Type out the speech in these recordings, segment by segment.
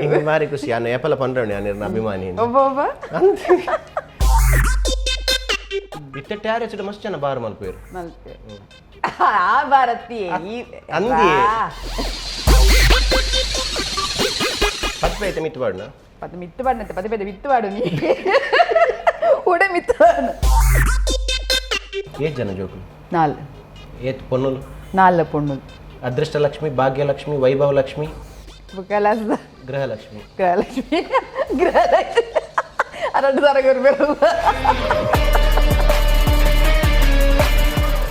ಇಂಗ್ ಬಾರಿ ಖುಷಿ ಅನ್ನ ಏಪಲ ಪಂಡ್ರವಣಿ ಅನಿರ್ನ ಅಭಿಮಾನಿ. ಒಬ್ಬ ಒಬ್ಬ. ಇತ್ತೆ ಟ್ಯಾರೆಸ್ ಮಸ್ತ್ ಜನ ಬಾರ್ ಮಲ್ಪೇರು. ಮಲ್ಪೆ ಆ ಭಾರತಿ ಈ ಅಂದಿ. ಪತ್ಪೆ ಐತೆ ಮಿತ್ತು ಬಾಡ್ನ. ಪದ ಮಿತ್ತು ಪಾಡಿನಂತೆ, ಪದ ಪದ ಮಿತ್ತು ಪಾಡು, ನೀ ಉಡೆ ಮಿತ್ತು ಪಾಡು. ಏತ್ ಜನ ಜೋಕುಲು? ನಾಲ್. ಏತ್ ಪೊನ್ನುಲು? ನಾಲ್ ಪೊಣ್ಣು. ಅದೃಷ್ಟಲಕ್ಷ್ಮಿ, ಭಾಗ್ಯಲಕ್ಷ್ಮಿ, ವೈಭವ ಲಕ್ಷ್ಮಿ, ಕಲಾಸ. ಗೃಹಲಕ್ಷ್ಮಿ. ಗೃಹಲಕ್ಷ್ಮಿ, ಗೃಹಲಕ್ಷ್ಮಿ ಎರಡು ಸರ ಗುರುಬೇರು.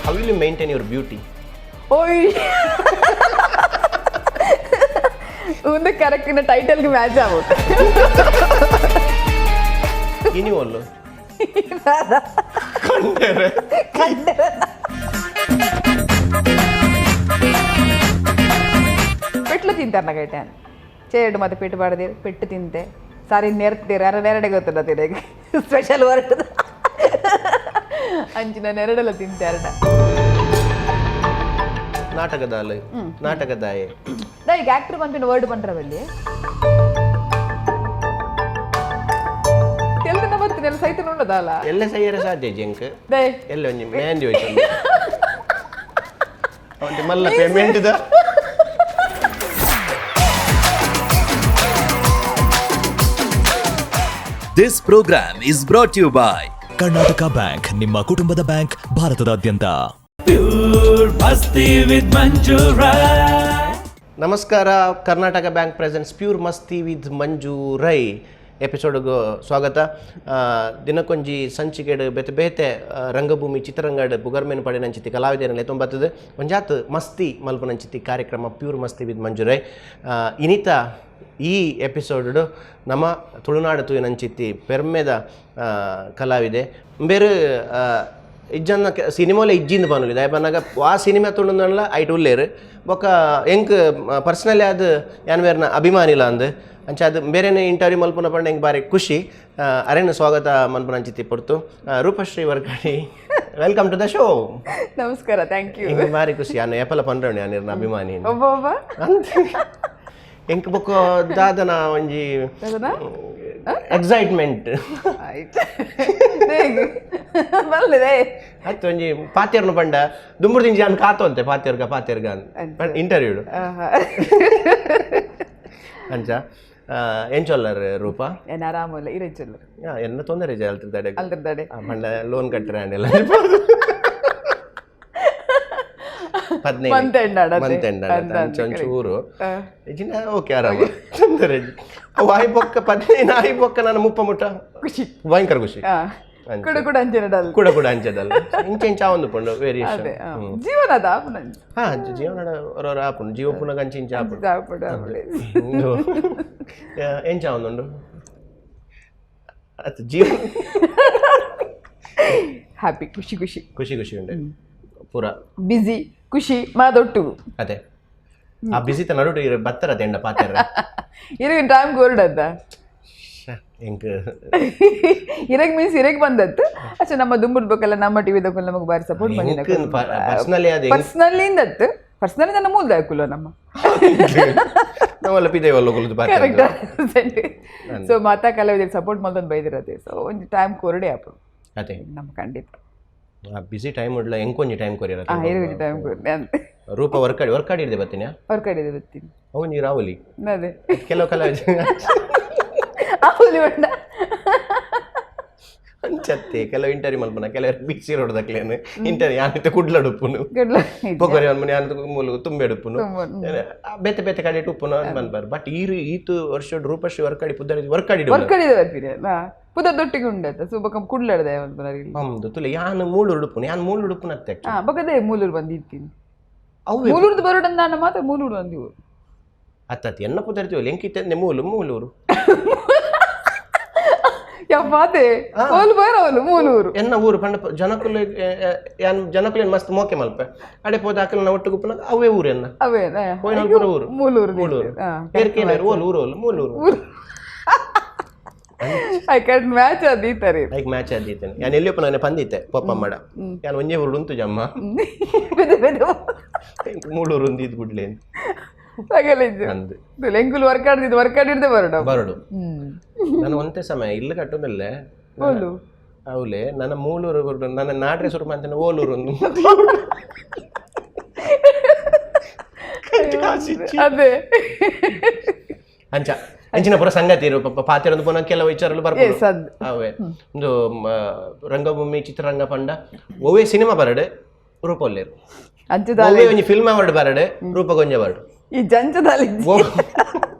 How will you maintain your beauty? ಓಯ್, ಒಂದು ಕರೆಕ್ಟ್ ಟೈಟಲ್ಗೆ ಮ್ಯಾಚ್ ಆಗುತ್ತೆ. ಇನಿ ಒಲ್ಲು. ಪೆಟ್ಲು ತಿಂತಾರೆ ನಗೈಟೆ ಚೇಡು ಮತ್ತೆ ಪೆಟ್ಟು ಬಾಡದಿರು ಪೆಟ್ಟು ತಿಂತೆ ಸಾರಿ ನೆರ್ತೀರ ಅರ ನೆರಡೆ ಗೊತ್ತದ ತಿರಗೆ ಸ್ಪೆಷಲ್ ವರ್ಡ್ ಅಂಚಿನ ನೆರಡೆಲ್ಲ ತಿಂತೆ ಅರಡ. ನಾಟಕದಾಲು ನಾಟಕದಾಯೆ. ದಾ ಈಗ ಆಕ್ಟರ್ ಪನ್ಪಿನ ವರ್ಡ್ ಪಂಡ್ರವಲ್ಲಿ ತೆಲ್ದಿನ ಬತ್ತಿನ ಸೈತ ನೋಡದಲ್ಲ. ಎಲ್ಲ ಸೈಯರ ಸಾಧ್ಯ ಜಂಕ್. ದೈ. ಎಲ್ಲ ಒಂಜಿ ಮೆಹಂದಿ ಹೋಯ್ತು ಒಂಜಿ ಮಲ್ಲ payment the. This program is brought to you by Karnataka bank, ನಿಮ್ಮ ಕುಟುಂಬದ ಬ್ಯಾಂಕ್ ಭಾರತದಾದ್ಯಂತ. Pure Masti with Manju Rai. ನಮಸ್ಕಾರ, Karnataka bank presents pure Masti with Manju Rai ಎಪಿಸೋಡ್ಗೆ ಸ್ವಾಗತ. ದಿನಕ್ಕೊಂಜಿ ಸಂಚಿಕೆಡ್ ಬೇತೆ ಬೇತೆ ರಂಗಭೂಮಿ ಚಿತ್ರರಂಗಡ್ ಪುಗರ್ಮೆನ್ ಪಡೆನಂಚಿತಿ ಕಲಾವಿದರಲ್ಲಿ ತೊಂಬತ್ತದು ಒಂಜಾತ್ ಮಸ್ತಿ ಮಲ್ಪನಂಚಿತಿ ಕಾರ್ಯಕ್ರಮ ಪ್ಯೂರ್ ಮಸ್ತಿ ವಿತ್ ಮಂಜು ರೈ. ಇನಿತ ಈ ಎಪಿಸೋಡ್ ನಮ್ಮ ತುಳುನಾಡು ತೂಯಿನಂಚಿತ್ತಿ ಪೆರ್ಮೆದ ಕಲಾವಿದೆ ಬೇರೆ ಇಜ್ಜನ್ನ ಸಿನಿಮಾಲೆ ಇಜ್ಜಿಂದ ಪನುಲಿ ದಾಯ ಪನ್ನಗ ವಾ ಸಿನಿಮಾ ತುಳುನಲ್ಲ ಐಟ್ ಉಲ್ಲೇರು ಬೊಕ್ಕ ಎಂಕ್ ಪರ್ಸನಲಿ ಅದು ಯಾನ್ ಬೇರ್ನ ಅಭಿಮಾನಿಲ ಅಂದ್ ಅಂಚ ಅದು ಬೇರೆನೆ ಇಂಟರ್ವ್ಯೂ ಮಲ್ಪುನ ಪಂಡ ಎಂಕ್ ಬಾರಿ ಖುಷಿ. ಅರೆನ ಸ್ವಾಗತ ಮನ್ಪುನ ಅಂಚಿತ್ತಿ ಪೊರ್ತು. Roopashree Varkady, welcome to the show. ನಮಸ್ಕಾರ, thank you. ಎಂಕ್ ಬಾರಿ ಖುಷಿ ಯಾನ್ ಏಪಲ ಪಂಡ್ರವಣಿ ಅನಿರ್ನ ಅಭಿಮಾನಿ. ಒಬ್ಬ ಒಬ್ಬ. ಅಂದ್ ಎಂಕ್ ಬೊಕ್ಕ ದಾದನ ಒಂಜಿ ದಾದನ? ಎಕ್ಸೈಟ್ಮೆಂಟ್. ಆಯ್ತು, ಬಲ್ಲಿದೆ. ಆಯ್ತು, ಒಂಜಿ ಪಾತೆರ್ನು ಪಂಡ ದುಂಬುರು ದಿಂಜಿ ಅನ್ ಕಾತೊಂತೆ ಪಾತೆರ್ಗ ಪಾತೆರ್ಗ ಇಂಟರ್ವ್ಯೂ ಅಂಚ. ಎಂಚೊಲ್ಲರ್ ರೂಪ? ಏನ್ ಆರಾಮಲ್ಲ ಇರೆಂಚೊಲ್ಲರು? ಎನ್ನ ತೊಂದರೆ ಅಲ್ತಿರ್ದಾಡೆ. ಅಲ್ದಿರ್ದಾಡೆ. ಪಂಡ ಲೋನ್ ಕಟ್ಟರೆ ಅಂಡೆಲ್ಲ 15 Month end ಆಡತ್ತೆ. Month end. ಅಂದ್ ಅಂಚ ಒಂಚೂರು ಇಜಿನ ಓಕೆ, ಆರಾಮ, ತೊಂದರೆ ಇಜ್ಜಿ. ಅವು ಆಯಿ ಬೊಕ್ಕ 15 ಆಯಿ ಬೊಕ್ಕ ನಾನು ಮುಪ್ಪ ಮುಟ್ಟ ಖುಷಿ. ಭಯಂಕರ ಖುಷಿ. ಹಾ, ಕುಡ ಕುಡ ಅಂಚೆನಡಲ್. ಕೂಡ ಕೂಡ ಅಂಚದಲ್ಲ ಇಂಚ ಇಂಚ ಒಂದು ಪಂಡು ವೇರಿಯೇಷನ್. ಅದೇ ಜೀವನದ ಆಪುನ. ಹಾ, ಜೀವನದ ಹೊರ ಆಪುಂಡು, ಜೀವ ಪುನಗ ಅಂಚ ಇಂಚ ಆಪುಂಡು. ಆಪುಡು ಆಪುಡು. ಇಂದು, ಎಂಚ ಒಂದುಂಡು ಅತ್ ಜೀವ. ಹ್ಯಾಪಿ, ಖುಷಿ ಖುಷಿ. ಖುಷಿ ಖುಷಿ ಉಂಟು ಪೂರ. ಬಿಸಿ ಖುಷಿ ಮಾದೊಟ್ಟು. ಅದೇ ಆ ಬಿಸಿತ ನಡುಟು ಇರು ಬತ್ತರ ತೆಂಡ ಪಾತೆರ. ಇರಗಿನ ಟೈಮ್ ಗೋರ್ಡದ್ದ. ಎಂಕ್ ಇರಗ್ ಮೀನ್ಸ್ ಇರಗ್ ಬಂದತ್ತು ಅಚ್ಚ ನಮ್ಮ ದುಂಬುಡ್ಬೇಕಲ್ಲ, ನಮ್ಮ ಟಿವಿ ದಕ್ಕುಲ್ ನಮಗೆ ಬಾರಿ ಸಪೋರ್ಟ್ ಬಂದಿನ. ಪರ್ಸನಲಿ ಅದೇ. ಪರ್ಸನಲಿ ಇಂದತ್ತು, ಪರ್ಸನಲಿ ನನ್ನ ಮೂಲದ ಹಾಕುಲ್ಲ ನಮ್ಮ. ನಾವೆಲ್ಲ ಪಿದೇವಲ್ಲ ಕುಲ್ದು ಪಾತೆರ. ಕರೆಕ್ಟ್. ಸೊ ಮಾತಾ ಕಲಾವಿದರು ಸಪೋರ್ಟ್ ಮಲ್ತೊಂದು ಬೈದಿರತ್ತೆ, ಸೊ ಒಂದು ಟೈಮ್ ಕೊರಡೆ ಆಪು. ಅದೇ. ನಮ್ಮ ಖಂಡಿತ. ಆ ಬಿಸಿ ಟೈಮ್ ಉಡ್ಲ ಎಂಕೊಂಜಿ ಟೈಮ್ ಕೊರಿಯರ. ಇರಗ್ ಟೈಮ್ ಕೊರಡೆ ಅಂತ. ರೂಪ ವರ್ಕಾಡಿ ವರ್ಕಾಡಿ ಹಿಡ್ದೆ ಬರ್ತೀನಿ. ಅವ್ರ ಕಡೆ ಬರ್ತೀನಿ. ಅವು ನೀರು ರಾವಲಿ. ಅದೇ. ಕೆಲವು ಕಲಾವಿದ ಆವಲಿ ಬಣ್ಣ. ಅಂಚತ್ತೆ ಕೆಲವು ಇಂಟರ್ವ್ಯೂ ಮಲ್ಪನ ಕೆಲವರು ಬಿಸಿ ರೋಡ್ ದಕ್ಲೇನು ಇಂಟರ್ವ್ಯೂ ಯಾನಿತ್ತೆ ಕುಡ್ಲಡುಪ್ಪುನು. ಗುಡ್ಲ. ಪೊಕೊರಿ ಮನೆ ಅಂತ ಮೂಲು ತುಂಬೆ ಉಪ್ಪುನು ಬೇತೆ ಬೇತೆ ಕಡೆ ಉಪ್ಪುನು ಮನ್ಪಾರು. ಬಟ್ ಈರು ಈತು ವರ್ಷ ರೂಪಶ್ರೀ ವರ್ಕಾಡಿ ಪುದ್ದರಿ ವರ್ಕಾಡಿ. ವರ್ಕಡಿದ ಬರ್ತೀನಿ ಅಲ್ಲ, ಪುದ ದೊಟ್ಟಿಗೆ ಉಂಡತ್ತ ಸುಬಕ ಕುಡ್ಲಾಡ್ದೆ ಮಲ್ಪನ. ಹೌದು, ತುಲೆ ಯಾನ್ ಮೂಳು ಉಡುಪುನು, ಯಾನ್ ಮೂಳು ಉಡುಪುನ ಅತ್ತೆ. ಹಾ, ಬೊಕದೇ ಮೂಲೂರು ಬಂದಿತ್ತೀನಿ. ಅವು ಮೂಲೂರ್ದು ಬರೋಡಂದ ನಾನು ಮಾತ್ರ ಮೂಲೂರು ಬಂದಿವು. ಅತ್ತತ್ತಿ ಎನ್ನ ಪುದರ್ತೀವಲ್ಲ ಎಂಕಿತ್ತೆ ಮೂಲು ಮೂಲೂರು. ಯಪ್ಪಾತೆ ಓಲು ಬರೋಲು ಮೂಲೂರು. ಎನ್ನ ಊರು ಪಂಡ ಜನಕುಲು ಯಾನ್ ಜನಕುಲೇನ್ ಮಸ್ತ್ ಮೋಕೆ ಮಲ್ಪೆ ಅಡೆ ಪೋದ ಅಕಲ್ನ ಒಟ್ಟು ಗುಪ್ಪನ ಅವೇ ಊರು ಎನ್ನ. ಅವೇ. ಪೋಯಿನಲ್ಪುರ ಊರು. ಮೂಲೂರು. ಮೂಲೂರು ಏರ್ಕೇನಾರು ಓಲು ಊರು ಓಲು ಮೂಲೂರು. I can match ಅದು ಈ ತರ. ಲೈಕ್ ಮ್ಯಾಚ್ ಆದಿತ್ತೇನೆ ಯಾನ್ ಎಲ್ಲಿಯಪ್ಪ ನಾನು ಪಂದಿತ್ತೆ ಪಪ್ಪ ಮಾಡ ಯಾನ್ ಒಂಜೇ ಊರು ಉಂತು ಜಮ್ಮ. ಬೆದು ಬೆದು. ಮೂಲೂರು ಒಂದು ಇದು ಗುಡ್ಲೆ. ರಗಲಿಜ್ಜಿ. ಅಂದ್. ಎಂಕುಲು ವರ್ಕ್ ಆಡ್ದಿದ್ದು ವರ್ಕ್ ಆಡಿರ್ದೆ ಬರಡು. ಬರಡು. ನಾನು ಒಂತೆ ಸಮಯ ಇಲ್ಲು ಕಟ್ಟುದಿಲ್ಲ. ಓಲು? ಅವಲೆ ನನ್ನ ಮೂಲೂರು ಬರಡು, ನನ್ನ ನಾಡ್ರೆ ಶುರು ಮಾಡ್ತೇನೆ ಓಲೂರು ಒಂದು. ಅದೇ. ಅಂಚ ಅಂಚಿನ ಪೂರ ಸಂಗತಿ ಇರು ಪಾತಿರೊಂದು ಪುನಃ ಕೆಲವು ವಿಚಾರలు ಬರ್ಬೋದು. ಎಸ್, ಅದ್. ಅವೇ ಒಂದು ರಂಗಭೂಮಿ ಚಿತ್ರರಂಗ ಪಂಡ ಒವೇ ಸಿನಿಮಾ ಬರಡು ರೂಪೊಲ್ಲೇರು. ಅಂಚದಾಲೆ. ಒವೇ ಒಂಜಿ ಫಿಲ್ಮ್ ಅವಾರ್ಡ್ ಬರಡು ರೂಪಗೊಂಜ ಬರಡು. ಈ ಜಂಚದಾಲೆ.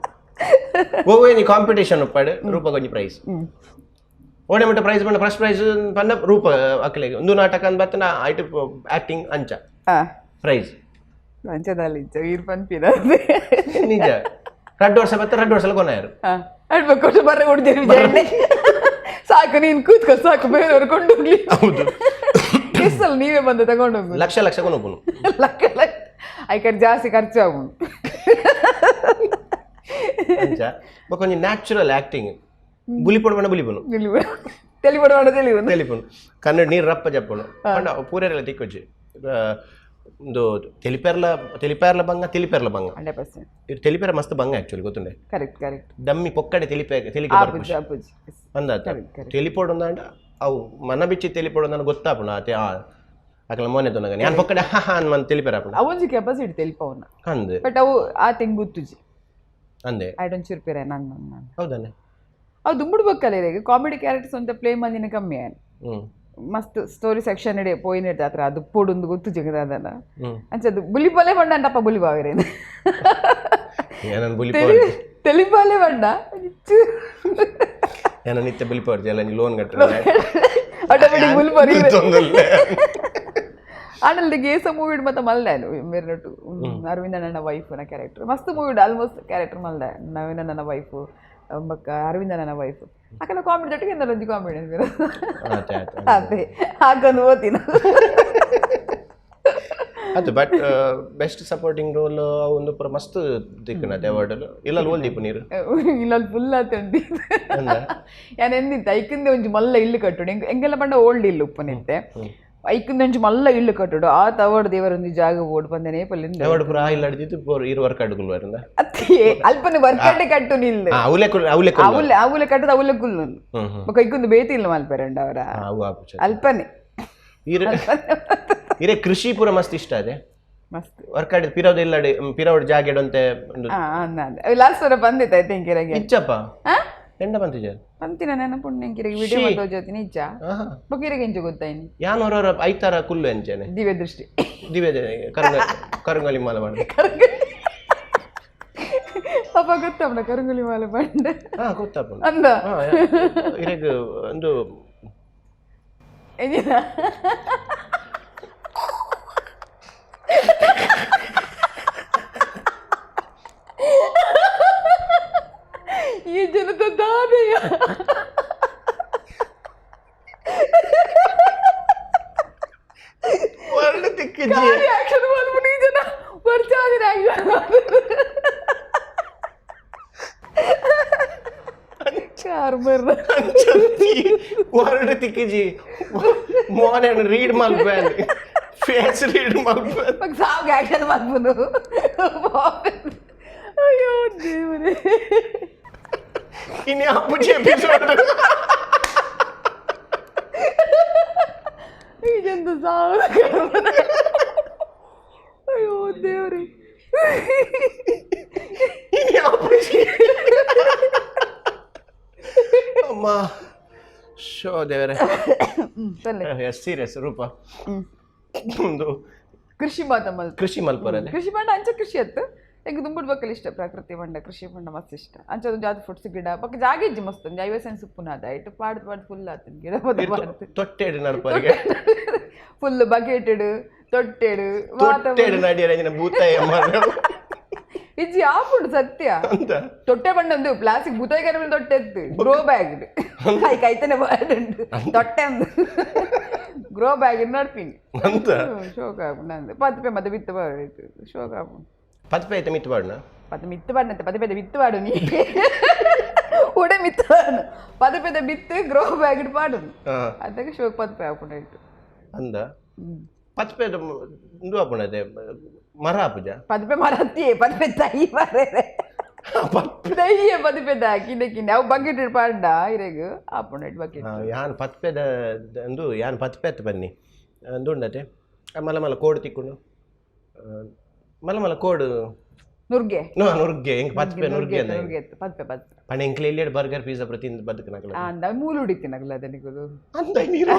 ಒವೇ ಒಂಜಿ ಕಾಂಪಿಟೇಷನ್ ಉಪ್ಪಾಡು ರೂಪಗೊಂಜಿ ಪ್ರೈಸ್. ಓಡೆ ಮಟ್ಟ ಪ್ರೈಸ್ ಪಂಡ ಫಸ್ಟ್ ಪ್ರೈಸ್ ಪಂಡ ರೂಪ ಅಕ್ಲೆಗ್ ಒಂದು ನಾಟಕ ಅಂದ್ ಬತ್ತನ ಐಟ್ ಆಕ್ಟಿಂಗ್ ಅಂಚ ಪ್ರೈಸ್. ಅಂಚದಾಲೆ ಇಜ್ಜ ಈರ್ ಪನ್ಪಿನ. ನಿಜ ರಡ್ಡು ವರ್ಷ ಬತ್ತ ರಡ್ಡು ವರ್ಷ ಕೊನೆಯರು. ಅಡ್ಬೇಕು ಬರ್ರೆ ಹೊಡ್ದೇರಿ ವಿಜಯಣ್ಣೆ, ಸಾಕು ನೀನ್ ಕೂತ್ಕೊ ಸಾಕು, ಬೇರೆಯವರು ಕೊಂಡೋಗ್ಲಿ. ಹೌದು. ಎಷ್ಟು ಸಲ ನೀವೇ ಬಂದು ತಗೊಂಡೋಗು. ಲಕ್ಷ ಲಕ್ಷ ಕೊನೊಪುನು. ಲಕ್ಕ ಲಕ್ಕ ಐಕರ್ ಜಾಸ್ತಿ ಖರ್ಚು ಆಗುನು. ಅಂಚ ಬೊಕ ಒಂಜಿ ನ್ಯಾಚುರಲ್ ಆಕ್ಟಿಂಗ್ ಬುಲಿಪೊಡು ಪಂಡ ಬುಲಿಪುನು. ತೆಲಿಪಡು ಮಾಡ ತೆಲಿವು. ತೆಲಿಪುನು, ಕನ್ನಡ ನೀರು ರಪ್ಪ ಜಪ್ಪುನು ಪಂಡ ಪೂರೆರೆಲ ತಿಕ್ಕೊಜ್ಜಿ. ಒಂದು ತೆಲಿಪೆರ್ಲ ತೆಲಿಪೆರ್ಲ ಬಂಗ ತೆಲಿಪೆರ್ಲ ಬಂಗ. 100%. ಇರ್ ತೆಲಿಪೆರ ಮಸ್ತ್ ಬಂಗ ಆಕ್ಚುಲಿ ಗೊತ್ತುಂಡೆ. Correct correct. ಡಮ್ಮಿ ಪೊಕ್ಕಡೆ ತೆಲಿಪೆ ತೆಲಿಕೆ ಆಪುಜಿ ಬರ್ಪುಜಿ. ಆಪುಜಿ. ಅಂದಾತ. Correct, correct. ತೆಲಿಪೊಡು ಅಂದಾಂಡ ಅವು ಮನ ಬಿಚ್ಚಿ ತೆಲಿಪೊಡು ಅಂದಾಂಡ ಗೊತ್ತಾಪುಂಡು ಆತೆ ಆ ಅಕಲ ಮೋನೆ ತೊನಗ ಯಾನ್ ಪೊಕ್ಕಡೆ ಹಾ ಹಾ ಅನ್ ತೆಲಿಪೆರ ಆಪುಂಡು. ಅವೊಂಜಿ ಕೆಪಾಸಿಟಿ ತೆಲಿಪವನ. ಅಂದ್. ಬಟ್ ಅವು ಆ ತೆಂಗ್ ಗೊತ್ತುಜಿ. ಅಂದೆ. I don't ಚುರ್ಪಿರ ನಾನು ನಾನು. ಹೌದಾನೆ. ಅವು ದುಂಬುಡು ಬಕ್ಕಲ್ಲ ಕಾಮಿಡಿ ಕ್ಯಾರೆಕ್ಟರ್ಸ್ ಅಂತ ಪ್ಲೇ ಮಂದಿನ ಕಮ್ಮಿ ಆಯ್ತು. ಮಸ್ತ್ ಸ್ಟೋರಿ ಸೆಕ್ಷನ್ ಇಡೆ ಪೋಯಿನ ಇಡ್ದೆ ಅತ್ರ ಅದು ಪೊಡುಂದು ಗೊತ್ತು ಜಗದಾದನ. ಅಂಚ ಅದು ಬುಲಿಪಲೆ ಬಣ್ಣ ಅಂಟಪ್ಪ ಬುಲಿಬಾವಿರೇನು. ಏನನ್ ಬುಲಿಪೊಡು. ತೆಲಿಪಾಲೆ ಬಣ್ಣ. ಏನ ನಿತ್ಯ ಬುಲಿಪೊಡು ಎಲ್ಲ ಲೋನ್ ಕಟ್ಟ. ಆಟೋಮೆಟಿಕ್ ಬುಲಿಪೊರಿ. ಆನಲ್ದ ಗೇಸ ಮೂವಿಡ್ ಮತ್ತೆ ಮಲ್ದಾನು ಮೇರ್ನೊಟ್ಟು ಅರವಿಂದ ನನ್ನ ವೈಫ್ ನ ಕ್ಯಾರೆಕ್ಟರ್ ಮಸ್ತ್ ಮೂವಿಡ್ ಆಲ್ಮೋಸ್ಟ್ ಕ್ಯಾರೆಕ್ಟರ್ ಮಲ್ದ ನವೀನ ನನ್ನ ವೈಫ್ ಬೊಕ್ಕ ಅರವಿಂದ ನನ್ನ ವೈಫ್ ಅಕಲ ಕಾಮಿಡಿ ಜೊತೆಗೆ ಎಂದಲ್ಲ ಕಾಮಿಡಿ ಆತೆ ಆತೆ. ಅದೇ ಹಾಕೊಂಡು ಓದಿನ. ಅದು but best supporting role ಒಂದು ಪೂರ ಮಸ್ತ್ ದಿಕ್ಕನತೆ ಅವಾರ್ಡ್ ಇಲ್ಲ ಓಲ್ ದೀಪು ನೀರು. ಇಲ್ಲಲ್ಲಿ ಫುಲ್ ಆತಂಡಿ ಯಾನ್ ಎಂದಿತ್ತ ಐಕಿಂದೆ ಒಂಜಿ ಮಲ್ಲ ಇಲ್ಲು ಕಟ್ಟುಡು ಎಂಗೆಲ್ಲ ಪಂಡ ಓಲ್ಡ್ ಇಲ್ಲು ಉಪ್ಪುನಿತ್ತೆ ಐಕಿಂದೆ ಒಂಜಿ ಮಲ್ಲ ಇಲ್ಲು ಕಟ್ಟುಡು ಆ ತವಡ್ ದೇವರೊಂದು ಜಾಗ ಓಡ್ ಬಂದನೆ ಪಲ್ಲಿಂದ. ಅವಾರ್ಡ್ ಪೂರ ಇಲ್ಲ ಅಡ್ದಿತ್ತು ಇರು ವರ್ಕ್ ಅಡ್ಗುಲ್ ವರಿಂದ. ಅತ್ತೆ ಅಲ್ಪನೆ ವರ್ಕಂಡೆ ಕಟ್ಟು ನಿಲ್ಲು. ಅವಲೆ ಅವಲೆ. ಅವಲೆ ಅವಲೆ ಕಟ್ಟದ ಅವಲೆ ಕುಲ್ಲು. ಬೊಕ ಐಕೊಂದು ಬೇತಿ ಇಲ್ಲ ಮಲ್ಪೆರಂಡ ಅವರ. ಅವು ಆಪುಚ. ಅಲ್ಪನೆ. ಇರೆ ಇರೆ ಕೃಷಿ ಪೂರ ಮಸ್ತ್ ಇಷ್ಟ ಅದೇ. ಮಸ್ತ್. ವರ್ಕ್ ಆಡಿದ್ ಪಿರವ್ದ ಇಲ್ಲಡೆ ಪಿರವಡ್ ಜಾಗೆಡ್ ಒಂತೆ ಒಂದು. ಲಾಸ್ಟ್ ವರ ಬಂದಿತ್ತು I think ಇರಗೆ. ಇಚ್ಚಪ್ಪ ಎಂಡ ಬಂತಿಜ. ಪಂತಿನ ನೆನಪುಂಡು ಎಂಕಿರಗೆ ವಿಡಿಯೋ ಮಾತೋ ನಿಜ. ಬೊಕ ಇರಗೆ ಎಂಚ ಗೊತ್ತಾಯ್ನಿ. ಯಾನ್ ಹೊರವರ ಐತಾರ ಕುಲ್ಲು ಎಂಚೇನೆ. ದಿವ್ಯ ದೃಷ್ಟಿ. ದಿವ್ಯ ಕರಂಗ ಕರಂಗಲಿ ಮಾಲ ಮಾಡ. ಅಪ್ಪ ಗೊತ್ತಪ್ಪನ ಕರಂಗುಲಿ ಮಾಲೆ ಬಂಡೆ. ಹಾ ಗೊತ್ತಪ್ಪ. ಅಂದ. ಹಾ ಇರೆಗ್ ಒಂದು ಎಂಜಿನ ಈ ಜನದ ದಾನೆಯ ವರ್ಣ ತಿಕ್ಕಿಜ್ಜಿ. ಆಕ್ಷನ್ ಮಲ್ಪುನ ಈ ಜನ ಬರ್ಚಾದಿನ ಆಕ್ಷನ್ ಚಾರ್ಮರ್. ವರ್ಣ ತಿಕ್ಕಿಜಿ ಮೋನೆ ರೀಡ್ ಮಲ್ಪೆ ಫೇಸ್ ರೀಡ್ ಮಲ್ಪೆ. ಸಾವು ಆಕ್ಷನ್ ಮಲ್ಪುನು. ಅಯ್ಯೋ ದೇವರೇ. ಇನ್ನು ಅಪ್ಪುಜಿ ಎಪಿಸೋಡ್. ಈ ಜನದ ಸಾವು. ಅಯ್ಯೋ ದೇವರೇ. ಇನ್ನು ಅಪ್ಪುಜಿ ಅಮ್ಮ ಶೋ ದೇವರೇ. ಸೀರಿಯಸ್ ರೂಪ ಒಂದು ಕೃಷಿ ಮಾತ ಮಲ್ ಕೃಷಿ ಮಲ್ಪರದೆ. ಕೃಷಿ ಪಂಡ ಅಂಚ ಕೃಷಿ ಅತ್ತು ಎಂಕ್ ದುಂಬುಡ್ ಬಕ್ಕಲ್ ಇಷ್ಟ ಪ್ರಕೃತಿ ಪಂಡ ಕೃಷಿ ಪಂಡ ಮಸ್ತ್ ಇಷ್ಟ ಅಂಚ ಒಂದು ಜಾತಿ ಫ್ರೂಟ್ಸ್ ಗಿಡ ಬೊಕ್ಕ ಜಾಗ ಇಜ್ಜಿ ಮಸ್ತ್ ಒಂಜಿ 50 ಸೆನ್ಸ್ ಉಪ್ಪುನಾದ ಐಟ್ ಪಾಡ್ದು ಪಾಡ್ದು ಫುಲ್ ಆತುಂಡು ಗಿಡ ಪೂರ ಪಾಡ್ದು. ತೊಟ್ಟೆಡ್ ನಡ್ಪರಿಗೆ. ಫುಲ್ ಬಕೆಟೆಡ್ ತೊಟ್ಟೆಡ್. ತೊಟ್ಟೆಡ್ ನಡಿಯರ ಭೂತಾಯ ಇಜ್ಜಿ ಆಪುಂಡು ಸತ್ಯ. ಅಂತ. ತೊಟ್ಟೆ ಪಂಡ ಒಂದು ಪ್ಲಾಸ್ಟಿಕ್ ಭೂತಾಯಿ ಕರಮೇಲೆ ತೊಟ್ಟೆ ಇತ್ತು ಗ್ರೋ ಬ್ಯಾಗ್ ಐಕ್ ಐತನೆ ಪಾಡುಂಡು ತೊಟ್ಟೆ ಅಂದು ಗ್ರೋ ಬ್ಯಾಗ್ ನಡ್ಪಿನಿ. ಅಂತ. ಶೋಕ ಆಪುಂಡು ಅಂದ್ ಪತ್ಪೆ ಮತ್ತೆ ಬಿತ್ತು ಪಾಡು ಶೋಕ ಆಪುಂಡು. ಪತ್ಪೆ ಐತೆ ಮಿತ್ತು ಪಾಡ್ನ. ಪದ ಮಿತ್ತು ಪಾಡಿನಂತೆ ಪದೇ ಪದೇ ಬಿತ್ತು ಪಾಡು ನೀ ಉಡೆ ಮಿತ್ತು ಪಾಡು ಪದೇ ಪದೇ ಬಿತ್ತು ಗ್ರೋ ಬ್ಯಾಗ್ ಪಾಡು ಅದಕ್ಕೆ ಶೋಕ್ ಪತ್ಪೆ ಆಪುಂಡು ಇಟ್ಟು. ಅಂದ ಪತ್ಪೆ ಉಂದು ಆಪುಂಡು ಅದೇ. ಮರ ಆಪುಜ? ಪದಿಪೆ ಮರತ್ತಿಯೇ, ಪದಿಪೆ ತೈ ಮರ, ದಯ್ಯ ಪದಿಪೆ the ಕಿಂಡೆ ಕಿಂಡೆ ಅವು ಬಕೆಟ್ ಪಾಂಡ ಇರೆಗ್ ಆಪುಂಡು ಬಕೆಟ್. ಯಾನ್ ಪತ್ಪೆದ ಅಂದು, ಯಾನ್ ಪತ್ಪೆ ಅತ್ತು ಬನ್ನಿ ಅಂದುಂಡತೆ. ಮಲ್ಲ ಮಲ್ಲ ಕೋಡು ತಿಕ್ಕುಂಡು, ಮಲ್ಲ ಮಲ್ಲ ಕೋಡು. ನುರ್ಗೆ. ನೋ, ನುರ್ಗೆ. ಎಂಕ್ ಪತ್ಪೆ ನುರ್ಗೆ ಅಂದ. ನುರ್ಗೆ ಇತ್ತು, ಪದ್ಪೆ ಪದ್ಪೆ. ಪಂಡ ಎಂಕ್ಲೆ ಇಲ್ಲಿ ಬರ್ಗರ್ ಪಿಜ್ಜಾ ಪ್ರತಿ ಬದುಕನಕಲ. ಅಂದ ಮೂಲು ಹುಡಿತಿನಗಲ ಅದನಿಗುದು. ಅಂದ ನೀರು.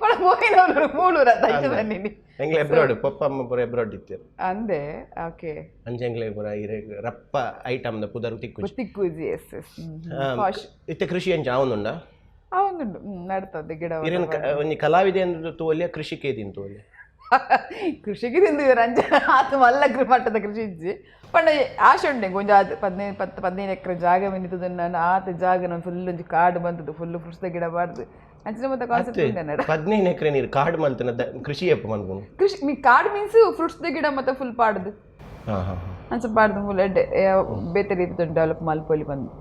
ಪಣ ಪೋಯಿನವ್ರು ಮೂಲು ರತ್ತ ಬನ್ನಿ. ಎಂಗ್ಲೆ ಎಬ್ರೋಡ್ ಪಪ್ಪ ಅಮ್ಮ ಪೂರ ಎಬ್ರೋಡ್ ಇತ್ತೆರ್. ಅಂದೆ, ಓಕೆ. ಅಂಚ ಎಂಗ್ಲೆ ಪೂರ ಇರೆ ರಪ್ಪ ಐಟಮ್ ದ ಪುದರ್ ತಿಕ್ಕುಜಿ. ತಿಕ್ಕುಜಿ, S S. Posh. ಇತ್ತೆ ಕೃಷಿ ಅಂಚ ಆವೊಂದುಂಡ? ಆ ಒಂದುಂಡು, ನಡ್ತದೆ ಗಿಡ. ಇರೆನ್ ಒಂಜಿ ಕಲಾವಿದೆ ಅಂದ್ ತೋಲ್ಯ, ಕೃಷಿಕೆ ತಿನ್ ತೋಲ್ಯ? ಕೃಷಿಗೆ ತಿಂದು ರಂಜ ಆತ ಮಲ್ಲ ಮಟ್ಟದ ಕೃಷಿ ಇಜ್ಜಿ. ಪಂಡ ಆಶೆ ಉಂಟು ಎಂಕ್ ಒಂಜಿ ಆತ್ 15 10 15 ಎಕರೆ ಜಾಗ ಮಿನಿತದ. ನಾನು ಆತ ಜಾಗ ನಾನು ಫುಲ್ ಒಂಜಿ ಕಾಡು ಬಂತದ್ದು, ಫುಲ್ ಫ್ರೂಟ್ಸ್ ಗಿಡ ಬಾರ್ದು ಅಂಚಿನ ಮತ್ತೆ ಕಾನ್ಸೆಪ್ಟ್ ಉಂಟು ನಡ. 15 ಎಕರೆ ನೀರು ಕಾಡು ಮಲ್ತನ, ಕೃಷಿ ಎಪ್ಪ ಮನ್ಪುನು? ಕೃಷಿ ಮೀ ಕಾಡು ಮೀನ್ಸ್ ಫ್ರೂಟ್ಸ್ ಗಿಡ ಮತ್ತೆ ಫುಲ್ ಪಾಡ್ದು. ಹಾ ಹಾ ಹಾ. ಅಂಚ ಪಾಡ್ದು ಫುಲ್ ಎಡ್ಡೆ ಬೇತೆ ರೀತಿ ಡೆವಲಪ್ ಮಲ್ಪೊಲಿ ಬಂದು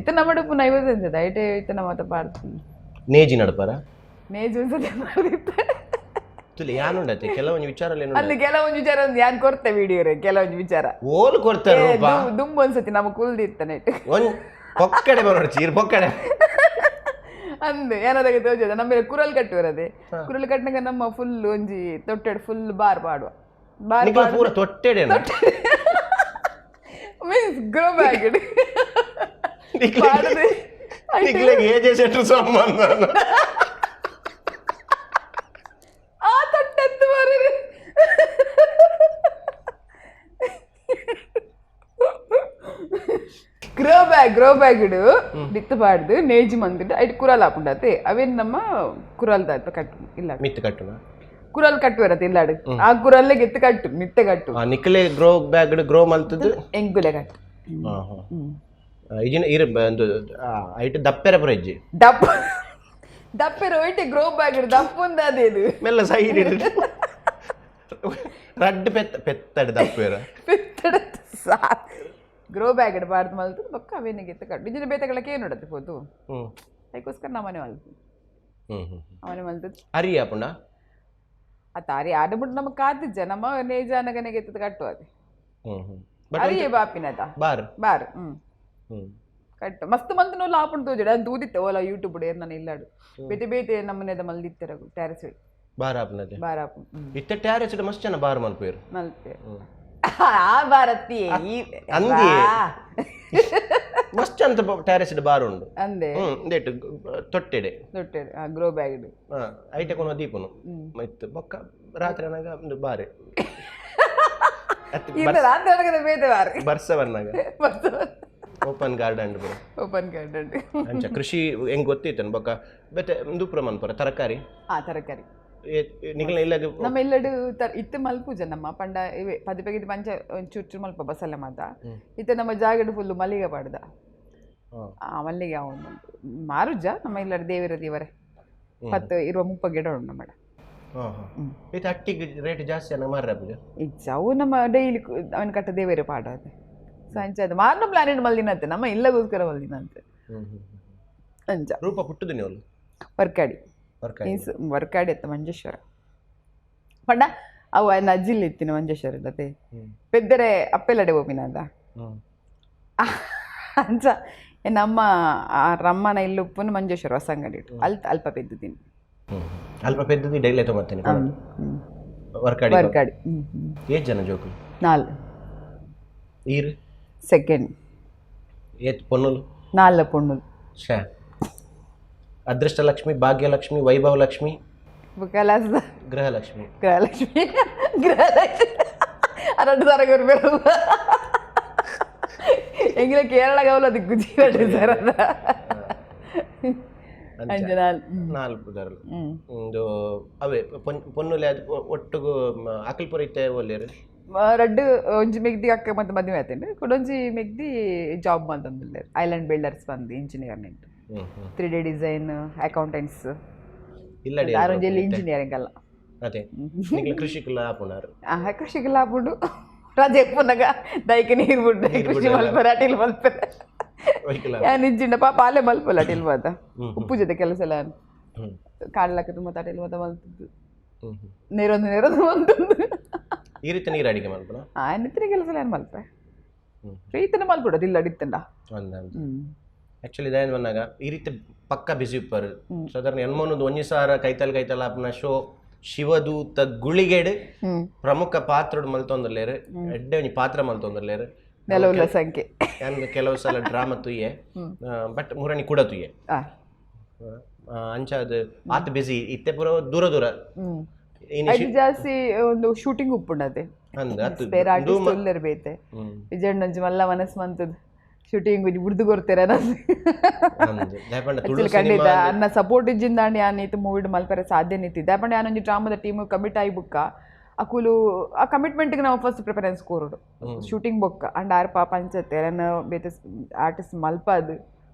ಇತ್ತ ನಮ್ಮ ಪುನಃ ಐವತ್ತು ಎಂತದ ಐಟೆ ಇತ್ತ ನಮ್ಮ ಮತ್ತೆ ಪಾಡ್ದು. ನೇಜಿ ನಡ್ಪಾರ? ನೇಜು ಒಂದ್ಸತಿ ಮಾಡಿತ್ತ. ತುಲಿ ಯಾನುಂಡತೆ ಕೆಲವೊಂದು ವಿಚಾರ. ಅಲ್ಲಿ ಕೆಲವೊಂದು ವಿಚಾರ ಒಂದು ಯಾನ್ ಕೊರ್ತೆ ವಿಡಿಯೋ ರೇ ಕೆಲವೊಂದು ವಿಚಾರ. ಓಲು ಕೊಡ್ತಾರೆ ರೂಪ? ದುಂಬು ಒಂದ್ಸತಿ ನಮ್ಮ ಕುಲ್ದಿತ್ತ ನೆಟ್. ಒಂದ್ ಪೊಕ್ಕಡೆ ಬರೋಡು ಚೀರ್ ಪೊಕ್ಕಡೆ. ಅಂದ್ ಏನಾದಾಗ ತೋಜದ ನಮ್ಮ ಕುರಲ್ ಕಟ್ಟುವರದೆ, ಕುರಲ್ ಕಟ್ಟಿನಾಗ ನಮ್ಮ ಫುಲ್ ಒಂಜಿ ತೊಟ್ಟೆಡ್ ಫುಲ್ ಬಾರ್ ಪಾಡುವ ಬಾರ್. ನಿಕ್ಲ ಪೂರ ತೊಟ್ಟೆಡೆ. Means grow bag ಪಾಡದೆ. ನಿಕ್ಲೆಗ್ ಏಜೆ ಸೆಟ್ರು ಸಂಬಂಧ? ಆ ತೊಟ್ಟೆತ್ತು ಮಾರ್ರೆ. Grow bag, grow bag ಇಡು ಬಿತ್ತು ಪಾಡ್ದು ನೇಜಿ ಮಂದಿಟ್ಟು ಐಟ್ ಕುರಲ್ ಹಾಪುಂಡತೆ. ಅವೇನ್ ನಮ್ಮ ಕುರಲ್ ದಾತ ಕಟ್ಟು ಇಲ್ಲ? ಮಿತ್ತು ಕಟ್ಟುನ. ಕುರಲ್ ಕಟ್ಟುವರತ್ತೆ ಇಲ್ಲಾಡು, ಆ ಕುರಲ್ಲೇ ಗೆತ್ತು ಕಟ್ಟು ಮಿತ್ತೆ ಕಟ್ಟು. ಆ ನಿಕ್ಲೆ grow bag grow ಮಲ್ತದ್ದು? ಎಂಗುಲೆ ಕಟ್ಟು. ಹಾ ಹಾ, ಇಜಿನ ಇರ್ ಒಂದು ಐಟ್ ದಪ್ಪೆರ ಪುರ ಇಜ್ಜಿ. ದಪ್ಪ ದಪ್ಪೆರ ಒಯ್ಟೆ ಗ್ರೋ ಬ್ಯಾಗ್ ಇಡು ದಪ್ಪ ಒಂದು ಅದೇ ಇದು. ಮೆಲ್ಲ ಸೈಡ್ ಇಡು. ರಡ್ಡ್ ಪೆತ್ತ ಪೆತ್ತಡ್ ದಪ್ಪೆರ. ಗ್ರೋ ಬ್ಯಾಗ್ ಇಡಬಾರ್ದು ಮಲ್ತು ಬೊಕ್ಕ ಅವೇನಿಗೆ ಗೆತ್ತು ಕಟ್ಟು ಇಜಿನ ಬೇತೆಗಳಕ್ಕೆ ಏನು ನೋಡತ್ತೆ ಪೋತು. ಅದಕ್ಕೋಸ್ಕರ ನಮ್ಮನೆ ಮಲ್ತು. ಹ್ಮ್ ಹ್ಮ್ ಅವನೇ ಮಲ್ತು. ಅರಿ ಆಪುಂಡ? ಆ ತಾರಿ ಆಡಬಿಟ್ಟು ನಮಗೆ ಕಾತಿಜ್ಜ, ನಮ್ಮ ನೇಜಾನಗನೆಗೆ ಎತ್ತದ ಕಟ್ಟು ಅದೇ. ಹ್ಮ್ ಹ್ಮ್ ಬಟ್ ಅರಿಯೇ ಬಾಪಿನದ. ಬಾರ್. ಬಾರ್, ಹ್ಮ್. ಕಟ್ಟು ಮಸ್ತ್ ಮಂತ್ ನೋಲ್ಲ ಆಪುಂಡು ತೋಜಡ ಅದು ದೂದಿತ್ತೆ ಓಲ ಯೂಟ್ಯೂಬ್ ನಾನು ಇಲ್ಲಾಡು ಬೇತೆ ಬೇತೆ ನಮ್ಮನೆದ ಮಲ್ದಿತ್ತೆರ ಟ್ಯಾರಿಸ್. ಬಾರ್ ಆಪುನದೆ. ಬಾರ್ ಆಪು, ಹ್ಮ್. ಇತ್ತೆ ಟ್ಯಾರೆಸ್ ಮಸ್ತ್ ಜನ ಬಾರ್ ಮಲ್ಪುವೆರ್. ಮಲ್ಪೆ ಆ ಬಾರತ್ತಿ ಈ ಅಂದಿ. ಮಸ್ತ್ ಅಂತ ಟ್ಯಾರೆಸ್ ಬಾರ್ ಉಂಡು. ಅಂದೆ. ಇಂದೇಟ್ ತೊಟ್ಟೆಡೆ. ದೊಡ್ಡ ಗ್ರೋ ಬ್ಯಾಗ್. ಹಾ, ಐಟೆ ಕೊನ ದೀಪನು ಇತ್ತು ಬೊಕ್ಕ ರಾತ್ರಿ ಅನಾಗ ಒಂದು ಬಾರೆ. ಅತ್. ಇಲ್ಲ, ರಾತ್ರಿ ಒಳಗಡೆ ಬೇತೆ ಬಾರ್. ಬರ್ಸ ಬರ್ನಾಗ ಓಪನ್ ಗಾರ್ಡನ್ ಪೂರ. Open garden. ಅಂಚ ಕೃಷಿ ಹೆಂಗ್ ಗೊತ್ತಿತ್ತನ್ ಬೊಕ್ಕ ಬೇತೆ ಉಂದು ಮನ್ಪುರ ತರಕಾರಿ? ಆ ತರಕಾರಿ. ನಿಗಲ ಇಲ್ಲ? ನಮ್ಮ ಇಲ್ಲಡು ತರ ಇತ್ತೆ ಮಲ್ಪುಜ ನಮ್ಮ ಪಂಡ ಇವೆ ಪದಿಪೆಗಿದ್ ಪಂಚ ಒಂಚೂರು ಚೂರು ಮಲ್ಪ ಬಸಲೆ ಮಾತ. ಇತ್ತೆ ನಮ್ಮ ಜಾಗಡ್ ಫುಲ್ಲು ಮಲ್ಲಿಗೆ ಪಾಡ್ದ. ಆ ಮಲ್ಲಿಗೆ ಅವನು ಮಾರುಜ ನಮ್ಮ ಇಲ್ಲಡು ದೇವರ ದೇವರೇ 10 ಇರುವ 30 ಗಿಡ ಉಂಟು ನಮ್ಮ. ಇತ್ತೆ ಅಟ್ಟಿಗೆ ರೇಟ್ ಜಾಸ್ತಿ ಅನ್ನ ಮಾರ್ರೆ ಪೂಜ? ಇಜ್ಜ, ಅವು ನಮ್ಮ ಡೈಲಿ ಅವನ ಕಟ್ಟ ದೇವರೇ ಪಾಡೋದು. ಸೊ ಅಂಚ ಅದು ಮಾರ್ನ ಪ್ಲಾನೆಟ್ ಮಲ್ದಿನಂತೆ, ನಮ್ಮ ಇಲ್ಲಗೋಸ್ಕರ ಮಲ್ದಿನಂತೆ ಅಂಚ. ರೂಪ ಪುಟ್ಟುದು ನೀವು? ವರ್ಕಾಡಿ. ವರ್ಕಾಡಿ. ಮೀನ್ಸ್ ವರ್ಕಾಡಿ ಅತ್ತ ಮಂಜೇಶ್ವರ. ಪಂಡ ಅವು ಅನ್ನ ಅಜ್ಜಿಲ್ ಇತ್ತಿನ ಮಂಜೇಶ್ವರ ಇಲ್ಲತೆ ಪೆದ್ದರೆ ಅಪ್ಪೆಲ್ಲಡೆ ಹೋಗಿನದ. ಅಂಚ ನಮ್ಮ ಆ ರಮ್ಮನ ಇಲ್ಲುಪ್ಪುನು ಮಂಜೇಶ್ವರ ಹೊಸಂಗಡಿ ಇಟ್ಟು ಅಲ್ಪ ಅಲ್ಪ ಪೆದ್ದುದ್ದೀನಿ. ಅಲ್ಪ ಪೆದ್ದದಿ ಡೈಲಿ ತೊಗೊಂಬರ್ತೀನಿ ವರ್ಕಾಡಿ. ವರ್ಕಾಡಿ, ಹ್ಮ್ ಹ್ಮ್. ಏತ್ ಜನ ಜೋಕುಲು? ನಾಲ್. ಈರ್? ಸೆಕೆಂಡ್. ಏತ್ ಪೊನ್ನುಲು? ನಾಲ್ ಪೊಣ್ಣುಲು. ಶ್ಯಾ, ಅದೃಷ್ಟಲಕ್ಷ್ಮಿ, ಭಾಗ್ಯಲಕ್ಷ್ಮಿ, ವೈಭವ ಲಕ್ಷ್ಮಿ. ಕಲಾಸದ. ಗೃಹಲಕ್ಷ್ಮಿ. ಗೃಹಲಕ್ಷ್ಮಿ, ಗೃಹಲಕ್ಷ್ಮಿ ಅರಡು ಸರ ಕೊರ್ಪೆರು ಎಂಗಿಲ ಕೇರಳ ಗೌಲ ದಿಕ್ಕು ಜೀವ ಸರ್ ಅದ. ಅಂಚ ನಾಲ್. ನಾಲ್ಕು ಪುದರ್ಲು. ಒಂದು ಅವೇ ಪೊನ್ನುಲೆ ಅದು ಒಟ್ಟುಗು ಅಕಲ್ಪುರ ಇತ್ತೆ ಒಲ್ಲೇರು? ರಡ್ಡು ಒಂಜಿ ಮೆಗ್ದಿ ಅಕ್ಕ ಮತ್ತೆ ಮದುವೆ ಆತೇನೆ, ಕುಡೊಂಜಿ ಮೆಗ್ದಿ ಜಾಬ್ ಮಂತೊಂದುಲ್ಲೆರ್ ಐಲ್ಯಾಂಡ್ ಬಿಲ್ಡರ್ಸ್ ಬಂದು ಇಂಜಿನಿಯರ್ ನೆಂಟು. ಹ್ಮ್ ಹ್ಮ್ 3D design, accountants. ಇಲ್ಲಡೆ. ಆರೊಂಜಿ ಇಂಜಿನಿಯರಿಂಗ್ ಅಲ್ಲ. ಅದೇ ನಿಕ್ಲೆ ಕೃಷಿಕುಲ ಆಪುನಾರು. ಆ ಕೃಷಿಗೆ ಲಾಭ ರಜೆ ಪುನಗ ದೈಕ ನೀರು ಬಿಡ್ಡೆ ಕೃಷಿ ಮಲ್ಪರ ಅಟಿಲ್ ಮಲ್ಪರೆ. ಒಯ್ಕುಲ. ಯಾನ್ ಇಜ್ಜಿಂಡ ಪಾಪ ಆಲೆ ಮಲ್ಪಲ್ಲ ಅಟಿಲ್ ಬಾತ ಉಪ್ಪು ಜೊತೆ ಕೆಲಸ ಎಲ್ಲ. ಹ್ಮ್ ಕಾಡ್ಲಕ್ಕ ತುಂಬ ತಟೆಲ್ ಮತ ಮಲ್ತದ್ದು. ಹ್ಮ್ ಹ್ಮ್. ನೇರೊಂದು ನೇರೊಂದು ಮಂತೊಂದು. ಈ ರೀತಿ ನೀರು ಅಡಿಗೆ ಮಲ್ಪನ? ನಿತ್ರೆ ಕೆಲಸ ಏನು ಮಲ್ಪೆ, ಪ್ರೀತಿನ ಮಲ್ಪಡೋದು ಇಲ್ಲ ಅಡಿತ್ತಂಡ. ಅಂದ ಆ್ಯಕ್ಚುಲಿ ಇದೇನು ಬಂದಾಗ ಈ ರೀತಿ ಪಕ್ಕ ಬಿಸಿ ಇಪ್ಪರು ಸಾಧಾರಣ ಎನ್ಮೊನೊಂದು ಒಂಜಿ ಸಾರ ಕೈತಲ್ ಕೈತಲ್ ಆಪುನ ಶೋ ಶಿವದೂತ ಗುಳಿಗೆಡ್ ಪ್ರಮುಖ ಪಾತ್ರಡ್ ಮಲ್ತೊಂದುಲ್ಲೆರ್, ಎಡ್ಡೆ ಒಂಜಿ ಪಾತ್ರ ಮಲ್ತೊಂದುಲ್ಲೆರ್. ನೆಲವುಲ್ಲ ಸಂಖ್ಯೆ. ಯಾನ್ ಕೆಲವು ಸಲ ಡ್ರಾಮಾ ತೂಯೆ, ಬಟ್ ಮುರಣಿ ಕೂಡ ತೂಯೆ. ಅಂಚ ಅದು ಆತ್ ಬಿಸಿ ಇತ್ತೆ ಪೂರ ದೂರ ದೂರ ಇನಿ. ಅದು ಜಾಸ್ತಿ ಒಂದು ಶೂಟಿಂಗ್ ಉಪ್ಪುಂಡತೆ. ಅಂದ್ ಅತ್ತು. ಬೇರೆ ಆರ್ಟಿಸ್ಟ್ ಉಲ್ಲೆರ್ ಬೇತೆ ವಿಜಯಣ್ಣಂಜಿ ಮಲ್ಲ ಮನಸ್ಸು ಮಂತದ್ ಶೂಟಿಂಗ್ ಬುಡ್ದು ಕೊರ್ತೀರ. ಅಂದ್ ದಾಯೆ ಪಂಡ ತುಳು ಆಕ್ಚುಲಿ ಖಂಡಿತ ಅನ್ನ ಸಪೋರ್ಟ್ ಇಜ್ಜಿಂದಾಂಡ ಯಾನ್ ಈತ್ ಮೂವಿಡ್ ಮಲ್ಪರೆ ಸಾಧ್ಯ ನಿಂತಿದ್ದೆ. ಪಂಡ ಯಾನೊಂಜಿ ಡ್ರಾಮದ ಟೀಮ್ ಕಮಿಟ್ ಆಯಿ ಬುಕ್ಕ ಅಕುಲು ಆ ಕಮಿಟ್ಮೆಂಟ್ಗೆ ನಾವು ಫಸ್ಟ್ ಪ್ರಿಫರೆನ್ಸ್ ಕೊರೊಡು ಶೂಟಿಂಗ್ ಬೊಕ್ಕ. ಅಂಡ್ ಆರ್ ಪಾಪ ಅಂಚತ್ತೆ ನನ್ನ ಬೇತೆ ಆರ್ಟಿಸ್ಟ್ ಮಲ್ಪಾದು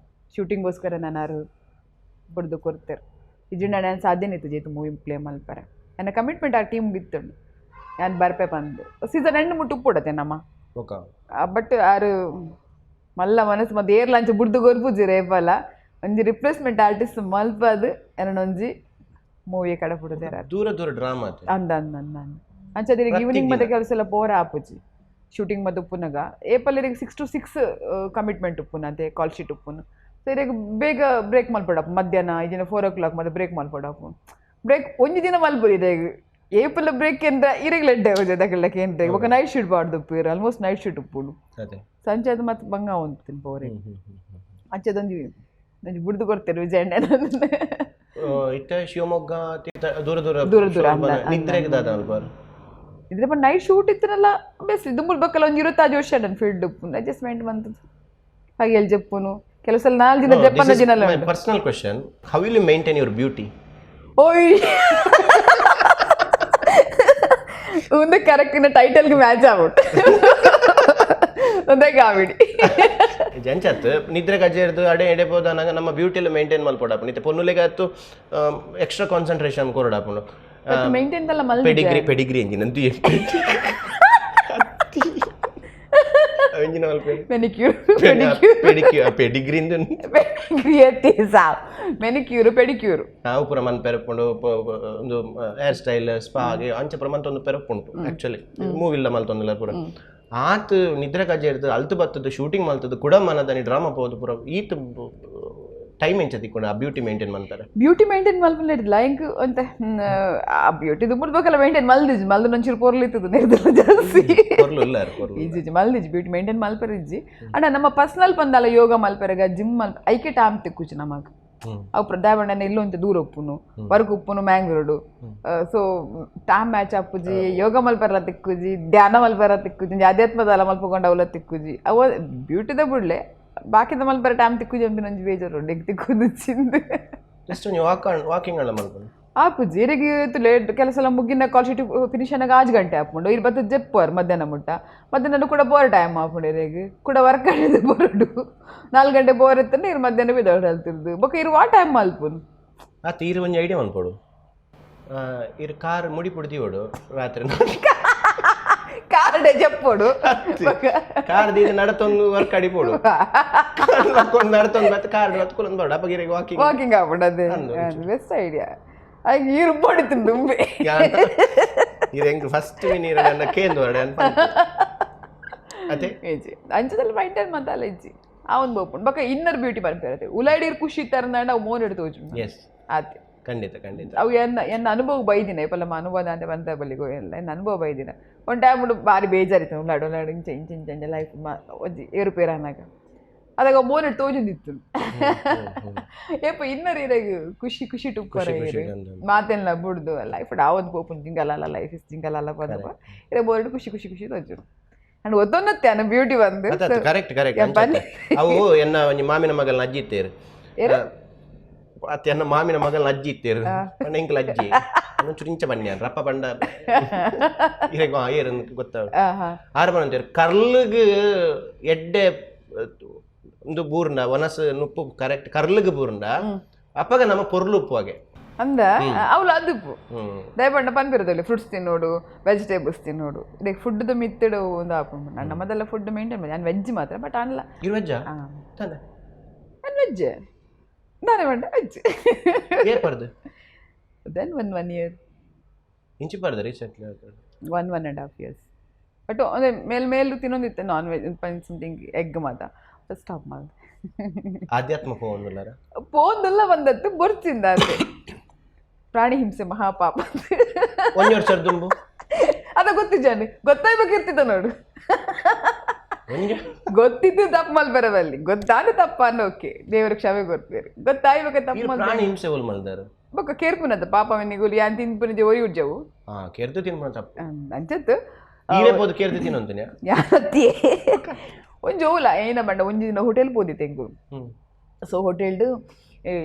ಶೂಟಿಂಗ್ಗೋಸ್ಕರ ನಾನು ಆರು ಬುಡ್ದು ಕೊರ್ತೆರ್. ಇಜ್ಜಿಂಡ ನಾನು ಸಾಧ್ಯ ನಿಂತು ಜೇತು ಮೂವಿ ಪ್ಲೇ ಮಲ್ಪರೆ. ನನ್ನ ಕಮಿಟ್ಮೆಂಟ್ ಆ ಟೀಮ್ ಇತ್ತುಂಡು, ಯಾನ್ ಬರ್ಪೆ ಪಂದ್ ಸೀಸನ್ ಎಂಡ್ ಮುಟ್ಟು ಉಪ್ಪುಡತೆ ನಮ್ಮ. ಬೊಕ್ಕ ಬಟ್ ಆರು ಮಲ್ಲ ಮನಸ್ಸು ಮತ್ತೆ ಏರ್ಲ ಅಂಚ ಬುಡ್ದು ಕೊರ್ಪುಜಿ ರೇಪಲ ಒಂಜಿ ರಿಪ್ಲೇಸ್ಮೆಂಟ್ ಆರ್ಟಿಸ್ಟ್ ಮಲ್ಪದು ಒಂಜಿ ಮೂವಿ ಕಡೆ ಪುಡುದೇರ. ದೂರ ದೂರ ಡ್ರಾಮಾ ಅತ್ತೆ. ಅಂದ ಅಂದ ಅಂದ ಅಂದ ಅಂಚ ಅದಿರಿಗೆ ಈವ್ನಿಂಗ್ ಮತ್ತೆ ಕೆಲಸ ಎಲ್ಲ ಪೋರ ಆಪುಜಿ ಶೂಟಿಂಗ್ ಮತ್ತೆ ಉಪ್ಪುನಗ. ಏಪಲ್ ಇರಿಗೆ 6 to 6 commitment ಉಪ್ಪುನ ಅದೇ ಕಾಲ್ ಶೀಟ್ ಉಪ್ಪುನು. ಸೊ ಇರಿಗೆ ಬೇಗ ಬ್ರೇಕ್ ಮಲ್ಪಡಪ್ಪ ಮಧ್ಯಾಹ್ನ ಈಜಿನ 4 o'clock ಮತ್ತೆ ಬ್ರೇಕ್ ಮಲ್ಪಡಪ್ಪ. ಬ್ರೇಕ್ ಒಂಜಿ ದಿನ ಮಲ್ಪುರಿ ಇರೇಗ್ ಏಪಲ್ ಬ್ರೇಕ್ ಎಂದ್ರ ಇರೆಗ್ ಲೆಡ್ಡೆ ದಗಲ ಕೇಂದ್ರ ಬೊಕ ನೈಟ್ ಶೂಟ್ ಪಾಡ್ದು ಉಪ್ಪು, almost night shoot ಉಪ್ಪುನು. ಅದೇ. ಸಂಜೆ ಅದು ಮತ್ತೆ ಬಂಗ ಉಂಟು ತಿನ್ಪೋರೆ ಅಂಚದೊಂಜಿ ಒಂಜಿ ಬುಡ್ದು ಕೊಡ್ತೇನೆ ವಿಜಯಣ್ಣ. ಇತ್ತೆ ಶಿವಮೊಗ್ಗ ತೀರ್ಥ ದೂರ ದೂರ ದೂರ ದೂರ ನಿದ್ರೆಗೆ ದಾದ ಅಲ್ಪ. ಇದ್ರೆ but night shoot ಇತ್ತನಲ್ಲ best ದುಂಬುಲ್ ಬಕ್ಕಲ ಒಂಜಿ ಇರುತ್ತಾಜ್ ವರ್ಷ ನನ್ನ ಫೀಲ್ಡ್ ಉಪ್ಪುನು ಅಡ್ಜಸ್ಟ್ಮೆಂಟ್ ಬಂತದ್ದು ಹಾಗೆ ಎಲ್ಲಿ ಜಪ್ಪುನು ಕೆಲವು ಸಲ 4 ದಿನ ಜಪ್ಪನ ದಿನ ಎಲ್ಲ ಉಂಟು. Personal question, how will you maintain your beauty? ಓಯ್, ಒಂದು ಕರೆಕ್ಟ್ ಟೈಟಲ್ಗೆ ಮ್ಯಾಚ್ ಆಗ್ಬಿಟ್ಟು ಒಂದೇ ಕಾಮಿಡಿ. ಜಂಚತ್ ನಿದ್ರೆ ಗಜೆ ಹಿಡ್ದು ಅಡೆ ಎಡೆ ಪೋದಾನಾಗ ನಮ್ಮ ಬ್ಯೂಟಿ ಎಲ್ಲ ಮೇಂಟೈನ್ ಮಲ್ಪಡಪ್ಪ. ನಿತ್ತೆ ಪೊನ್ನುಲೆಗೆ ಅತ್ತು ಎಕ್ಸ್ಟ್ರಾ ಕಾನ್ಸಂಟ್ರೇಷನ್ ಕೊರಡಪ್ಪನು. ಮೇಂಟೈನ್ ಅಲ್ಲ ಮಲ್ Pedigree Pedigree engine ಅಂತೂ ಎಂಜಿನ್ ಮಲ್ಪೆ manicure pedicure. Pedicure Pedigree ಇಂದು ಮೆನಿಕ್ಯೂರ್ ಪೆಡಿಕ್ಯೂರ್. ನಾವು ಪೂರ ಮನ್ ಪೆರಪುಂಡು ಒಂದು hair style spa ಅಂಚ ಪೂರ ಮಂತೊಂದು ಪೆರಪುಂಟು. ಆಕ್ಚುಲಿ ಮೂವಿಲ್ಲ ಮಲ್ತೊಂದಿಲ್ಲ ಪೂರ ಆತ್ ನಿದ್ರೆ ಕಜೆ ಇರ್ತದೆ ಅಲ್ತು ಬತ್ತದ್ದು ಶೂಟಿಂಗ್ ಮಲ್ತದ್ದು ಕೂಡ ಮನದನಿ ಡ್ರಾಮಾ ಪೋದು ಪೂರ ಈತ್ ಟೈಮ್ ಎಂಚ ತಿಕ್ಕೊಂಡು ಆ ಬ್ಯೂಟಿ ಮೇಂಟೈನ್ ಮಾಡ್ತಾರೆ? ಬ್ಯೂಟಿ ಮೇಂಟೈನ್ ಮಲ್ಪುನ ಇರ್ದಿಲ್ಲ ಎಂಕ್ ಒಂತೆ ಆ ಬ್ಯೂಟಿ ದುಂಬುಡ್ ಮೇಂಟೈನ್ ಮಲ್ದಿಜ್ ಮಲ್ದು ಒಂಚೂರು ಪೊರ್ಲಿತ್ತದು ನಿರ್ದಿಲ್ಲ ಜಾಸ್ತಿ. ಪೊರ್ಲು ಇಲ್ಲ ಪೊರ್ಲು. ಇಜ್ಜಿ ಇಜ್ಜಿ ಮಲ್ದಿಜ್ ಬ್ಯೂಟಿ ಮೇಂಟೈನ್ ಮಲ್ಪೆರ ಇಜ್ಜಿ. ಅಂಡ ನಮ್ಮ ಪರ್ಸನಲ್ ಪಂದಲ್ಲ ಯೋಗ ಮಲ್ಪೆರಗ ಜಿಮ್ ಮಲ್ಪ ಐಕೆ ಟೈಮ್ ತಿಕ್ಕುಜಿ ನಮಗ್. ಅವು ಪ್ರಧಾವಣ್ಣನ ಇಲ್ಲೊಂತ ದೂರ ಉಪ್ಪುನು ವರ್ಕ್ ಉಪ್ಪುನು ಮ್ಯಾಂಗ್ಳೂರು. So time match ಆಪುಜಿ, ಯೋಗ ಮಲ್ಪೆರ ತಿಕ್ಕುಜಿ, ಧ್ಯಾನ ಮಲ್ಪೆರ ತಿಕ್ಕುಜಿ, ಆಧ್ಯಾತ್ಮದ ಮಲ್ಪಕೊಂಡು ಅವಲ ತಿಕ್ಕುಜಿ. ಅವ ಬ್ಯೂಟಿದ ಬುಡ್ಲೆ ಬಾಕಿದ ಮಲ್ಪೆರ ಟೈಮ್ ತಿಕ್ಕುಜಿ ಅಂಬಿನ ಒಂಜಿ ಬೇಜಾರು ಉಂಡು ತಿಕ್ಕುದು ಚಿಂದು. ಜಸ್ಟ್ ಒಂಜಿ ವಾಕಿಂಗ್ ಅಲ್ಲ ಮಲ್ಪುನು. ಆಪುಜಿ ಇರೆಗ್ ಲೇಟ್ ಕೆಲಸ ಎಲ್ಲ ಮುಗಿನ call sheet finish ಅನ್ನಾಗ 5 ಗಂಟೆ ಆಪುಂಡು. ಇರ್ ಬತ್ತದ ಜೆಪ್ಪುವರ್ ಮಧ್ಯಾಹ್ನ ಮುಟ್ಟ ಮಧ್ಯಾಹ್ನ ಕೂಡ ಬೋರ್ ಟೈಮ್ ಆಪುಂಡು. ಇರೆಗ್ ಕೂಡ ವರ್ಕ್ ಆಡಿದ್ ಬೋರಡು 4 ಗಂಟೆ ಬೋರ್ ಇತ್ತಂದ್ರೆ ಇರ್ ಮಧ್ಯಾಹ್ನ ಬಿದೋಡು ಅಲ್ತಿರ್ದು ಬೊಕ ಇರು ಆ ಟೈಮ್ ಮಲ್ಪುನು. ಆತ್ ಈರು ಒಂಜಿ ಐಡಿಯಾ ಮಲ್ಪೊಡು, ಇರ್ ಕಾರ್ ಮುಡಿ ಪುಡ್ದಿವೋಡು ರಾತ್ರಿ ಕಾರ್ಡೆ ಜಪ್ಪೋಡು ಕಾರ್ ದೀದ ನಡತೊಂದು ವರ್ಕ್ ಅಡಿಪೋಡು ನಡತೊಂದು ಮತ್ತೆ ಕಾರ್ ಬತ್ಕೊಲೊಂದು ಬೋಡ ಅಪ್ಪ ಇರೆಗ್ ವಾಕಿಂಗ್ ವಾಕಿಂಗ್ ಆಪುಂಡು. ಅದೇ ಬೆಸ್ಟ್ ಐಡಿಯಾ. ಆಗ ಈರು ಪೊಡಿತು ದುಂಬೆ. ಇದು ಹೆಂಗ್ ಫಸ್ಟ್ ನೀರು ನನ್ನ ಕೇಂದ್ರ ಅದೇ. ಇಜ್ಜಿ ಅಂಚದಲ್ಲಿ ಮೈಂಟೈನ್ ಮಂತಲ್ಲ ಇಜ್ಜಿ ಆ ಒಂದು ಬೋಪುಂಡು ಬೊಕ ಇನ್ನರ್ ಬ್ಯೂಟಿ ಪನ್ಪೆರತೆ ಉಲಾಡಿರ್ ಖುಷಿ ತರಂದಾಂಡ ಅವು ಮೋನ್ ಹಿಡ್ದು ತೋಜುಂಡು. ಎಸ್. ಆತೆ. ಖಂಡಿತ ಖಂಡಿತ. ಅವು ಎನ್ನ ಎನ್ನ ಅನುಭವ ಬೈದಿನ ಇಪ್ಪಲ್ಲ ಅನುಭವ ಅಂತ ಬಂತ ಬಲ್ಲಿಗೋ ಎಲ್ಲ ಎನ್ನ ಅನುಭವ ಬೈದಿನ. ಒಂದು ಟೈಮ್ ಉಂಡು ಬಾರಿ ಬೇಜಾರಿತ್ತು ಉಲಾಡು ಉಲಾಡು ಇಂಚ ಇಂಚ ಇಂಚ ಇಂಚ ಲೈಫ್ ಒಂಜಿ ಏರುಪೇರು ಅನ್ನಾಗ ಅದಾಗ ಮೋನ್ ಹಿಡ್ದು ತೋಜೊಂದಿತ್ತು. ಏಪ ಇನ್ನರ್ ಇರೆಗ್ ಖುಷಿ ಖುಷಿ ಟುಪ್ಪರ ಖುಷಿ ಇರು ಅಂದು. ಮಾತೆಲ್ಲ ಬುಡ್ದು ಲೈಫ್ ಆವೊಂದು ಪೋಪುಂಡು ಜಿಂಗಲಾಲ ಲೈಫ್ is ಜಿಂಗಲಾಲ ಬಂದಪ್ಪ ಇರೆ ಬೋರ್ಡ್ ಖುಷಿ ಖುಷಿ ಖುಷಿ ತೋಜುಂಡು ಅಂಡ್ ಒತ್ತೊನ್ನತ್ತೆ ಅನ್ನ ಬ್ಯೂಟಿ ಬಂದು. Correct correct. ಬನ್ನಿ. ಅವು ಎನ್ನ ಒಂಜಿ ಮಾಮಿನ ಮಗಲ್ನ ಅಜ್ಜಿ ಇತ್ತೇರು ಅತ್ತೆ ಎನ್ನ ಮಾಮಿನ ಮಗಲ್ನ ಅಜ್ಜಿ ಇತ್ತೇರು ಪಂಡ ಎಂಕಲ್ ಅಜ್ಜಿ ಒಂಚೂರು ಇಂಚ ಬನ್ನಿ ರಪ್ಪ ಪಂಡ ಇರೆಗ್ ಏರು ಗೊತ್ತ ಆರು ಬಣ್ಣ ಕರ್ಲುಗ್ ಎಡ್ಡೆ ಒಂದು ಬೂರ್ಂಡ ಒನಸ್ ನುಪ್ಪು ಕರೆಕ್ಟ್ ಕರ್ಲುಗ್ ಬೂರ್ಂಡ ಅಪ್ಪಗ ನಮ್ಮ ಪೊರ್ಲು ಉಪ್ಪುವಾಗೆ. ಅಂದ ಅವಳು ಅದುಪ್ಪು ದಯಪಂಡ ಪನ್ಪಿರದಲ್ಲಿ ಫ್ರೂಟ್ಸ್ ತಿನ್ನೋಡು ವೆಜಿಟೇಬಲ್ಸ್ ತಿನ್ನೋಡು ಇದಕ್ಕೆ ಫುಡ್ದು ಮಿತ್ತಿಡು ಒಂದು ಆಪುಂಡು. ನಾನು ನಮ್ಮದೆಲ್ಲ ಫುಡ್ ಮೇಂಟೈನ್ ಮಾಡಿ ನಾನು ವೆಜ್ ಮಾತ್ರ ಬಟ್ ಅಲ್ಲ. ಇರು ವೆಜ್ಜ? ನಾನು ವೆಜ್ ನಾನೇ ಪಂಡ veg. ಏರ್ಪರ್ದು then one one year. ಇಂಚಿ ಪರ್ದು ರೀಸೆಂಟ್ಲಿ? 1.5 years. But ಅಂದ್ರೆ ಮೇಲ್ ಮೇಲ್ ತಿನ್ನೊಂದಿತ್ತೆ non veg something egg ಮಾತ ಸ್ಟಾಪ್ ಮಾಡ್. ಆಧ್ಯಾತ್ಮ ಪೋವೊಂದುಲ್ಲಾರ? ಪೋಂದೆಲ್ಲ ಬಂದತ್ತು ಬೊರ್ಚಿಂದ ಅದೇ ಪ್ರಾಣಿ ಹಿಂಸೆ ಮಹಾಪಾಪ. ಒಂಜಿ ವರ್ಷ ದುಂಬು ಅದ ಗೊತ್ತಿಜ್ಜಾನೆ ಗೊತ್ತಾಯ್ಬೇಕಿರ್ತಿದ್ದ ನೋಡು. ಒಂಜಿ ಗೊತ್ತಿದ್ದು ತಪ್ಪು ಮಲ್ಬರವಲ್ಲಿ ಗೊತ್ತಾದ ತಪ್ಪ ಅನ್ನೋಕೆ ದೇವರ ಕ್ಷಮೆ ಕೊಡ್ತೀರಿ ಗೊತ್ತಾಯ್ಬೇಕ ತಪ್ಪು ಈರ್ ಮಲ್. ಪ್ರಾಣಿ ಹಿಂಸೆ ಒಲ್ ಮಲ್ದಾರ? ಬೊಕ್ಕ ಕೇರ್ಪುನದ ಪಾಪ ಅವನಿಗೆ ಯಾನ್ ತಿನ್ಪುನಿಜೆ ಒರಿ ಉಜ್ಜವು. ಹಾ, ಕೆರ್ದು ತಿನ್ಪುನ ತಪ್ಪು. ಅಂಚತ್ತು. ಈರೇ ಪೋದು ಕೆರ್ದು ತಿನ್ನೊಂತಿನ. ಯಾರತ್ತಿ ಒಂಜಿ ಓಲ ಏನ ಬಂಡ ಒಂಜಿ ದಿನ ಹೋಟೆಲ್ ಪೋದಿತ್ತೆ ಎಂಕು. ಸೊ ಹೋಟೆಲ್ಡ್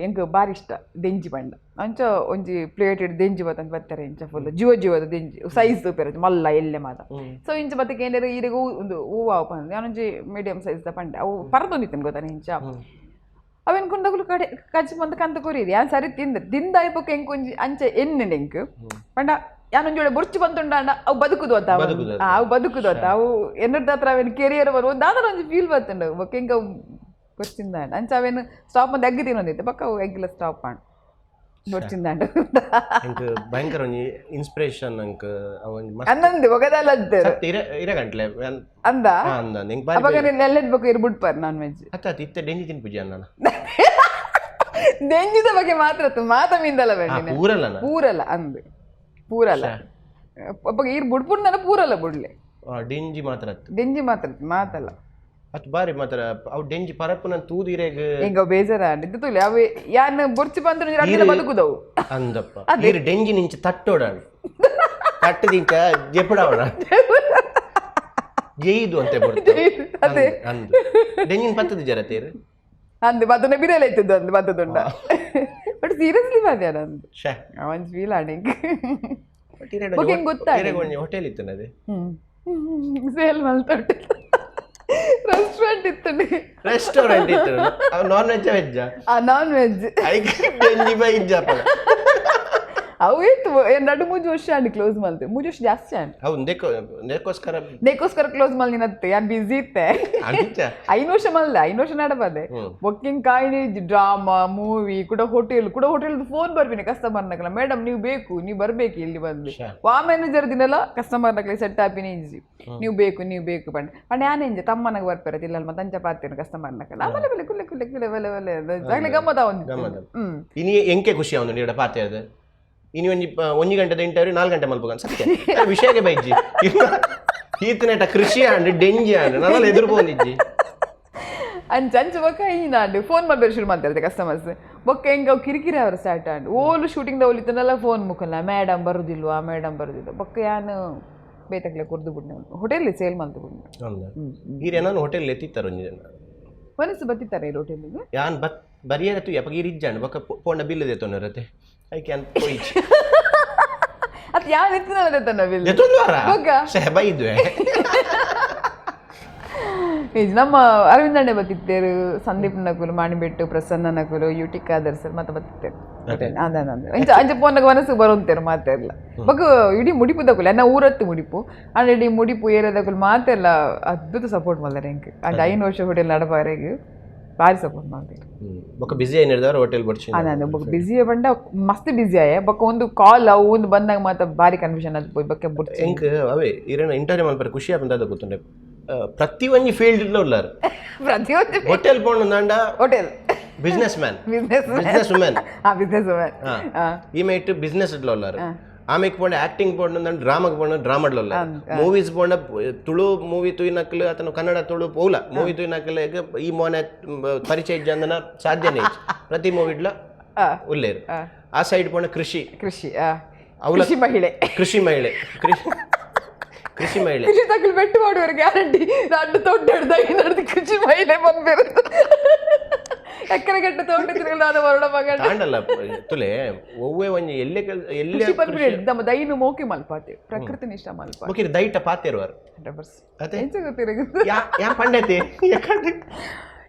ಎಂಕ್ ಬಾರಿ ಇಷ್ಟ ದೆಂಜಿ ಬಂಡ. ಅಂಚ ಒಂಜಿ ಪ್ಲೇಟ್ ಇಡ್ ದೆಂಜಿ ಬತ್ತಂತ ಬರ್ತಾರೆ ಇಂಚ ಫುಲ್ ಜೀವ ಜೀವದ ದೆಂಜಿ ಸೈಜ್ ಪೇರ ಮಲ್ಲ ಎಲ್ಲೆ ಮಾತ. ಸೊ ಇಂಚ ಬತ್ತಕ್ಕೆ ಏನಾರು ಈರೆಗ್ ಹೂ ಒಂದು ಹೂವು ಪಂಡ ಯಾನೊಂಜಿ ಮೀಡಿಯಂ ಸೈಜ್ ದ ಪಂಡೆ ಅವು ಪರದೊಂದಿತ್ತೇನು ಗೊತ್ತಾ ಇಂಚ ಅವೇನು ಕುಂದಗುಲು ಕಡೆ ಕಚ್ಚಿ ಬಂದು ಕಂತ ಕೊರಿರಿ ಯಾನ್ ಸರಿ ತಿಂದ ತಿಂದ ಐಪೊಕ್ಕ ಎಂಕ್ ಒಂಜಿ ಅಂಚ ಎಣ್ಣೆ ಎಂಕ್ ಪಂಡ ಯಾನೊಂಜಿ ಒಳ್ಳೆ ಬೊರ್ಚು ಬಂತುಂಡಾಂಡ ಅವು ಬದುಕುದು ಅತ್ತ ಅವು. ಬದುಕುದು. ಅವು ಬದುಕುದು ಅತ್ತ ಅವು ಎನ್ನದ ಹತ್ರ ಅವೇನು ಕೆರಿಯರ್ ಬರುವ ದಾದನ ಒಂಜಿ ಫೀಲ್ ಬತ್ತುಂಡು ಬೊಕ್ಕ ಎಂಕ್ ಅವು ಬೊರ್ಚಿಂದಾಂಡ ಅಂಚ ಅವೇನು ಸ್ಟಾಪ್ ಬಂದು ಎಗ್ ತಿನ್ನೊಂದಿತ್ತು ಬೊಕ್ಕ ಅವು ಎಗ್ಲ ಸ್ಟಾಪ್ ಮಾಡು ಬೊರ್ಚಿಂದಾಂಡ. ಎಂಕ್ ಭಯಂಕರ ಒಂಜಿ ಇನ್ಸ್ಪಿರೇಷನ್ ಅಂಕ್ ಅವ ಒಂಜಿ ಮಸ್ತ್. ಅಂದಂದು ಒಗದಲ್ಲ ಅಂತಾರೆ. ಸತ್ಯ ಇರೆ ಇರೆ ಗಂಟ್ಲೆ ಅಂದ. ಹಾ, ಅಂದ ಎಂಕ್ ಬಾರಿ. ಅವಾಗ ನೀನು ಎಲ್ಲೆದ್ ಬೊಕ್ಕ ಇರು ಬಿಡ್ಪಾರ್ ನಾನ್ ವೆಜ್. ಅತ್ತ ಅತ್ತ ಇತ್ತೆ ಡೆಂಜಿ ತಿನ್ಪುಜಿ ಅನ್ನ. ದೆಂಜಿದ ಬಗ್ಗೆ ಮಾತ್ರ ಅತ್ತು ಮಾತ ಮೀಂದಲ್ಲ ಹಾ. ಬೇಡ. ಪೂರಲ್ಲನ? ಪೂರಲ್ಲ ಅಂದು ಪೂರಲ್ಲ ಅಪ್ಪ ಈರ್ ಬುಡ್ಪುಡ್ ಪೂರಲ್ಲ ಬುಡ್ಲೆ. ಡೆಂಜಿ ಮಾತ್ರ ಅತ್ತು. ದೆಂಜಿ ಮಾತ್ರ ಮಾತಲ್ಲ. ಅತ್ತು ಬಾರಿ ಮಾತ್ರ ಅವು ಡೆಂಜಿ ಪರಪುನ ತೂದು ಇರೆಗ್. ಎಂಗ ಬೇಜಾರ ಇದ್ದು ತುಲಿ ಅವೆ ಯಾನ್ ಬೊರ್ಚಿ ಬಂದ್ರೆ ಅಡ್ಡಿನ ಬದುಕುದವು. ಅಂದಪ್ಪ ಈರ್ ಡೆಂಜಿ ನಿಂಚ ತಟ್ಟೋಡಾಣ ತಟ್ಟದಿಂಚ ಜೆಪಡಾವಣ ಜೈದು ಅಂತೆ ಬರ್ತದೆ. ಜೈದು, ಅದೇ. ಅಂದು ಡೆಂಜಿನ ಪತ್ತದ ಜರ ತೇರು. ಅಂದು ಬದನೆ ಬಿರಲೆ ಇತ್ತದ್ದು ಅಂದು ಬತ್ತದುಂಡ ಬಟ್ ಸೀರಿಯಸ್ಲಿ ಬಾದ್ಯಾನ ಅಂದು. ಶೇ. ಒಂಜಿ ಫೀಲ್ ಆಡಿಂಗ್. ಬಟ್ ಇರೆಡ್ ಬೊಕ್ಕ ಎಂಕ್ ಗೊತ್ತಾಂಡ್. ಇರೆಗ್ ಒಂಜಿ ಹೋಟೆಲ್ ಇತ್ತು ಅದೇ. ಹ್ಮ್ ಸೇಲ್ ಮಲ್ತೊಟ್ಟು ರೆಸ್ಟೋರೆಂಟ್ ಇತ್ತು. ರೆಸ್ಟೋರೆಂಟ್ ಇತ್ತು. ಅವು non veg veg? ಆ ನಾನ್ ವೆಜ್. ಐಕ್ ಡೆಂಜಿ ಬೈ ಇಜ್ಜಾಪ. ಅವು ಇತ್ತು ಏನ್ ನಡು ಮೂಜಿ ವರ್ಷ ಆಂಡ್ ಕ್ಲೋಸ್ ಮಲ್ತೆ ಮೂಜಿ ವರ್ಷ ಜಾಸ್ತಿ ಆಂಡ್. ಅವು ನೇಕೋಸ್ಕರ. ನೇಕೋಸ್ಕರ ಕ್ಲೋಸ್ ಮಲ್ ನಿನತ್ತೆ ಯಾನ್ ಬಿಸಿ ಇತ್ತೆ. ಅಂಚ. ಐನು ವರ್ಷ ಮಲ್ದೆ 5 ವರ್ಷ ನಡಬಾದೆ ಬೊಕ್ಕಿಂಗ್ ಕಾಯಿನಿ ಡ್ರಾಮಾ ಮೂವಿ ಕೂಡ ಹೋಟೆಲ್ ಕೂಡ ಹೋಟೆಲ್ ಫೋನ್ ಬರ್ಬಿನಿ ಕಸ್ಟಮರ್ ನಕಲ ಮೇಡಮ್ ನೀವು ಬೇಕು ನೀವು ಬರ್ಬೇಕು ಇಲ್ಲಿ ಬಂದು. ಶ್ಯಾ. ವಾ ಮ್ಯಾನೇಜರ್ ದಿನಲ್ಲ ಕಸ್ಟಮರ್ ನಕಲೆ ಸೆಟ್ ಆಪಿನಿ ಇಂಜಿ ನೀವು ಬೇಕು ನೀವು ಬೇಕು ಪಂಡ ಪಂಡ ಯಾನ್ ಇಂಜೆ ತಮ್ಮನಗ ಬರ್ಪೇರ ತಿಲ್ಲಲ್ ಮತ್ತೆ ಅಂಚ ಪಾತೇನು ಕಸ್ಟಮರ್ ನಕಲ ಆಮೇಲೆ ಬೆಲೆ ಕುಲ್ಲೆ ಕುಲ್ಲೆ ಕುಲ್ಲೆ ಬೆಲೆ ಬೆಲೆ ಜಾಗಲೆ ಗಮ್ಮದ ಒಂದು. ಗಮ್ಮತ್. ಹ್ಮ್. ಇನಿ ಎಂಕೆ ಖುಷಿ ಅವನು ನೀಡ ಪಾತೆ ಅದು ಇನಿ ಒಂಜಿ ಒಂಜಿ ಗಂಟೆದ ಇಂಟರ್ವ್ಯೂ 4 ಗಂಟೆ ಮಲ್ಪುಗನ್ ಸತ್ಯ ವಿಷಯಗೆ ಬೈಜಿ ಈತನೇಟ ಕೃಷಿ ಆಂಡ್ ಡೆಂಜಿ ಆಂಡ್ ನನ್ನಲ್ಲಿ ಎದುರು ಪೋಂದಿಜ್ಜಿ. ಅಂಚ ಅಂಚ ಬೊಕ್ಕ ಈನಾಂಡ್ ಫೋನ್ ಮಾಡ್ಬೇರೆ ಶುರು ಮಾಡ್ತಾರೆ ಕಸ್ಟಮರ್ಸ್ ಬೊಕ್ಕ ಹೆಂಗೆ ಅವು ಕಿರಿಕಿರಿ ಅವರು start and Olu shooting the ಓಲಿತ್ತನಲ್ಲ phone ಮುಖಲ್ಲ madam ಬರುದಿಲ್ವಾ madam ಬರುದಿಲ್ಲ ಬೊಕ್ಕ ಯಾನು ಬೇತಕ್ಲೆ ಕೊರ್ದು ಬಿಡ್ನೆ ಹೋಟೆಲ್ ಸೇಲ್ ಮಾಡ್ತು ಬಿಡ್ನೆ. ಈರೆ ನಾನು ಹೋಟೆಲ್ ಎತ್ತಿತ್ತಾರೆ ಒಂಜಿ ಜನ. ಮನಸ್ಸು ಬತ್ತಿತ್ತಾರೆ ಈ ಹೋಟೆಲ್ಗೆ. ಯಾನ್ ಬತ್ ಬರಿಯರ ತು ಯಪಗ ಇರಿಜ್ಜಾಂಡ್ ಬೊಕ್ಕ ಪೋಂಡ ಬಿಲ್ ದೇತೊನರತೆ ಐಕೆ ಯಾನ್ ಪೋಯಿಚ್. ಅದು ಯಾವ ಎತ್ತಿನಲ್ಲ ತನ್ನ ಬಿಲ್. ದೇತೊಂದು ಬೊಕ್ಕ? ಸೆಹ್ ಬೈದ್ವೆ. ನಿಜ ನಮ್ಮ ಅರವಿಂದ ಅಣ್ಣೆ ಬತ್ತಿತ್ತೇರು ಸಂದೀಪ್ ನಕುಲು ಮಾಣಿಬೆಟ್ಟು ಪ್ರಸನ್ನ ನಕುಲು UT Khader sir ಮತ್ತೆ ಬತ್ತಿತ್ತೇರು ಅದ ಅಂಚ ಅಂಚ ಪೋನ್ನಾಗ ಮನಸ್ಸು ಬರೋಂತೇರು ಮಾತೆಲ್ಲ ಬೊಕ್ಕ ಇಡೀ ಮುಡಿಪು ದಕುಲು ಎನ್ನ ಊರತ್ತು ಮುಡಿಪು ಅಂಡ್ ಇಡೀ ಮುಡಿಪು ಏರಿಯಾದಕುಲು ಮಾತೆಲ್ಲ ಅದ್ಭುತ ಸಪೋರ್ಟ್ ಮಾಡ್ತಾರೆ ಎಂಕ್ ಅಂಡ್ 5 ವರ್ಷ ಹೋಟೆಲ್ ನಡಪಾರೆಗ್ ಭಾರಿ ಸಪೋರ್ಟ್ ಮಾಡ್ತಾರೆ. ಬೊಕ್ಕ ಬಿಸಿ ಏನಿರ್ದವ್ರ ಹೋಟೆಲ್ ಬಡ್ಸಿ. ಅದ ಅದ ಬೊಕ್ಕ ಬ್ಯುಸಿ ಬಂಡ ಮಸ್ತ್ ಬ್ಯುಸಿ ಆಯ ಬೊಕ್ಕ ಒಂದು ಕಾಲ್ ಅವು ಒಂದು ಬಂದಾಗ ಮಾತ್ರ ಭಾರಿ ಕನ್ಫ್ಯೂಷನ್ ಅದು ಪೋಯ್ ಬೊಕ್ಕ ಬುಡ್ಚಿ. ಎಂಕ್ ಅವೇ ಇರೇನ ಇಂಟರ್ವ್ಯೂ ಮಲ್ಪರೆ ಖುಷಿ ಆಪುಂಡು ಅದ ಗೊತ್ತುಂಡೆ ಪ್ರತಿ ಒಂಜಿ ಫೀಲ್ಡ್ ಉಲ್ಲಾರ್. ಪ್ರತಿಯೊಂದು ಹೋಟೆಲ್ ಪೋಂಡು ನಾಂಡ hotel business man business business women. ಆ ಬಿಸ್ನೆಸ್ ವುಮೆನ್. ಈಮೆ ಇಟ್ಟು ಬಿಸ್ನೆಸ್ ಇಡ್ಲ ಉಲ್ಲಾರ್. ಆಮೇಲೆ ಪೋಂಡ ಆಕ್ಟಿಂಗ್ ಪೋಂಡು ಅಂದ್ ಡ್ರಾಮಾಗ್ ಪೋಂಡ ಡ್ರಾಮಾಡ್ಲ ಉಲ್ಲಾರ್. ಮೂವೀಸ್ ಪೋಂಡ ತುಳು ಮೂವಿ ತೂಯಿನಕ್ಲು ಅತನ ಕನ್ನಡ ತುಳು ಪೋಲ ಮೂವಿ ತೂಯಿನಕ್ಲು ಈ ಮೋನೆ ಪರಿಚಯ ಇಜ್ಜಂದನ ಸಾಧ್ಯನೇ ಇಜ್ಜಿ. ಪ್ರತಿ ಮೂವಿಡ್ಲ ಉಲ್ಲೇರು. ಆ ಸೈಡ್ ಪೋಂಡ ಕೃಷಿ ಕೃಷಿ ಅವ್ಲ ಕೃಷಿ ಮಹಿಳೆ. ಕೃಷಿ ಮಹಿಳೆ ಕೃಷಿ ಕೃಷಿ ಮಹಿಳೆ. ಕೃಷಿ ತಗಲು ಬೆಟ್ಟು ಮಾಡುವರು ಗ್ಯಾರಂಟಿ ನಡ್ಡು ತೋಟ ಹಿಡ್ದು ಕೃಷಿ ಮಹಿಳೆ ಬಂದ್ಬಿರು ಎಕ್ಕರೆ ಗಟ್ಟ ತೋಟ ತಿರುಗಲಾದ ವರುಣ ಮಗ. ತಾಂಡಲ್ಲ ತುಲೆ ಒವ್ವೆ ಒಂಜಿ ಎಲ್ಲೆ ಎಲ್ಲೆ. ಕೃಷಿ ಪನ್ಪಿನ ನಮ್ಮ ದೈನು ಮೋಕಿ ಮಲ್ಪಾತೆ ಪ್ರಕೃತಿ ನಿಷ್ಠ ಮಲ್ಪಾತೆ. ಬೊಕಿರ್ ದೈಟ ಪಾತೆರುವರು. 100%. ಅದೇ. ಎಂಚ ಗೊತ್ತಿರಗ. ಯಾ ಯಾ ಪಂಡತೆ ಯಾಕಂದ್ರೆ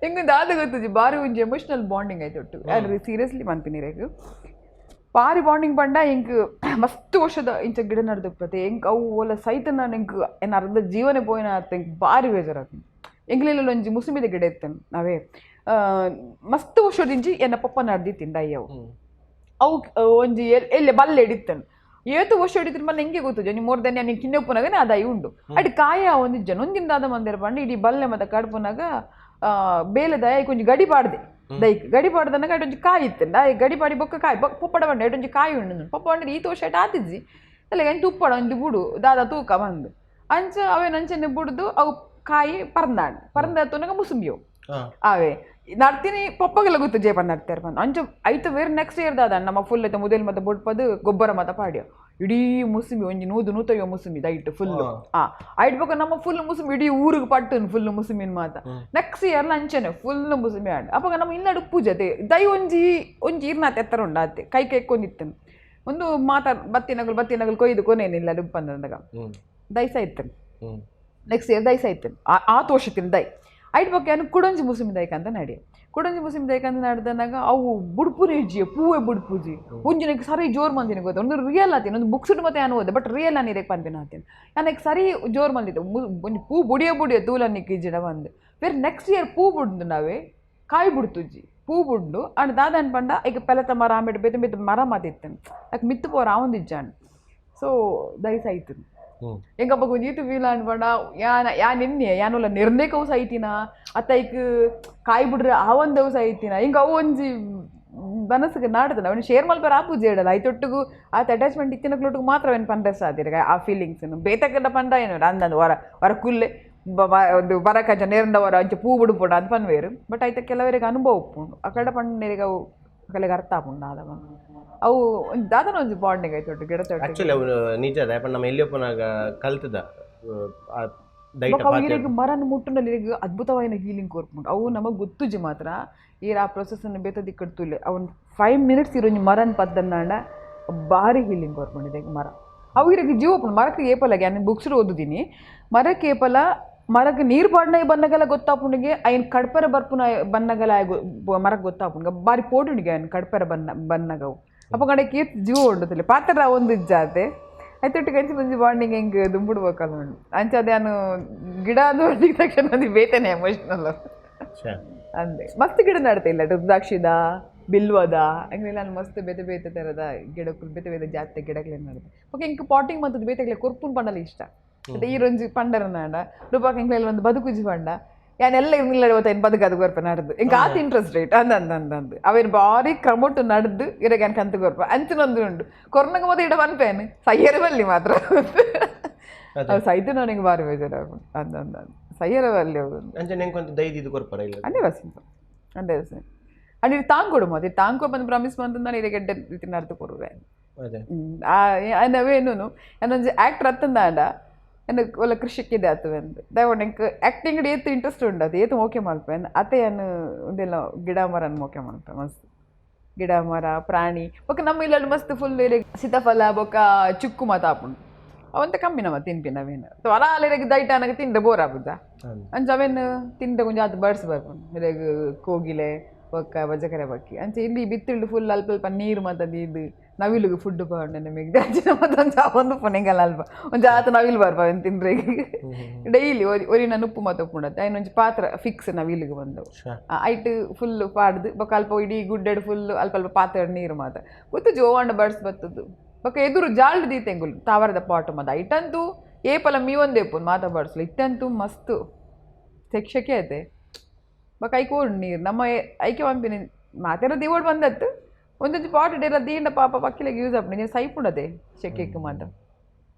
ಎಂಗ್ ದಾದ ಗೊತ್ತುಜಿ ಬಾರಿ ಒಂಜಿ ಎಮೋಷನಲ್ ಬಾಂಡಿಂಗ್ ಆಯ್ತು ಒಟ್ಟು ಯಾರು ಸೀರಿಯಸ್ಲಿ ಮನ್ಪಿನಿ ರೇಗ್ ಬಾರಿ ಬಾಂಡಿಂಗ್ ಪಂಡ ಎಂಕ್ ಮಸ್ತ್ ವರ್ಷದ ಇಂಚ ಗಿಡ ನಡ್ದುಪ್ಪತೆ ಎಂಕ್ ಅವು ಓಲ ಸೈತ ನಾನು ಎಂಕ್ ಎನ್ನ ಅರ್ಧ ಜೀವನ ಪೋಯಿನ ಆತ ಎಂಕ್ ಬಾರಿ ಬೇಜಾರಾತು. ಎಂಕ್ಲೆಲ್ಲ ಒಂಜಿ ಮುಸುಮಿದ ಗಿಡ ಇತ್ತೇನೆ ನಾವೇ ಮಸ್ತ್ ವರ್ಷದಿಂಚಿ ಎನ್ನ ಪಪ್ಪ ನಡ್ದಿತ್ತಿಂದ ಅಯ್ಯವು ಅವು ಒಂಜಿ ಎಲ್ಲಿ ಬಲ್ಲೆ ಹಿಡಿತ್ತೇನೆ ಏತು ವರ್ಷ ಹಿಡಿತಿನ ಬಂದು ಹೆಂಗೆ ಗೊತ್ತು ಜನ ಮೋರ್ ದೆನ್ ನೀನು ಕಿನ್ನೆ ಉಪ್ಪುನಾಗನೇ ಆ ದೈ ಉಂಡು ಅಡ್ ಕಾಯ ಒಂದು ಜನ ಒಂದಿನ ದಾದ ಮಂದಿರ ಪಂಡ ಇಡೀ ಬಲ್ಲೆ ಮತ್ತೆ ಕಡ್ಪುನಾಗ ಬೇಲೆ ದಯ ಕೊಂಚ ಗಡಿ ಪಾಡ್ದೆ ದೈಕ್ ಗಡಿ ಪಾಡ್ದನಾಗ ಅಟೊಂಜಿ ಕಾಯಿ ಇತ್ತು ಗಡಿ ಪಾಡಿ ಬೊಕ್ಕ ಕಾಯಿ ಪೊಪ್ಪಡ ಬಂಡ ಅಟೊಂಜಿ ಕಾಯಿ ಉಂಡು ಪೊಪ್ಪ ಬಂಡ ಈ ತೋಷ ಅಟ್ ಆತಿಜ್ಜಿ ಅಲ್ಲ ಎಂತ ಉಪ್ಪಡ ಒಂಜಿ ಬುಡು ದಾದ ತೂಕ ಬಂದು ಅಂಚ ಅವೇನು ಅಂಚನೆ ಬುಡ್ದು ಅವು ಕಾಯಿ ಪರ್ಂದಾಂಡ್ ಪರಂದ ತುನಗ ಮುಸುಂಬಿಯವು ಅವೇ ನಡ್ತೀನಿ ಪಪ್ಪಗೆಲ್ಲ ಗೊತ್ತು ಜೇಪ ನಡ್ತಾರೆ ಬಂದು ಅಂಚ ಐತ ಬೇರೆ ನೆಕ್ಸ್ಟ್ ಇಯರ್ ದಾದ ನಮ್ಮ ಫುಲ್ ಐತ ಮುದೆಲ್ ಮತ್ತೆ ಬೊಡ್ಪದು ಗೊಬ್ಬರ ಮತ ಪಾಡ್ಯ ಇಡೀ ಮುಸುಂಬಿ ಒಂಜಿ ನೂದು ನೂತಯ್ಯೋ ಮುಸುಂಬಿ ದೈಟ್ ಫುಲ್ ಐಟ್ ಬೊಕ ನಮ್ಮ ಫುಲ್ ಮುಸುಂಬಿ ಇಡೀ ಊರಿಗೆ ಪಟ್ಟು ಫುಲ್ ಮುಸುಂಬಿನ ಮಾತ ನೆಕ್ಸ್ಟ್ ಇಯರ್ ಅಂಚನೆ ಫುಲ್ ಮುಸುಂಬಿ ಆಂಡ್ ಅಪ್ಪಗ ನಮ್ಮ ಇಲ್ಲಡು ಪೂಜೆ ದೈ ಒಂಜಿ ಒಂಜಿ ಇರ್ನಾತೆ ಎತ್ತರ ಉಂಡು ಆತೆ ಕೈ ಕೈಕೊಂಡಿತ್ತನು ಒಂದು ಮಾತ ಬತ್ತಿನಗಳು ಬತ್ತಿನಗಳು ಕೊಯ್ದು ಕೊನೇನಿಲ್ಲ ಡುಪ್ಪಂದಾಗ ದೈಸ ಇತ್ತನು ನೆಕ್ಸ್ಟ್ ಇಯರ್ ದೈಸ ಇತ್ತನು ಆ ತೋಷತಿನ ದೈ ಐಟ್ ಬೊಕ್ಕ ಏನು ಕುಡಂಜಿ ಮುಸುಮಿ ದೈಕಂತ ನಡಿ ಕುಡಂಜಿ ಮುಸುಮಿ ದೈಕಂತ ನಡೆದನಾಗ ಅವು ಬುಡ್ಪುನೇ ಇಜ್ಜಿ ಪೂವೆ ಬುಡ್ಪುಜಿ ಒಂಜಿನಕ್ಕೆ ಸರಿ ಜೋರ್ ಮಂದಿನ ಗೊತ್ತ ಒಂದು ರಿಯಲ್ ಆತೀನಿ ಒಂದು ಬುಕ್ಸ್ ಮತ್ತೆ ನಾನು ಓದೆ ಬಟ್ ರಿಯಲ್ ನಾನು ಇದಕ್ಕೆ ಪನ್ಪಿನ ಆತೀನಿ ನನಗೆ ಸರಿ ಜೋರ್ ಮಂದಿತ್ತು ಒಂಜಿ ಪೂ ಬುಡಿಯ ಬುಡಿಯ ತೂಲನ್ನಿಕ್ಕೆ ಇಜ್ಜಿಡ ಬಂದು ಬೇರೆ ನೆಕ್ಸ್ಟ್ ಇಯರ್ ಪೂ ಬುಡ್ದು ನಾವೇ ಕಾಯಿ ಬುಡ್ತುಜ್ಜಿ ಪೂ ಬುಡ್ಡು ಅಂಡ್ ದಾದ ಅನ್ಪಂಡ ಈಗ ಪೆಲತ ಮರ ಆಮೇಲೆ ಬೇತೆ ಬೇತೆ ಮರ ಮಾತಿತ್ತೇನೆ ಯಾಕೆ ಮಿತ್ತು ಪೋರ ಆವೊಂದು ಇಜ್ಜಾಂಡ್ ಸೊ ದಯಸ ಆಯ್ತು ಎಂಕಪ್ಪ ಕೊಂಚ ಫೀಲ್ ಅನ್ಪಂಡ ಯಾನ ಯಾನ್ ಎನ್ನೆ ಯಾನುಲ್ಲ ನಿರ್ಣಯಕವು ಸೈತಿನ ಅತ್ತ ಐಕ್ ಕಾಯಿ ಬಿಡ್ರೆ ಆ ಒಂದವು ಸೈತಿನ ಹಿಂಗೆ ಅವು ಒಂಜಿ ಮನಸ್ಸಿಗೆ ನಾಡ್ತದೆ ಅವನು ಶೇರ್ ಮಲ್ಪರ ಆ ಪೂಜೆ ಇಡಲ್ಲ ಐತೊಟ್ಟಿಗೂ ಆತ ಅಟ್ಯಾಚ್ಮೆಂಟ್ ಇತ್ತಿನ ಕ್ಲೊಟ್ಟಿಗೆ ಮಾತ್ರ ಅವನು ಪಂಡ ಸಾದಿರ ಆ ಫೀಲಿಂಗ್ಸ್ ಬೇತಕಂಡ ಪಂಡ ಏನು ಅಂದಂದು ಹೊರ ಹೊರ ಕುಲ್ಲೆ ಒಂದು ಬರಕಂಚ ನೇರಂಡ ಹೊರ ಅಂಚೆ ಪೂ ಬಿಡುಪುಂಡು ಅದು ಪನ್ವೇರು ಬಟ್ ಐತ ಕೆಲವರಿಗೆ ಅನುಭವ ಉಪ್ಪುಂಡು ಆ ಕಡೆ ಪಂಡೇರಿಗೆ ಅವು ಕೆಲಗೆ ಅರ್ಥ ಆಪುಂಡು ಆದ ಅವು ಒಂಜಿ ದಾದನ ಒಂಜಿ ಬಾಂಡಿಂಗ್ ಐತೊಟ್ಟು ಗಿಡ ತೊಟ್ಟು ಆಕ್ಚುಲಿ ಅವನು ನಿಜ ಅದ ಯಾಕಂದ್ರೆ ನಮ್ಮ ಎಲ್ಲಿಯಪ್ಪನಾಗ ಕಲ್ತದ ದೈಟ ಬೊಕ್ಕ ಅವು ಈರೆಗ್ ಮರನ್ ಮುಟ್ಟುನಲ್ಲಿ ಈರೆಗ್ ಅದ್ಭುತವಾಯಿನ ಹೀಲಿಂಗ್ ಕೊರ್ಪುಂಡು ಅವು ನಮಗೆ ಗೊತ್ತುಜಿ ಮಾತ್ರ ಈರ್ ಆ ಪ್ರೊಸೆಸ್ ಅನ್ನು ಬೇತ ದಿಕ್ಕಡ್ ತೂಲೆ ಅವನ್ 5 ಮಿನಿಟ್ಸ್ ಇರೋಂಜಿ ಮರನ್ ಪದ್ದನ್ನಾಂಡ ಭಾರಿ ಹೀಲಿಂಗ್ ಕೊರ್ಪುಂಡು ಇದಕ್ಕೆ ಮರ ಅವು ಇರಗ್ ಜೀವ ಉಪ್ಪುಂಡು ಮರಕ್ಕೆ ಏಪಲಾಗಿ ನಾನು ಬುಕ್ಸ್ ಓದುದೀನಿ ಮರಕ್ಕೆ ಏಪಲ ಮರಕ್ಕೆ ನೀರು ಪಾಡ್ನ ಬನ್ನಗಲ ಗೊತ್ತಾಪುಂಡಿಗೆ ಐನ್ ಕಡ್ಪರ ಬರ್ಪುನ ಬನ್ನಗಲ ಮರಕ್ಕೆ ಗೊತ್ತಾಪುಂಡು ಬಾರಿ ಪೋಟುಂಡಿಗೆ ಐನ್ ಕಡ್ಪರ ಬನ್ನ ಬನ್ನಗವು ಅಪ್ಪ ಕಡೆ ಕೀರ್ತಿ ಜೀವ ಉಂಡು ಪಾತ್ರ ಒಂದು ಇಜ್ಜಾತೆ ಐತೊಟ್ಟಿಗೆ ಅಂಚೆ ಒಂಜಿ ಬಾಂಡಿಂಗ್ ಹೆಂಗೆ ದುಂಬುಡ್ಬೇಕಲ್ಲ ಉಂಡು ಅಂಚೆ ಅದೇ ನಾನು ಗಿಡ ಅದು ಹೊಂದಿದ ತಕ್ಷಣ ಅದು ಬೇತನೆ ಎಮೋಷನಲ್ ಅಂದೆ ಮಸ್ತ್ ಗಿಡ ನಡ್ತೆ ಇಲ್ಲ ರುದ್ರಾಕ್ಷಿದ ಬಿಲ್ವದ ಹಂಗೆ ನಾನು ಮಸ್ತ್ ಬೇತೆ ಬೇತೆ ಥರದ ಗಿಡಕ್ಕೂ ಬೇತೆ ಬೇತೆ ಜಾತಿ ಗಿಡಗಳೇನು ನಡ್ತೆ ಓಕೆ ಇಂಕ್ ಪಾಟಿಂಗ್ ಮತ್ತು ಬೇತೆಗ್ಲೆ ಕೊರ್ಪುನ್ ಪಂಡಲ ಇಷ್ಟ ಮತ್ತೆ ಈ ರೊಂಜಿ ಪಂಡರ ನಾಡ ರೂಪಾಕ್ ಎಂಕ್ಲೆಲ್ಲ ಒಂದು ಬದುಕುಜಿ ಪಂಡ ಯಾನೆಲ್ಲ ಇಲ್ಲ ಏನು ಬದುಕದು ಕೊರ್ಪ ನಡ್ದು ಇಂಕ ಆತ ಇಂಟ್ರೆಸ್ಟ್ ರೇಟ್ ಅಂದ ಅಂದ ಅಂದ ಅಂದ್ ಅವೇನು ಭಾರಿ ಕ್ರಮೊಟ್ಟು ನಡ್ದು ಇರಗೆ ಕಂತು ಕೊರ್ಪ ಅಂಚಿನೊಂದು ಉಂಡು ಕೊರ್ನಗ ಮೊದಲು ಇಡ ಪನ್ಪೇನು ಸಯ್ಯರ ಬಲ್ಲಿ ಮಾತ್ರ ಅವು ಸೈತು ನನಗೆ ಭಾರಿ ಬೇಜಾರಾಗ್ಬಿಟ್ಟು ಅಂದ ಅಂದ ಸಯ್ಯರ ಬಲ್ಲಿ ಅವು ಅಂಚೆ ನೆಂಕೊಂತ ದೈದಿದ್ದು ಕೊರ್ಪರ ಇಲ್ಲ ಅಂದೇ ಬಸ್ ಅಂದೇ ಬಸ್ ಅಂಡ್ ಇದು ತಾಂಕೊಡು ಮತ್ತೆ ತಾಂಕೊ ಬಂದು ಪ್ರಾಮಿಸ್ ಬಂತು ನಾನು ಇದಕ್ಕೆ ಗೆಡ್ಡೆ ರೀತಿ ನಡ್ದು ಕೊರುವೆ ಅದೇ ಅವೇನು ನಾನೊಂಜಿ ಆ್ಯಕ್ಟರ್ ಅತ್ತಂದಾಂಡ ಎನ್ನ ಒಲ್ಲ ಕೃಷಿಕ್ಕಿದೆ ಆತು ಅಂದ್ ದಯವನ್ನು ಎಂಕ್ ಆ್ಯಕ್ಟಿಂಗ್ ಏತು ಇಂಟ್ರೆಸ್ಟ್ ಉಂಡು ಅದು ಏತು ಓಕೆ ಮಲ್ಪೆ ಅತ್ತೆ ಏನು ಒಂದೆಲ್ಲ ಗಿಡ ಮರನ್ ಓಕೆ ಮಲ್ಪೆ ಮಸ್ತ್ ಗಿಡ ಮರ ಪ್ರಾಣಿ ಬೊಕ್ಕ ನಮ್ಮ ಇಲ್ಲಲ್ಲಿ ಮಸ್ತ್ ಫುಲ್ ಸೀತಾಫಲ ಬೊಕ್ಕ ಚಿಕ್ಕು ಮಾತ ಆಪುಂಡು ಅವಂತ ಕಮ್ಮಿ ನಮ್ಮ ತಿನ್ಪಿ ನಾವೇನು ಅಲ ಅಲ್ಲಿರಗೆ ದೈಟ ಅನಗ ತಿಂದ್ರೆ ಬೋರ್ ಆಪುಜ ಅಂಚ ಅವೇನು ತಿಂದ್ರೆ ಕೊಂಚ ಆತು ಬರ್ಡ್ಸ್ ಬರ್ಪುಂಡು ಇರೆಗ್ ಕೋಗಿಲೆ ಬೊಕ್ಕ ಬಜಕರೆ ಬಕ್ಕಿ ಅಂಚೆ ಇಲ್ಲಿ ಬಿತ್ತಿಲ್ಡು ಫುಲ್ ಅಲ್ಪ ಅಲ್ಪ ನೀರು ಮಾತ ಇದು ನವಿಲುಗು ಫುಡ್ ಪೌಂಡ್ ನಿಮಗೆ ಅಂಚಿನ ಮತ್ತೆ ಒಂದು ಪುಣೆಗಲ್ಲ ಅಲ್ಪ ಒಂಜಿ ಆತ ನವಿಲು ಬರ್ಪ ಅವನ್ ತಿಂದ್ರೆ ಡೈಲಿ ಒರಿ ಒರಿನ ಉಪ್ಪು ಮಾತ ಉಪ್ಪುಂಡತ್ತೆ ಐನೊಂಜಿ ಪಾತ್ರ ಫಿಕ್ಸ್ ನವಿಲುಗು ಬಂದವು ಐಟ್ ಫುಲ್ ಪಾಡ್ದು ಬೊಕ್ಕ ಅಲ್ಪ ಇಡೀ ಗುಡ್ಡೆಡ್ ಫುಲ್ ಅಲ್ಪ ಅಲ್ಪ ಪಾತ್ರೆ ನೀರು ಮಾತ ಗೊತ್ತು ಜೋವಾಂಡ ಬರ್ಡ್ಸ್ ಬತ್ತದ್ದು ಬೊಕ್ಕ ಎದುರು ಜಾಲ್ಡ್ ದೀತೆಂಗುಲು ತಾವರದ ಪಾಟ್ ಮಾತ ಐಟಂತೂ ಏಪಲ ಮೀ ಒಂದೇ ಉಪ್ಪು ಮಾತ ಬಡ್ಸ್ಲು ಇತ್ತಂತೂ ಮಸ್ತು ಶೆಕೆ ಐತೆ ಬೊಕ್ಕ ಐಕ್ ಓಡ್ ನೀರು ನಮ್ಮ ಐಕೆ ಪಂಪಿನಿ ಮಾತೆರ ದಿವೋಡ್ ಬಂದತ್ತು ಒಂದೊಂದು ಪಾಟ್ ಇಡಿರ ದೀಂಡ ಪಾಪ ಪಕ್ಕಿಲೆಗ್ ಯೂಸ್ ಆಪುಂಡು ನೀರು ಸೈಪುಂಡದೆ ಶೆಕೆಕ್ ಮಾತ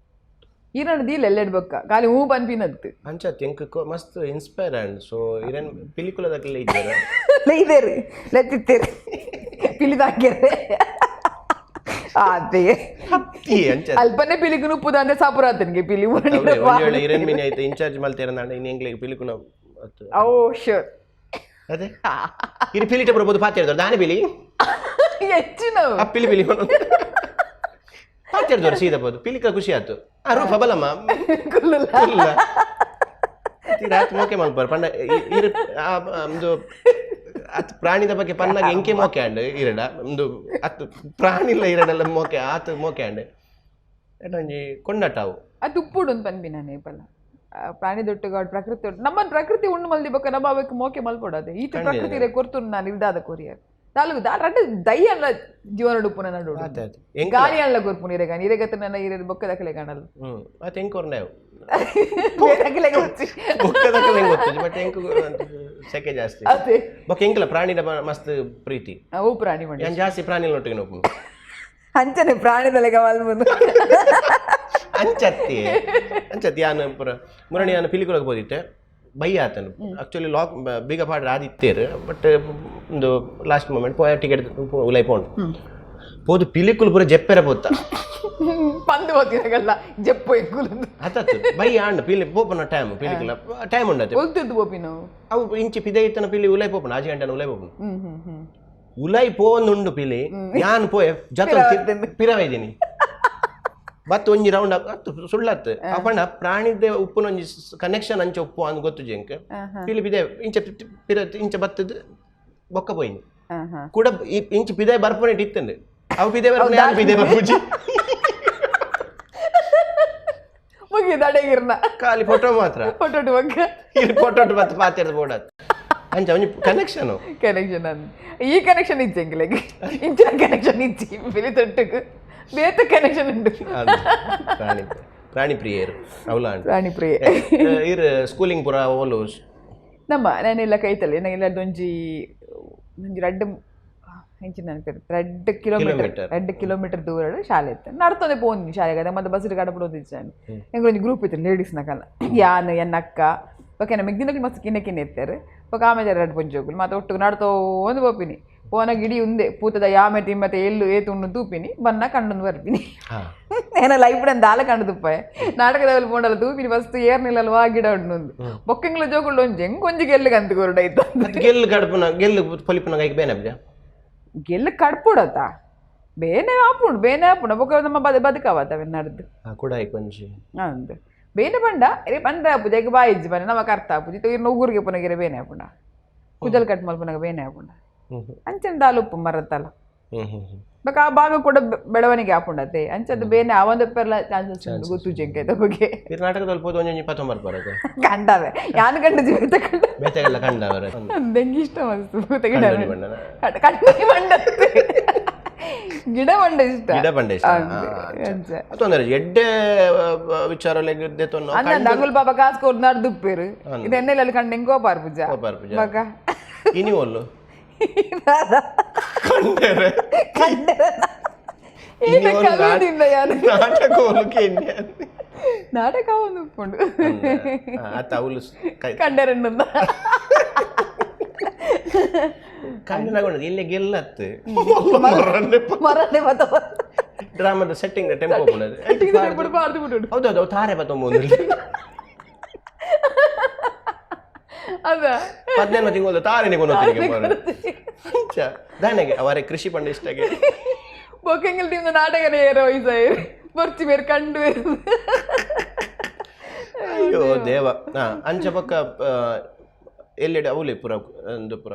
ಈರಣ್ಣ ದೀಲ ಎಲ್ಲೆಡ್ ಬೊಕ್ಕ ಖಾಲಿ ಹೂ ಪನ್ಪಿನತ್ತು ಅಂಚ ಎಂಕ್ ಮಸ್ತ್ inspire and so Iran ಪಿಲಿಕುಲದಕ್ಲೆ ಇದ್ದಾರೆ ಲೈದೇರು ಲತ್ತಿತ್ತೇರು ಪಿಲಿದಾಕ್ಯರೆ ಅದೇ ಹತ್ತಿ ಅಂಚ ಅಲ್ಪನೆ ಪಿಲಿಗೆ ಉಪ್ಪುದ ಅಂದ್ರೆ ಸಾಪುರಾತನಿಗೆ ಪಿಲಿ ಅವ್ರೆ, ಒಂದ್ ವೇಳೆ ಇರನ್ ಮೀನ್ ಆಯ್ತು ಇನ್ಚಾರ್ಜ್ ಮಲ್ತೇರ ನಾಡ ಇನ್ನು ಎಂಗ್ಲಿಗೆ ಪಿಲಿಕುಲ ಅತ್ತು. ಓ ಶೋರ್ ಅದೇ ಇರು ಪಿಲಿಟ ಬರ್ಬೋದು ಪಾತೆ ಹಿಡ್ದವ್ರು ದಾನಿ ಪಿಲಿ ಹೆಚ್ಚಿನ ಆ ಪಿಲಿ ಪಿಲಿ ಪಾತೆ ಹಿಡ್ದವ್ರು ಸೀದಾ ಬೋದು ಪಿಲಿಕ ಖುಷಿ ಆಯ್ತು ಆ ರೂಪ ಬಲಮ್ಮ ಕುಲ್ಲುಲ್ಲ ಇಲ್ಲ ರಾತ್ ಮೋಕೆ ಮಲ್ಪರ್ ಪಂಡ ಇರು ಆ ಒಂದು ಅತ್ ಪ್ರಾಣಿದ ಬಗ್ಗೆ ಪನ್ನಾಗ ಎಂಕೆ ಮೋಕೆ ಅಂಡ್ ಇರಡ ಒಂದು ಅತ್ ಪ್ರಾಣಿ ಇಲ್ಲ ಇರಡಲ್ಲ ಮೋಕೆ ಆತ ಮೋಕೆ ಅಂಡ್ ಒಂಜಿ ಕೊಂಡಾಟ ಅವು ಅದು ಉಪ್ಪುಡು ಅಂತ ಪನ್ಪಿ ನಾನು ಏಪಲ್ಲ ಪ್ರಾಣಿ ದೊಟ್ಟುಗಾಡು ಪ್ರಕೃತಿ ದೊಡ್ಡ ನಮ್ಮನ್ನ ಪ್ರಕೃತಿ ಉಂಡು ಮಲ್ದಿ ಬೊಕ್ಕ ನಮ್ಮ ಅವಕ್ಕೆ ಮೋಕೆ ಮಲ್ಪೊಡದೆ ಈತ ಪ್ರಕೃತಿ ರೇ ಕೊರ್ತುಂಡು ನಾನು ಇಲ್ದಾದ ಕೊರಿಯರ್ ತಾಲೂಕು ರಡ್ಡ್ ದಯ್ಯಲ್ಲ ಜೀವನ ಉಪ್ಪುನ ನಡು ಗಾಳಿ ಅಲ್ಲ ಕೊರ್ಪುನ ಇರೆಗ ಇರೆಗತ್ತ ನನ್ನ ಇರೆ ಬೊಕ್ಕದಕಲೆ ಕಾಣಲ್ಲ ಅತ್ತೆ ಎಂಕೊರ್ನ ಗೊತ್ತಿ ಬೊಕ್ಕದಕಲೆ ಗೊತ್ತು ಬಟ್ ಎಂಕು ಸೆಕೆ ಜಾಸ್ತಿ ಅದೇ ಬೊಕ್ಕ ಎಂಕಲ ಪ್ರಾಣಿದ ಮಸ್ತ್ ಪ್ರೀತಿ ಅವು ಪ್ರಾಣಿ ಮಂಡಿ ನಾನು ಜಾಸ್ತಿ ಪ್ರಾಣಿ ಒಟ್ಟಿಗೆ ನೋಪುನು ಅಂಚನೆ ಪ್ರಾಣಿದಲೆಗ ಮಲ್ಮುಂದು ಅಂಚತ್ತಿ ಅಂಚತ್ತಿ ಯಾನ್ ಪುರ ಮುರಣಿ ಯಾನ್ ಪಿಲಿಕುಲಗ್ ಪೋದಿತ್ತೆ ಬೈ ಆತನು ಆಕ್ಚುಲಿ ಲಾಕ್ ಬೀಗ ಪಾಡ್ರ ಆದಿತ್ತೇರು ಬಟ್ ಒಂದು ಲಾಸ್ಟ್ ಮೂಮೆಂಟ್ ಪೋಯ ಟಿಕೆಟ್ ಉಲೈ ಪೋಂಡು ಪೋದು ಪಿಲಿಕುಲು ಪೂರ ಜೆಪ್ಪೆರ ಪೋತ ಪಂದು ಹೋತಿನಗಲ್ಲ ಜೆಪ್ಪು ಎಂಕುಲು ಅತ್ತತ್ತು ಬೈ ಆಂಡ್ ಪಿಲಿ ಪೋಪನ ಟೈಮ್ ಪಿಲಿಕುಲ ಟೈಮ್ ಉಂಡತೆ ಒಲ್ತಿದ್ದು ಪೋಪಿನು ಅವು ಇಂಚಿ ಪಿದೆ ಇತ್ತನ ಪಿಲಿ ಉಲೈ ಪೋಪನ ಆಜಿ ಗಂಟೆನ ಉಲೈ ಪೋಪನ ಉಲೈ ಪೋವೊಂದುಂಡು ಪಿಲಿ ಯಾನ್ ಪೋಯೆ ಜತ ಪಿರವೈದಿನಿ ಬತ್ ಒಂಜಿ ರೌಂಡ್ ಅತ್ತು ಸುಳ್ಳತ್ತು ಅಪಂಡ ಪ್ರಾಣಿದ ಉಪ್ಪುನ ಒಂಜಿ ಕನೆಕ್ಷನ್ ಅಂಚ ಉಪ್ಪು ಅಂದ್ ಗೊತ್ತು ಜಂಕ್ ಪಿಲಿ ಪಿದೆ ಇಂಚ ಪಿರ ಇಂಚ ಬತ್ತದ ಬೊಕ್ಕ ಪೋಯಿನಿ ಕೂಡ ಇಂಚ ಪಿದೆ ಬರ್ಪುನೆ ಇತ್ತಂದು ಅವು ಪಿದೆ ಬರ್ಪುನೆ ಯಾನ್ ಪಿದೆ ಬರ್ಪುಜಿ ಮುಗಿದ ಅಡೆಗಿರ್ನ ಖಾಲಿ ಫೋಟೋ ಮಾತ್ರ ಫೋಟೋ ಬೊಕ್ಕ ಇಲ್ಲಿ ಫೋಟೋ ಬತ್ತು ಪಾತೆರ್ದು ಬೋಡತ್ ಅಂಚ ಒಂಜಿ ಕನೆಕ್ಷನ್ ಕನೆಕ್ಷನ್ ಅಂದ್ ಈ ಕನೆಕ್ಷನ್ ಇಜ್ಜಿ ಎಂಕ್ಲೆಗ್ ಇಂಚಿನ ಕನೆಕ್ಷನ್ ಇಜ್ಜಿ ಪಿಲಿ ತೊಟ್ಟುಗು ಬೇತ ಕನೆಕ್ಷನ್ ಉಂಡು ಪ್ರಾಣಿ ಪ್ರಾಣಿ ಪ್ರಿಯರು ಅವಲ ಪ್ರಾಣಿ ಪ್ರಿಯ ಇರ್ ಸ್ಕೂಲಿಂಗ್ ಪುರ ಓಲು ನಮ್ಮ ನಾನೆಲ್ಲ ಕೈತಲ್ಲಿ ನನಗೆಲ್ಲ ಒಂಜಿ ಒಂಜಿ ರಡ್ಡ್ ಎಂಚಿನ ನೆನಪಿರು ರಡ್ಡ್ ಕಿಲೋಮೀಟರ್ 2 ಕಿಲೋಮೀಟರ್ ದೂರ ಶಾಲೆ ಇತ್ತು ನಡ್ತೊಂದೆ ಪೋಂದಿ ಶಾಲೆಗೆ ಅದ ಮತ್ತೆ ಬಸ್ ಕಡಪಡೋದು ಇಜ್ಜಾನಿ ಎಂಕ್ಲೊಂಜಿ ಗ್ರೂಪ್ ಇತ್ತು ಲೇಡೀಸ್ನ ಕಲ್ಲ ಯಾನ್ ಎನ್ನ ಅಕ್ಕ ಓಕೆ ನಮ್ಮ ಮಿಗ್ದಿನಕ್ಲು ಮಸ್ತ್ ಕಿನ್ನೆ ಕಿನ್ನೆ ಇತ್ತಾರೆ ಬೊಕ ಆಮೇಲೆ ರಡ್ಡ್ ಪೊಂಜೋಕುಲು ಮತ್ತೆ ಒಟ್ಟುಗು ನಡ್ತೋಂದು ಪೋಪಿನಿ ಪೋನಾಗ ಇಡೀ ಉಂದೆ ಪೂತದ ಯಾಮೆ ತಿಮ್ಮತೆ ಎಲ್ಲು ಏತು ಉಂಡು ತೂಪಿನಿ ಬನ್ನ ಕಂಡೊಂದು ಬರ್ಪಿನಿ ಏನ ಲೈಫ್ ನಾನು ದಾಲ ಕಂಡು ತುಪ್ಪಾಯ ನಾಟಕದಲ್ಲಿ ಪೋಂಡಲ್ಲ ತೂಪಿನಿ ಫಸ್ಟ್ ಏರ್ನಿಲ್ಲಲ್ವಾ ಗಿಡ ಉಂಡು ಬೊಕ್ಕೆಂಗ್ಲ ಜೋಕುಲು ಒಂಜಿ ಹೆಂಗ್ ಒಂಜಿ ಗೆಲ್ಲು ಕಂತು ಕೊರಡಾಯ್ತು ಗೆಲ್ಲು ಕಡಪುನ ಗೆಲ್ಲು ಪೊಲಿಪುನ ಕೈಗೆ ಬೇನೆ ಅಬ್ಜ ಗೆಲ್ಲು ಕಡ್ಪುಡತ ಬೇನೆ ಆಪುಂಡು ಬೇನೆ ಆಪುಂಡು ಬೊಕ್ಕ ನಮ್ಮ ಬದುಕವತ್ತ ನಡ್ದು ಕೂಡ ಒಂಜಿ ಅಂದ್ ಬೇನೆ ಪಂಡ ಇರೆ ಪಂಡ ಆಪುಜ ಎಗ್ ಬಾಯಿಜ್ಜಿ ಪಂಡ ನಮಕ್ ಅರ್ಥ ಆಪುಜಿ ಇರ್ನ ಉಗುರಿಗೆ ಪುನಗಿರೆ ಬೇನೆ ಆಪುಂಡ ಕುಜಲ್ ಕಟ್ ಮಲ್ಪುನಗ ಬೇನೆ ಆಪುಂಡ ಅಂಚನೆ ದಾಲ ಉಪ್ಪು ಮರತ್ತಲ್ಲ ಬೊಕ ಆ ಭಾಗ ಕೂಡ ಬೆಳವಣಿಗೆ ಆಪುಂಡತೆ ಅಂಚದ ಬೇನೆ ಅವಂದ ಪೆರ್ಲ ಚಾನ್ಸಸ್ ಉಂಡು ಗೊತ್ತು ಜೆಂಕೈತ ಬಗ್ಗೆ ಕರ್ನಾಟಕದಲ್ಲಿ ಪೋದು ಒಂಜೊಂಜಿ ಪತ್ತೊಂಬತ್ತು ಕಂಡವೆ ಯಾನು ಕಂಡ ಜೀವಿತ ಕಂಡ ಬೇತೆಗೆಲ್ಲ ಕಂಡವರ ಅಂದಂಗೆ ಇಷ್ಟ ಮಸ್ತ್ ಗಿಡ ಕಂಡು ಬಂಡತ್ತೆ ಗಿಡ ಬಂಡ ಇಷ್ಟ ಗಿಡ ಬಂಡ ಇಷ್ಟ ಅಂಚ ತೊಂದರೆ ಎಡ್ಡೆ ವಿಚಾರ ಅಂದ ಅಂಗುಲ್ ಪಾಪ ಕಾಸು ಕೊಡ್ ನಡ್ದುಪ್ಪೇರು ಇದು ಎಣ್ಣೆಲ್ಲಿ ಕಂಡು ಹೆಂಗೋ ಪಾರ್ಪುಜ ಪಾರ್ಪುಜ. ಬಕ ಇನಿ ಒಲ್ಲು ಕಂಡರೆ ಏನ ಕಲಿಯೋದಿಲ್ಲ ಯಾನು ನಾಟಕ ಒಲ್ಲು ಎಣ್ಣೆ ನಾಟಕ ಒಂದು ಉಪ್ಪುಂಡು ಅತ್ತ ಅವಳು ಕಂಡರೆಣ್ಣು ಕಂಡು ಇಲ್ಲೇ ಗೆಲ್ಲತ್ತು ಮರನೆ ಬತ್ತ ಡ್ರಾಮಾದ ಸೆಟ್ಟಿಂಗ್ ಟೆಂಪೋ ಪಾರ್ದು ಬಿಟ್ಟು ಹೌದೌದು ಅವು ತಾರೆ ಬತ್ತೊಂಬ ಅದ 15 ತಿಂಗಳು ತಾರೆನೆ ಕೊನೊತ್ತಿಗೆ ದಾನೆಗೆ ಅವರೇ ಕೃಷಿ ಪಂಡ ಇಷ್ಟಗೆ ಬೊಕ್ಕೆಂಗಲ್ ಟೀಮ್ ನಾಟಕನೇ ಏರೋ ವಯಸ್ಸಾಯಿರಿ ಬರ್ಚಿ ಬೇರೆ ಕಂಡು ಅಯ್ಯೋ ದೇವ ಅಂಚ ಪಕ್ಕ ಎಲ್ಲೆಡೆ ಅವಲೆ ಪುರ ಒಂದು ಪುರ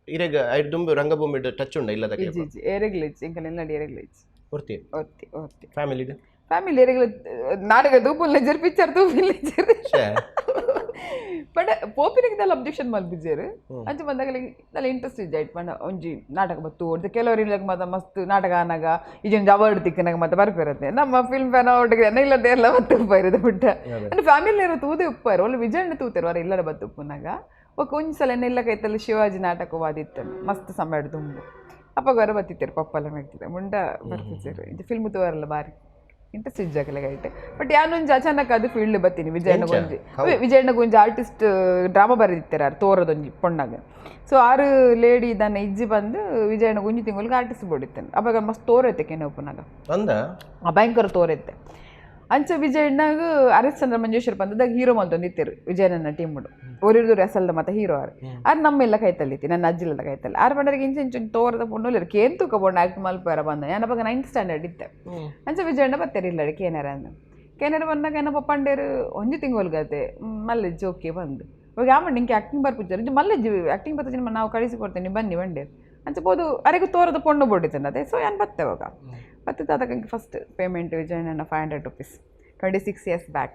ಇರೆಗ ಐದು ದುಂಬು ರಂಗಭೂಮಿ ಟಚ್ ಉಂಡ ಇಲ್ಲದ ಇಜ್ಜಿ ಇಜ್ಜಿ ಏರೆಗ್ಲಿಜ್ಜಿ ಇಂಕಲ್ ಎಲ್ಲ ಏರೆಗ್ಲಿಜ್ಜಿ ಒರ್ತಿ ಒತ್ತಿ ಒತ್ತಿ ಫ್ಯಾಮಿಲಿ ಫ್ಯಾಮಿಲಿ ಏರೆಗ್ಲ ನಾಟಕ ತೂಪುಲ್ ಪಿಕ್ಚರ್ ತೂಪಿಲ್ಲ ಬಟ್ ಪೋಪಿನಿಗೆ ದಲ್ಲ ಅಬ್ಜೆಕ್ಷನ್ ಮಲ್ಪಿಜೇರು ಅಂಚ ಬಂದಾಗ ದಲ್ಲ ಇಂಟ್ರೆಸ್ಟ್ ಇಜ್ಜ it ಪಂಡ ಒಂಜಿ ನಾಟಕ ಬತ್ತು ಓಡ್ದು ಕೆಲವರು ಇಲ್ಲಕ ಮಾತ ಮಸ್ತ್ ನಾಟಕ ಆನಾಗ ಈಜೊಂಜಿ ಅವಾರ್ಡ್ ತಿಕ್ಕನಾಗ ಮತ್ತೆ ಬರ್ಪಿರತ್ತೆ ನಮ್ಮ film fan award ಎನ್ನ ಇಲ್ಲದೆ ಎಲ್ಲ ಬತ್ತು ಉಪ್ಪಾಯಿರೋದು ಬಿಟ್ಟ ಅಂದ್ರೆ ಫ್ಯಾಮಿಲಿ ಇರೋ ತೂದೆ ಉಪ್ಪಾರು ಒಳ್ಳೆ ವಿಜಯಣ್ಣ ತೂತೇರು ವರ ಇಲ್ಲಡ ಬತ್ತು ಉಪ್ಪುನಾಗ ಒಕ್ಕ ಒಂಜಿ ಸಲ ಎನ್ನ ಕೈತಲ್ಲಿ ಶಿವಾಜಿ ನಾಟಕವಾದಿತ್ತು ಮಸ್ತ್ ಸಮಯ ದುಂಬು ಅಪ್ಪ ಗೊರ ಬತ್ತಿತ್ತೇರು ಪಪ್ಪಲ್ಲ ಮೆಗ್ತಿದೆ ಮುಂಡ ಬರ್ಪಿಜೇರು ಇಂಚ ಫಿಲ್ಮ್ ತೋರಲ್ಲ ಬಾರಿ ಇಂಟ್ರೆಸ್ಟ್ ಇಜ್ಜಾಕಲೆ ಗೈಟ್ ಬಟ್ ಯಾನೊಂಜಿ ಅಚಾನಕ್ ಅದು field ಬತ್ತೀನಿ Vijayanna ಗೊಂಜಿ Vijayanna ಗೊಂಜಿ artist drama ಬರೆದಿತ್ತಾರೆ ಆರು ತೋರದೊಂಜಿ ಪೊಣ್ಣಗ ಸೊ ಆರು ಲೇಡಿ ದನ್ನ ಇಜ್ಜಿ ಬಂದು ವಿಜಯಣ್ಣ ಗುಂಜಿ ತಿಂಗಳಿಗೆ ಆರ್ಟಿಸ್ಟ್ ಬೋಡಿತ್ತೇನೆ ಅವಾಗ ಮಸ್ತ್ ತೋರೈತೆ ಕೆನೋಪನಾಗ ಅಂದ ಆ ಭಯಂಕರ ತೋರೈತೆ ಅಂಚ ವಿಜಯಣ್ಣಗ ಹರಿಶ್ಚಂದ್ರ ಮಂಜೇಶ್ವರ ಬಂದದಾಗ ಹೀರೋ ಮಲ್ತೊಂದು ಇತ್ತೇರು ವಿಜಯಣ್ಣನ ಟೀಮ್ ಒರಿರ್ದು ಅಸಲ್ದ ಮತ್ತೆ ಹೀರೋ ಆರು ಆರು ನಮ್ಮೆಲ್ಲ ಕೈತಲ್ಲಿತ್ತಿ ನನ್ನ ಅಜ್ಜಿಲೆಲ್ಲ ಕೈತಲ್ಲಿ ಆರು ಬಂಡರಿಗೆ ಇಂಚ ಇಂಚ ತೋರದ ಪೊಣ್ಣು ಕೇನ್ ತೂಕ ಬೊಣ್ಣ ಆಕ್ಟ್ ಮಲ್ಪಾರ ಬಂದ ನಾನು 9th standard ಇತ್ತೆ ಅಂಚ ವಿಜಯಣ್ಣ ಬತ್ತೇರಿಲ್ಲ ಕೇನಾರ ಅಂದ ಕೇನಾರ ಬಂದಾಗ ಏನಪ್ಪ ಪಂಡೇರು ಒಂಜಿ ತಿಂಗೊಲ್ಗತೆ ಮಲ್ಲೆಜ್ಜಿ ಓಕೆ ಬಂದು ಇವಾಗ ಯಾವ ನಿಂಗೆ ಆ್ಯಕ್ಟಿಂಗ್ ಬರ್ಪುಜಾರ ಇಂಚ ಮಲ್ಲೆಜ್ಜಿ ಆ್ಯಕ್ಟಿಂಗ್ ಬರ್ತದೆ ನಾವು ಕಳಿಸಿ ಕೊಡ್ತೇನೆ ಬನ್ನಿ ಬಂಡೇರು ಅಂಚ ಬೋದು ಅರೆಗೂ ತೋರದ ಪೊಣ್ಣು ಬೋಡಿದ್ದಾನೆ ಅದೇ ಸೊ ಏನು ಬತ್ತೆ ಅವಾಗ ಬತ್ತೆ ಅದಕ್ಕೆ ಫಸ್ಟ್ ಪೇಮೆಂಟ್ ವಿಜಯಣ್ಣ 500 rupees 26 years back.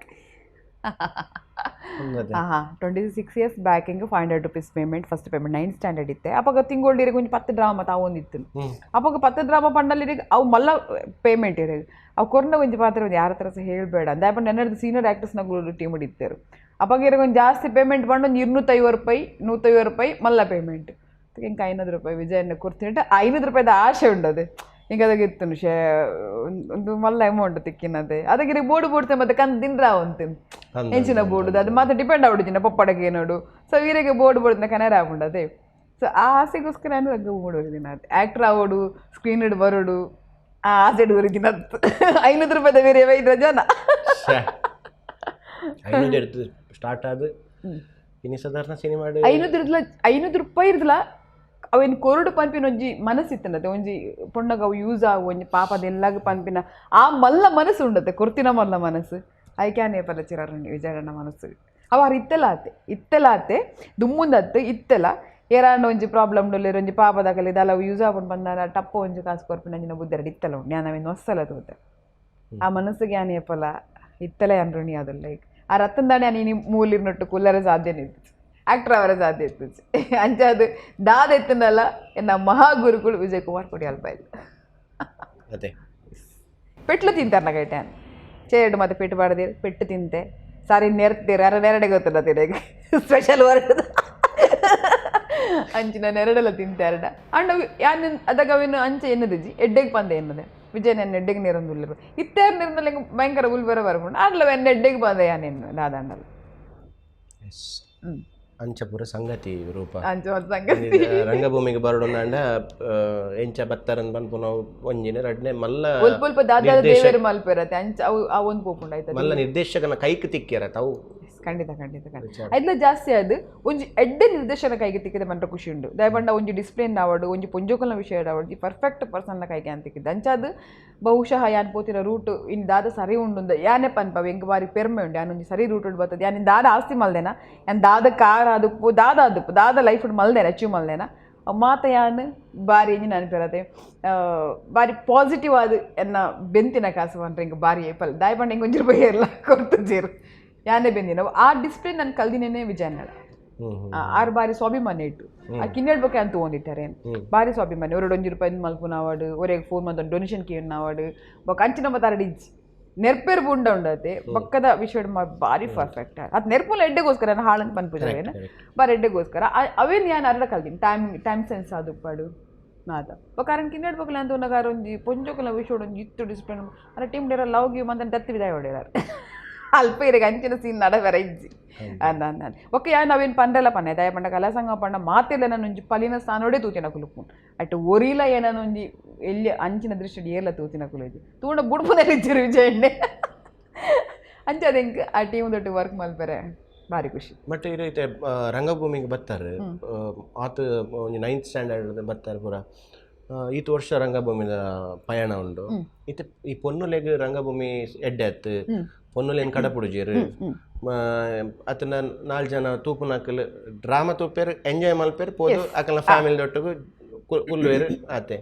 ಹಾ 26 ಇಯರ್ಸ್ ಬ್ಯಾಕ್ ಎಂಕ್ ₹500 payment, first payment, ninth standard ಇತ್ತೆ. ಅಪಗ ತಿಂಗೊಳ್ಡು ಇರೆಗ್ ಒಂಜಿ 10 ಡ್ರಾಮಾ ತಾವೊಂದಿತ್ತು. ಅಪಗ 10 ಡ್ರಾಮಾ ಪಂಡಲ್ ಇರೆಗ್ ಅವು ಮಲ್ಲ ಪೇಮೆಂಟ್ ಇರೆಗ್. ಅವು ಕೊರ್ನ ಒಂಜಿ ಪಾತ್ರ ಒಂಜಿ ಯಾರ ಹತ್ರ ಸಹ ಹೇಳ್ಬೇಡ ಅಂದ. ಪಂಡ ಎನ್ನಡ್ದು ಸೀನಿಯರ್ ಆಕ್ಟರ್ಸ್ ನಗುಲು ಟೀಮ್ ಇತ್ತೇರು. ಅಪಗ ಇರೆಗ್ ಒಂಜಿ ಜಾಸ್ತಿ ಪೇಮೆಂಟ್ ಪಂಡ ಒಂಜಿ 250 ರೂಪಾಯಿ, 150 ರೂಪಾಯಿ ಮಲ್ಲ ಪೇಮೆಂಟ್. ಎಂಕ್ 500 ರೂಪಾಯಿ ವಿಜಯನ್ನ ಕೊರ್ತಿನಿಟ್ 500 ರೂಪಾಯಿದ ಆಶೆ ಉಂಡದು ಹಿಂಗೆ. ಅದಾಗ ಇತ್ತು ಶೇ ಒಂದು ಮಲ್ಲ ಅಮೌಂಟ್ ತಿಕ್ಕಿನದೆ. ಅದಕ್ಕೆ ಬೋರ್ಡ್ ಬೋಡ್ತೆ ಮತ್ತೆ ಕಂತ್ ತಿಂದ್ರ ಅಂತೀನಿ ಎಂಚಿನ ಬೋರ್ಡ್ ಅದು ಮಾತ್ರ ಡಿಪೆಂಡ್ ಆವಡುಜಿನ ಪಪ್ಪಡಗೆ ನೋಡು. ಸೊ ವೀರೆಗೆ ಬೋರ್ಡ್ ಬೋರ್ಡ್ನ ಕನೆರ ಆಪುಂಡು ಅದೇ. ಸೊ ಆ ಆಸೆಗೋಸ್ಕರ ನಾನು ರಂಗ ಬೋರ್ಡ್ ಆಕ್ಟರ್ ಆವಡು, ಸ್ಕ್ರೀನ್ ಬರೋಡು, ಆ ಆಸೆ ಊರಿದಿನ 500 ರೂಪಾಯಿದ ಬೇರೆ ಇದ್ರ ಜನ. 500 എടുത്ത് ಸ್ಟಾರ್ಟ್ ಆದ ಇನಿ ಸಾಧಾರಣ ಸಿನಿಮಾ. 500 ಇರ್ದಲ, 500 ರೂಪಾಯಿ ಇರ್ದಲ ಅವೇನು ಕೊರಡು ಪನ್ಪಿನ ಒಂಜಿ ಮನಸ್ಸಿತ್ತನತೆ. ಒಂಜಿ ಪೊಣ್ಣಗ ಅವು ಯೂಸ್ ಆವು, ಒಂಜಿ ಪಾಪದ ಎಲ್ಲಾಗ ಪನ್ಪಿನ ಆ ಮಲ್ಲ ಮನಸ್ಸು ಉಂಡತೆ, ಕೊರ್ತಿನ ಮಲ್ಲ ಮನಸ್ಸು. ಐಕ್ಯಾನೆ ಪಲ್ಲ ಚಿರಾರುಂಡಿ ವಿಜಯಣ್ಣ ಮನಸ್ಸು. ಅವ ಇತ್ತೆಲ ಆತೆ, ಇತ್ತೆಲ ಆತೆ, ದುಮ್ಮುಂದತ್ತು ಇತ್ತೆಲ. ಏರಾಂಡ ಒಂಜಿ ಪ್ರಾಬ್ಲಮ್ ಡೊಲ್ಲೆರ್, ಒಂಜಿ ಪಾಪದಾಕಲಿ ದಾಲ ಅವು ಯೂಸ್ ಆಪುಂಡು ಬಂದಾನ ಟಪ್ಪ ಒಂಜಿ ಕಾಸು ಕೊರ್ಪಿನ ಅಂಚಿನ ಬುದ್ಧಿ ಇತ್ತಲ ಉಂಡು. ಯಾನ್ ಅವೇನು ಹೊಸ್ಸಲ ತೂತೆ. ಆ ಮನಸ್ಸಿಗೆ ಯಾನ್ ಏಪಲ ಇತ್ತಲ ಯಾನ್ ಋಣಿ ಅದಲ್ಲ. ಲೈಕ್ ಆ ರತ್ತಂದಾಣೆ ನೀನು ಮೂಲಿರ್ನೊಟ್ಟು ಕುಲ್ಲರೆ ಸಾಧ್ಯನೇ ಇತ್ತು, ಆಕ್ಟರ್ ಅವರ ಸಾಧ್ಯ ಇತ್ತು. ಅಂಚ ಅದು ದಾದ ಎತ್ತನಲ್ಲ ಎನ್ನ ಮಹಾಗುರುಗಳು ವಿಜಯ್ ಕುಮಾರ್ ಕೊಡಿಯಾಲ್ ಬೈಲ್. ಅದೇ. ಪೆಟ್ಲು ತಿಂತಾರ ನಗೈಟೆ ಚೇಡು ಮತ್ತೆ ಪೆಟ್ಟು ಬಾಡದಿರು ಪೆಟ್ಟು ತಿಂತೆ ಸಾರಿ ನೆರ್ತೀರ ಅರ ನೆರಡೆ ಗೊತ್ತಿಲ್ಲ ತಿರಗೆ ಸ್ಪೆಷಲ್ ವರ್ಡ್ ಅಂಚಿನ ನೆರಡೆಲ್ಲ ತಿಂತಾರಡ. ಅಂಡ ಯಾನ್ ಅದಾಗ ಅವೇನು ಅಂಚೆ ಎನ್ನದಿಜ್ಜಿ ಎಡ್ಡೆಗೆ ಪಂದೆ ಎನ್ನದೆ ವಿಜಯ್ ನನ್ನ ಎಡ್ಡೆಗೆ ನೀರೊಂದು ಉಲ್ಲರು ಇತ್ತೇರ್ ನೀರ್ನಲ್ಲಿ ಭಯಂಕರ ಉಲ್ ಬರ ಬರ್ಕೊಂಡು ಆಡ್ಲವ ಎನ್ನ ಎಡ್ಡೆಗೆ ಬಂದೆ ಯಾನ್ ಎನ್ನು ದಾದಾಂಡಲ್ಲ. ಅಂಚಪುರ ಸಂಗತಿ ರೂಪ. ಅಂಚ ಒಂದು ಸಂಗತಿ. ರಂಗಭೂಮಿಗೆ ಬರೋಡಂಡ ಎಂಚ ಬತ್ತಾರನ್ ಪನ್ಪುನ ಒಂಜಿನ ರಡ್ನೆ ಮಲ್ಲ ಒಲ್ಪ ಒಲ್ಪ ದಾದ ದೇವರು ಮಲ್ಪೆರತೆ ಅಂಚ ಅವು ಆ ಒಂದು ಪೋಪುಂಡು ಆಯ್ತದೆ. ಮಲ್ಲ ನಿರ್ದೇಶಕನ ಕೈಕ್ ತಿಕ್ಕ್ಯರ ತಾವು. ಖಂಡಿತ ಖಂಡಿತ ಖಂಡಿತ. ಐದ್ಲ ಜಾಸ್ತಿ ಅದು ಒಂಜಿ ಎಡ್ಡೆ ನಿರ್ದೇಶನ ಕೈಗೆ ತಿಕ್ಕಿದೆ ಮಂಟ ಖುಷಿ ಉಂಡು. ದಯಪಂಡ ಒಂಜಿ ಡಿಸ್ಪ್ಲೇನ್ ಆವಡು, ಒಂಜಿ ಪೊಂಜೋಕಲ್ನ ವಿಷಯ ಆವಡು, ಪರ್ಫೆಕ್ಟ್ ಪರ್ಸನ್ನ ಕೈಗೆ ಅಂತ ತಿಕ್ಕಿದ್ದೆ. ಅಂಚ ಅದು ಬಹುಶಃ ಯಾನ್ ಪೋತಿನ ರೂಟ್ ಇನ್ ದಾದ ಸರಿ ಉಂಡು ಯಾನೆ ಪನ್ಪವ. ಎಂಕ್ ಬಾರಿ ಪೆರ್ಮೆ ಉಂಡು ಯಾನ್ ಒಂಜಿ ಸರಿ ರೂಟ್ ಬರ್ತದೆ. ಯಾನ್ ದಾದ ಆಸ್ತಿ ಮಲ್ದೆನ, ಯಾನ್ ದಾದ ಕಾರ್ ಆದುಪ್ಪು, ದಾದ ಆದುಪ್ಪು, ದಾದ ಲೈಫ್ ಮಲ್ದೆನ, ಅಚೀವ್ ಮಲ್ದೆನ ಮಾತ ಯಾನ್ ಬಾರಿ ಎಂಜಿನ ಅನ್ಪಿರತೆ ಬಾರಿ ಪಾಸಿಟಿವ್ ಆದ್ ಎನ್ನ ಬೆಂತಿನ ಕಾಸು ಪಂಡ್ರೆ ಎಂಕ್ ಬಾರಿ ಏಪಲ್. ದಾಯಪಂಡ ಎಂಕ್ 1 ರೂಪಾಯಿ ಇರಲ್ಲ ಕೊರ್ತುಜೆರ್, ಯಾನೇ ಬೆಂದಿನ. ಆ ಡಿಸ್ಪ್ಲೇನ್ ನಾನು ಕಲ್ದಿನೇನೆ ವಿಜಯನಡ. ಆರು ಬಾರಿ ಸ್ವಾಭಿಮಾನಿ ಇಟ್ಟು ಆ ಕಿನ್ನೆಡ್ ಬಗ್ಗೆ ಅಂತ ತಗೊಂಡಿಟ್ಟಾರೆ. ಬಾರಿ ಸ್ವಾಭಿಮಾನಿ. ಒರಡು 1 ರೂಪಾಯಿ ಮಲ್ಪುನ ಅವಾರ್ಡ್, ಒರೆಗೆ ಫೋನ್ ಮಂತ್ ಡೊನೇಷನ್ ಕೇಳಿನ ಅವಾರ್ಡ್ ಬೊಕ್ಕ ಅಂಚಿನ ಮತ್ತಾರಡಿ ಇಜ್ಜಿ. ನೆರ್ಪೇರ್ ಬುಂಡ ಉಂಡತೆ ಬಕ್ಕದ ವಿಷಯ ಬಾರಿ ಪರ್ಫೆಕ್ಟ್. ಅದು ನೆರ್ಪುಲ ಎಡ್ಡೆಗೋಸ್ಕರ ನಾನು ಹಾಳನ್ ಪನ್ಪುಜ ಬಾರಿ ಎಡ್ಡೆಗೋಸ್ಕರ. ಅವೇನು ಯಾನ್ ಅರ್ಧ ಕಲ್ದಿನಿ time time sense ಆದುಪ್ಪಾಡು ಮಾತ. ಬೊಕ್ಕ ಅರನ್ ಕಿನ್ನೆಡ್ ಬೊಕ್ಕ ಅಂತ ಉನ್ನಗ ಒಂಜಿ ಪೊಂಜೋಕುಲ ವಿಷಯ ಒಂಜಿ ಇತ್ತು ಡಿಸಿಪ್ಲಿನ್. ಅರ ಟೀಮ್ ಡೇರ ಲವ್ ಗಿವ್ ಮಂತ ದತ್ತಿ ವಿದಾಯ ಹೊಡೆಯಾರ. ಅಲ್ಪ ಇರೆಗ್ ಅಂಚಿನ ಸೀನ್ ನಡವೆರ ಇಜ್ಜಿ ಅಂದ ಅಂದ. ಓಕೆ, ಯಾ ನಾವೇನು ಪಂಡಲ ಪನ್ನೆ ದಯ ಪಂಡ ಕಲಾಸಂಗ ಪಂಡ ಮಾತೆಲ್ಲ ನಾನು ಒಂಜಿ ಪಲಿನ ಸ್ಥಾನೋಡೆ ತೂತಿನ ಕುಲುಪು ಅಟ್ ಒರಿಲ ಏನನ ಒಂಜಿ ಎಲ್ಲಿ ಅಂಚಿನ ದೃಷ್ಟಿ ಏರ್ಲ ತೂತಿನ ಕುಲುಜಿ ತೂಂಡ ಬುಡ್ಪುನಲ್ಲಿ ಇಜ್ಜಿರು ವಿಜಯಣ್ಣೆ. ಅಂಚ ಅದು ಎಂಕ್ ಆ ಟೀಮ್ ದೊಟ್ಟು ವರ್ಕ್ ಮಲ್ಪೆರೆ ಭಾರಿ ಖುಷಿ. ಬಟ್ ಈ ರೀತಿ ರಂಗಭೂಮಿಗೆ ಬರ್ತಾರೆ ಆತ ಒಂಜಿ ನೈನ್ತ್ ಸ್ಟ್ಯಾಂಡರ್ಡ್ ಬರ್ತಾರೆ ಪೂರ. ಈತ್ ವರ್ಷ ರಂಗಭೂಮಿದ ಪಯಣ ಉಂಡು. ಇತ್ತೆ ಈ ಪೊನ್ನುಲೆಗ್ ರಂಗಭೂಮಿ ಎಡ್ಡೆ ಆತ್, ಪೊನ್ನುಲೇನ್ ಕಡಪುಡುಜೇರು ಅತನ ನಾಲ್ ಜನ ತೂಪುನಕಲ್ ಡ್ರಾಮಾ ತೂಪೇರ್, ಎಂಜಾಯ್ ಮಲ್ಪೇರ್ ಪೋದು ಅಕಲ್ನ ಫ್ಯಾಮಿಲಿ ಒಟ್ಟುಗು ಕುಲ್ಲುವೆರ್ ಆತೆ.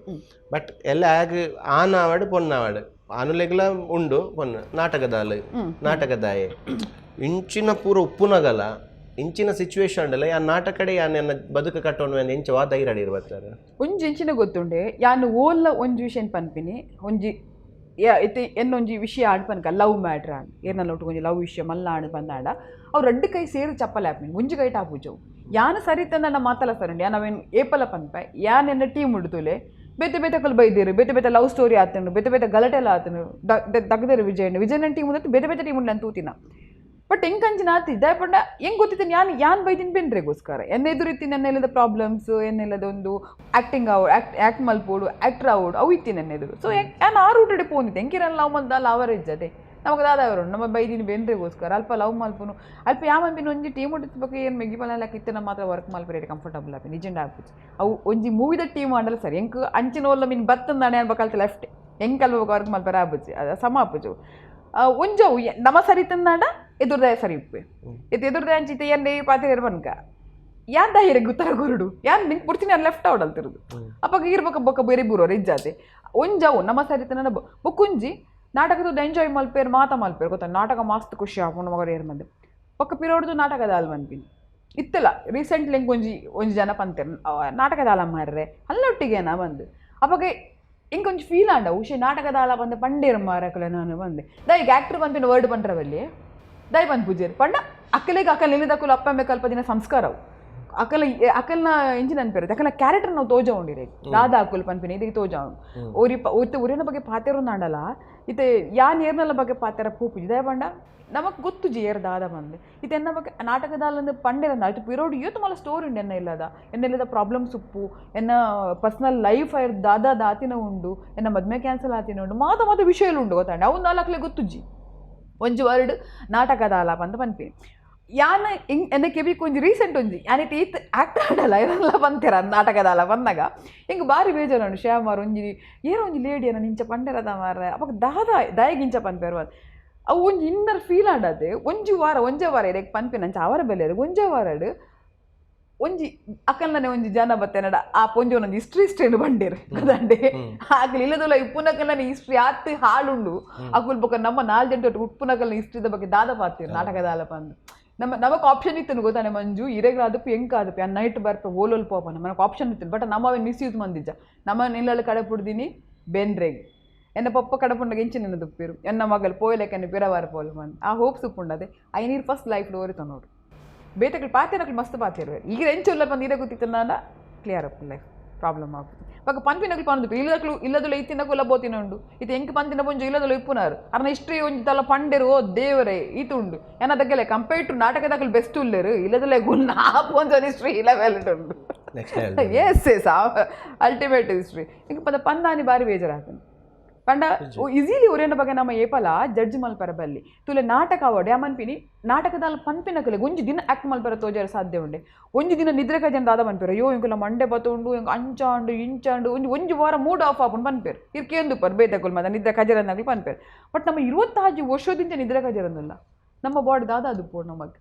ಬಟ್ ಎಲ್ಲ ಆಗ ಆನ್ ಆವಡ್ ಪೊನ್ನಾವಡ್ ಆನುಲೆಗ್ಲ ಉಂಡು ಪೊನ್ನು ನಾಟಕದಾಲು ನಾಟಕದಾಯೆ ಇಂಚಿನ ಪೂರ ಉಪ್ಪುನಗಲ ಇಂಚಿನ ಸಿಚುವೇಶನ್ ಉಂಡಲ್ಲ. ಯಾ ನಾಟಕಡೆ ಯಾನ್ ಎನ್ನ ಬದುಕು ಕಟ್ಟೋಣ ಎಂಚ ವಾ ಧೈರ್ಯ ಇರ್ಬತ್ತಾರೆ? ಒಂಜಿ ಎಂಚಿನ ಗೊತ್ತುಂಡೆ, ಯಾನ್ ಓಲ್ಲ ಒಂಜಿ ವಿಷಯ ಪನ್ಪಿನಿ. ಒಂಜಿ ಇತ್ತೆ ಎನ್ನೊಂಜಿ ವಿಷಯ ಆಡ್ ಪನ್ಕ ಲವ್ ಮ್ಯಾಟ್ರ್ ಆಂಡ್ ಏರ್ನಲ್ಲ ಒಟ್ಟು ಒಂಜಿ ಲವ್ ವಿಷಯ ಮಲ್ಲ ಆಡ್ ಬಂದಾಂಡ ಅವ್ರು ರಡ್ಡು ಕೈ ಸೇರಿ ಚಪ್ಪಲೆ ಆಪಿನಿ, ಒಂಜಿ ಕೈ ಟಾಪುಜವು. ಯಾನ್ ಸರಿ ತಂದ ಮಾತಲ ಸರಿ ಉಂಡು. ಯಾನ್ ಅವೇನು ಏಪಲ ಪನ್ಪೆ, ಯಾನ್ ಎನ್ನ ಟೀಮ್ ಉಡ್ತುಲೆ ಬೇತೆ ಬೇತೆ ಕಲ್ ಬೈದೇರು, ಬೇತೆ ಬೇತೆ ಲವ್ ಸ್ಟೋರಿ ಆತನು, ಬೇತೆ ಬೇತೆ ಗಲಾಟೆ ಎಲ್ಲ ಆತನು ದಗ್ದೇರು. ವಿಜಯಣ್ಣ ವಿಜಯಣ್ಣ ಟೀಮ್ ಉಂದತ್ತು, ಬೇತೆ ಬೇತೆ ಟೀಮ್ ಉಂಡು ನಾನು ತೂತಿನ. ಬಟ್ ಹೆಂಗ್ ಅಂಚಿನ ಆತಿ ದಯಪಂಡ ಹೆಂಗ್ ಗೊತ್ತಿತ್ತು ಯಾನ್ ಯಾನ್ ಬೈದಿನ ಬೆನ್ರೆಗೋಸ್ಕರ ಎನ್ನ ಎದುರಿತ್ತಿ ನನ್ನ ಇಲ್ಲದ ಪ್ರಾಬ್ಲಮ್ಸ್, ಎನ್ನೆಲ್ಲದ ಒಂದು ಆಕ್ಟಿಂಗ್ ಆವಡ್, ಆಕ್ಟ್ ಆಕ್ಟ್ ಮಲ್ಪೋಡು, ಆಕ್ಟರ್ ಆವೋಡು, ಅವು ಇತ್ತಿ ನನ್ನ ಎದುರು. ಸೊ ಯಾನ್ ಆ ರೂಟಡೆ ಪೋಂದಿತ್ತೆ. ಎಂಕಿರಲ್ಲ ಲವ್ ಮಲ್ದ ಅವರ್ ಇಜ್ಜದೆ ನಮಗೆ ದಾದ ಅವರು ನಮ್ಮ ಬೈದಿನ ಬೆನ್ರೆಗೋಸ್ಕರ ಅಲ್ಪ ಲವ್ ಮಲ್ಪುನು ಅಲ್ಪ ಯಾಮಂಪಿನ ಒಂಜಿ ಟೀಮ್ ಉಂಟು ಏನು ಮೆಗ್ಗಿ ಪಲ್ಲ ಇತ್ತೆ ನಮ್ಮ ಮಾತ್ರ ವರ್ಕ್ ಮಲ್ಪರೆ ಕಂಫರ್ಟಬಲ್ ಆಪಿ ನಿಜಂಡ ಆಪುಜಿ. ಅವು ಒಂಜಿ ಮೂವಿದ ಟೀಮ್ ಆಂಡಲ ಸರಿ ಎಂಕ್ ಅಂಚಿನ ಒಲ್ಲ ಮೀನ್ ಬತ್ತಂದಾಣೆ ಅನ್ಬೇಕಲ್ತ ಲೆಫ್ಟ್ ಎಂಕ್ ಅಲ್ಪ ವರ್ಕ್ ಮಲ್ಪರೆ ಆಪುಜಿ, ಅದು ಸಮ ಆಪುಜು. ಒಂಜವು ನಮ ಸರಿ ತಂದಾಂಡ ಎದುರ್ದಾಯ ಸರಿ ಉಪ್ಪೆ ಇತ್ತು ಎದುರ್ದಾಯ ಅಂಚಿತ್ತೆ ಎನ್ನೆ ಪಾತ್ರೆ ಬನ್ಕ ಯಾನ್ ದಾಹಿರ ಗುತ್ತರ ಗುರುಡು ಯಾನ್ ನಿಂಗೆ ಪುಡ್ತೀನಿ ನಾನು ಲೆಫ್ಟ್ ಔಟ್ ಅಲ್ತಿರುದು. ಅಪ್ಪಗ ಇರ್ಬೇಕ ಬೊಕ್ಕ ಬೇರೆ ಬೂರೋರು ಇಜ್ಜಾತೆ. ಒಂಜವು ನಮ್ಮ ಸರಿ ತನ್ನ ಬೊಕ್ಕುಂಜಿ ನಾಟಕದ ಎಂಜಾಯ್ ಮಲ್ಪೇರ್ ಮಾತ ಮಲ್ಪೇರ್ ಗೊತ್ತಾ. ನಾಟಕ ಮಸ್ತ್ ಖುಷಿ ಆಪುಂಡು ಮಗರು ಏರ್ ಮಂದಿ. ಬೊಕ್ಕ ಪಿರೋಡ್ದು ನಾಟಕದ ಅಲ್ ಪನ್ಪಿನಿ ಇತ್ತಲ್ಲ ರೀಸೆಂಟ್ಲಿ ಒಂಜಿ ಒಂಜಿ ಜನ ಪಂತೆರ್ ನಾಟಕದಾಲ ಮಾರ್ರೆ ಅಲ್ಲೊಟ್ಟಿಗೆನಾ ಬಂದು ಅಪಗ ಇಂಕೊಂಚ ಫೀಲ್ ಆಂಡ ಉಷೆ ನಾಟಕದಾಲ ಬಂದು ಪಂಡೇರ್ ಮಾರಕಲೆ ನಾನು ಬಂದೆ ದಾಯಿಗ್ ಆ್ಯಕ್ಟರ್ ಪನ್ಪಿನ ವರ್ಡ್ ಪಂಡ್ರವಲ್ಲಿ ದಾಯಿ ಬಂದು ಪೂಜೆರ್ ಪಂಡ ಅಕ್ಕಲಿಗೆ ಅಕ್ಕಲ್ ಇಲ್ಲದಕ್ಕಲು ಅಪ್ಪ ಅಮ್ಮ ಕಲ್ಪ ದಿನ ಸಂಸ್ಕಾರ ಅವು ಅಕಲ ಅಕಲ್ನ ಇಂಚಿನ ಅನ್ಪೇರು ಅಕಲ್ನ ಕ್ಯಾರೆಕ್ಟರ್ ನಾವು ತೋಜ ಉಂಡಿರೆ ದಾದ ಅಕುಲ್ ಪನ್ಪಿನ ಇದಕ್ಕೆ ತೋಜ ಓರಿ ಒತ್ತ ಊರಿನ ಬಗ್ಗೆ ಪಾತೆರು ನಾಡಲ್ಲ ಇತ್ತೆ ಯಾನ್ ಏರ್ನಲ್ಲ ಬಗ್ಗೆ ಪಾತೆರ ಪೂಪುಜಿ ದಯ ಪಂಡ ನಮಕ್ ಗೊತ್ತು ಜಿ ಏರ್ ದಾದ ಬಂದು ಇದು ಎನ್ನ ಬಗ್ಗೆ ನಾಟಕದಾಲಂದು ಪಂಡೆರಂದ ಆಯ್ತು ಪಿರೋಡ್ ಏತು ಮಲ್ಲ ಸ್ಟೋರಿ ಉಂಡು ಎನ್ನ ಇಲ್ಲದ ಎನ್ನ ಇಲ್ಲದ ಪ್ರಾಬ್ಲಮ್ಸ್ ಉಪ್ಪು ಎನ್ನ ಪರ್ಸನಲ್ ಲೈಫ್ ಐರ್ ದಾದ ದಾತಿನ ಉಂಡು ಎನ್ನ ಮದ್ಮೆ ಕ್ಯಾನ್ಸಲ್ ಆತಿನ ಉಂಡು ಮಾತ ಮಾತ ವಿಷಯలు ಉಂಡು ಗೊತ್ತಾಂಡ ಅವು ನಾಲ್ಕಲೆ ಗೊತ್ತು ಜಿ ಒಂಜಿ ವರ್ಡ್ ನಾಟಕದಾಲ ಪಂತ ಪನ್ಪಿನಿ ಯಾನ ಇಂಗ್ ಎನ್ನ ಕೆಬಿಕ್ ಒಂಜಿ ರೀಸೆಂಟ್ ಒಂಜಿ ಯಾನ್ ಇತ್ತೆ ಈತ್ ಆಕ್ಟ್ ಆಡಲ್ಲ ಇರಲ್ಲ ಬಂತೀರ ನಾಟಕದಾಲ ಬಂದಾಗ ಹಿಂಗೆ ಬಾರಿ ಬೇಜಾರು ಉಂಡು ಶ್ಯಾಮಾರ್ ಒಂಜಿ ಏನೋ ಒಂಜಿ ಲೇಡಿ ಅನ್ನ ನಿಂಚ ಪಂಡೆರದ ಮಾರ್ರೆ ಅವಾಗ ದಾದ ದಾಯಗಿಂಚ ಪನ್ಪೇರು ಅವು ಒಂಜಿ ಇನ್ನರ್ ಫೀಲ್ ಆಡದೆ ಒಂಜಿ ವಾರ ಒಂಜೇ ವಾರ ಇರಕ್ಕೆ ಪನ್ಪಿನ ಅಂಚ ಅವರ ಬೆಲೆ ಒಂಜೇ ವಾರಡ್ ಒಂಜಿ ಅಕಲ್ನನೆ ಒಂಜಿ ಜನ ಬತ್ತೆನಡ ಆ ಪೊಂಜಿ ಒಂದೊಂದು ಹಿಸ್ಟ್ರಿ ಹಿಸ್ಟ್ರಿನು ಬಂಡೇರು ಕದಂಡೆ ಆಗ್ಲಿ ಇಲ್ಲದಲ್ಲ ಇಪ್ಪುನಕಲ್ನ ಹಿಸ್ಟ್ರಿ ಆತ್ ಹಾಳುಂಡು ಅಕುಲ್ ಬೊಕ ನಮ್ಮ ನಾಲ್ ಜನ ಉಪ್ಪುನಕಲ್ನ ಹಿಸ್ಟ್ರಿದ ಬಗ್ಗೆ ದಾದ ಪಾತೀರು ನಾಟಕದಾಲ ಪಂದು ನಮ್ಮ ನಮಕ್ ಆಪ್ಷನ್ ಇತ್ತು ಗೊತ್ತಾನೆ ಮಂಜು ಇರೆಗ್ಲಾದಪ್ಪು ಎಂಕಾದಪ್ಪು ಆ ನೈಟ್ ಬರ್ಪೆ ಓಲೋಲ್ ಪೋಪ ನಮಕ್ ಆಪ್ಷನ್ ಇತ್ತು ಬಟ್ ನಮ್ಮ ಅವೇನು ಮಿಸ್ಯೂಸ್ ಮಂದಿಜ್ಜ ನಮ್ಮ ನಿಲ್ಲಲ್ಲಿ ಕಡೆ ಪುಡ್ದಿನಿ ಬೆನ್ರೆಗ್ ಎನ್ನ ಪಪ್ಪ ಕಡಪುಂಡಗ ಎಂಚಿನ ದುಪ್ಪಿರು ಎನ್ನ ಮಗಲ್ ಪೋಯ್ಲೆಕ್ ಎನ್ನ ಪಿರವಾರ ಪೋಲು ಬಂದು ಆ ಹೋಪ್ಸ್ ಉಪ್ಪುಂಡದೆ I ನೀರು ಫಸ್ಟ್ ಲೈಫ್ ಓರಿತ ನೋಡು ಬೇತಗಳು ಪಾತಿರಕ್ಲು ಮಸ್ತ್ ಪಾತಿರುವೆ ಈಗ ಎಂಚುಲ್ಲ ಬಂದು ಇದೇ ಗೊತ್ತಿತ್ತು ನಾನು clear up life problem ಆಗುತ್ತೆ ಇವಾಗ ಪನ್ಪಿನಕ್ಲು ಪನ್ದು ಇಲ್ಲದಕ್ಲು ಇಲ್ಲದಲ್ಲ ಇತ್ತಿನಕು ಬೋತಿನ ಉಂಡು ಇದು ಎಂಕ್ ಪಂತಿನ ಪೊಂಜು ಇಲ್ಲದಲ್ಲ ಇಪ್ಪುನಾರು ಅರ್ನ ಹಿಸ್ಟ್ರಿ ಒಂಜಿ ತಲ ಪಂಡೆರು ಓ ದೇವರೇ ಈತು ಉಂಡು ಏನದಕ್ಕೆಲ್ಲ ಕಂಪೇರ್ಡ್ ಟು ನಾಟಕದಾಗಲು ಬೆಸ್ಟ್ ಉಲ್ಲೇರು ಇಲ್ಲದಲ್ಲ ಗುಣ ಆ ಪೊಂಜ ಹಿಸ್ಟ್ರಿ ಇಲ್ಲ ಉಂಡು next level yes yes ultimate history ಇಂಕ ಪದ ಪಂದಾನಿ ಬಾರಿ ಬೇಜಾರಾತನು ಪಂಡ ಈಸಿಲಿ ಒರೇನ ಬಗ್ಗೆ ನಮ್ಮ ಏಪಲ ಜಡ್ಜ್ ಮಲ್ಪರ ಬಲ್ಲಿ ತುಲೆ ನಾಟಕ ಅವಾರ್ಡ್ ಯಾಮನ್ಪಿನಿ ನಾಟಕದಲ್ಲಿ ಪನ್ಪಿನಕಲೆ ಒಂಜಿ ದಿನ ಆಕ್ಟ್ ಮಲ್ಪರ ತೋಜಾರ ಸಾಧ್ಯ ಉಂಡೆ ಒಂಜಿ ದಿನ ನಿದ್ರೆ ಕಜನ್ ದಾದ ಪನ್ಪೇರು ಅಯ್ಯೋ ಇಂಕುಲ ಮಂಡೆ ಬತ್ತುಂಡು ಇಂಕ ಅಂಚಾಂಡು ಇಂಚಾಂಡು ಒಂಜಿ ಒಂಜಿ ವಾರ ಮೂಡ್ ಆಫ್ ಆಪುಂಡು ಪನ್ಪೇರು ಇರ್ಕೇಂದು ಪರ್ ಬೇತಕುಲ್ ಮದ ನಿದ್ರೆ ಕಜರನ್ನಾಗಲಿ ಪನ್ಪೇರು ಬಟ್ ನಮ್ಮ 25 ವರ್ಷದಿಂದ ನಿದ್ರೆ ಕಜರನ್ನಲ್ಲ ನಮ್ಮ ಬಾಡಿ ದಾದ ಅದು ಪೋ ನಮಗೆ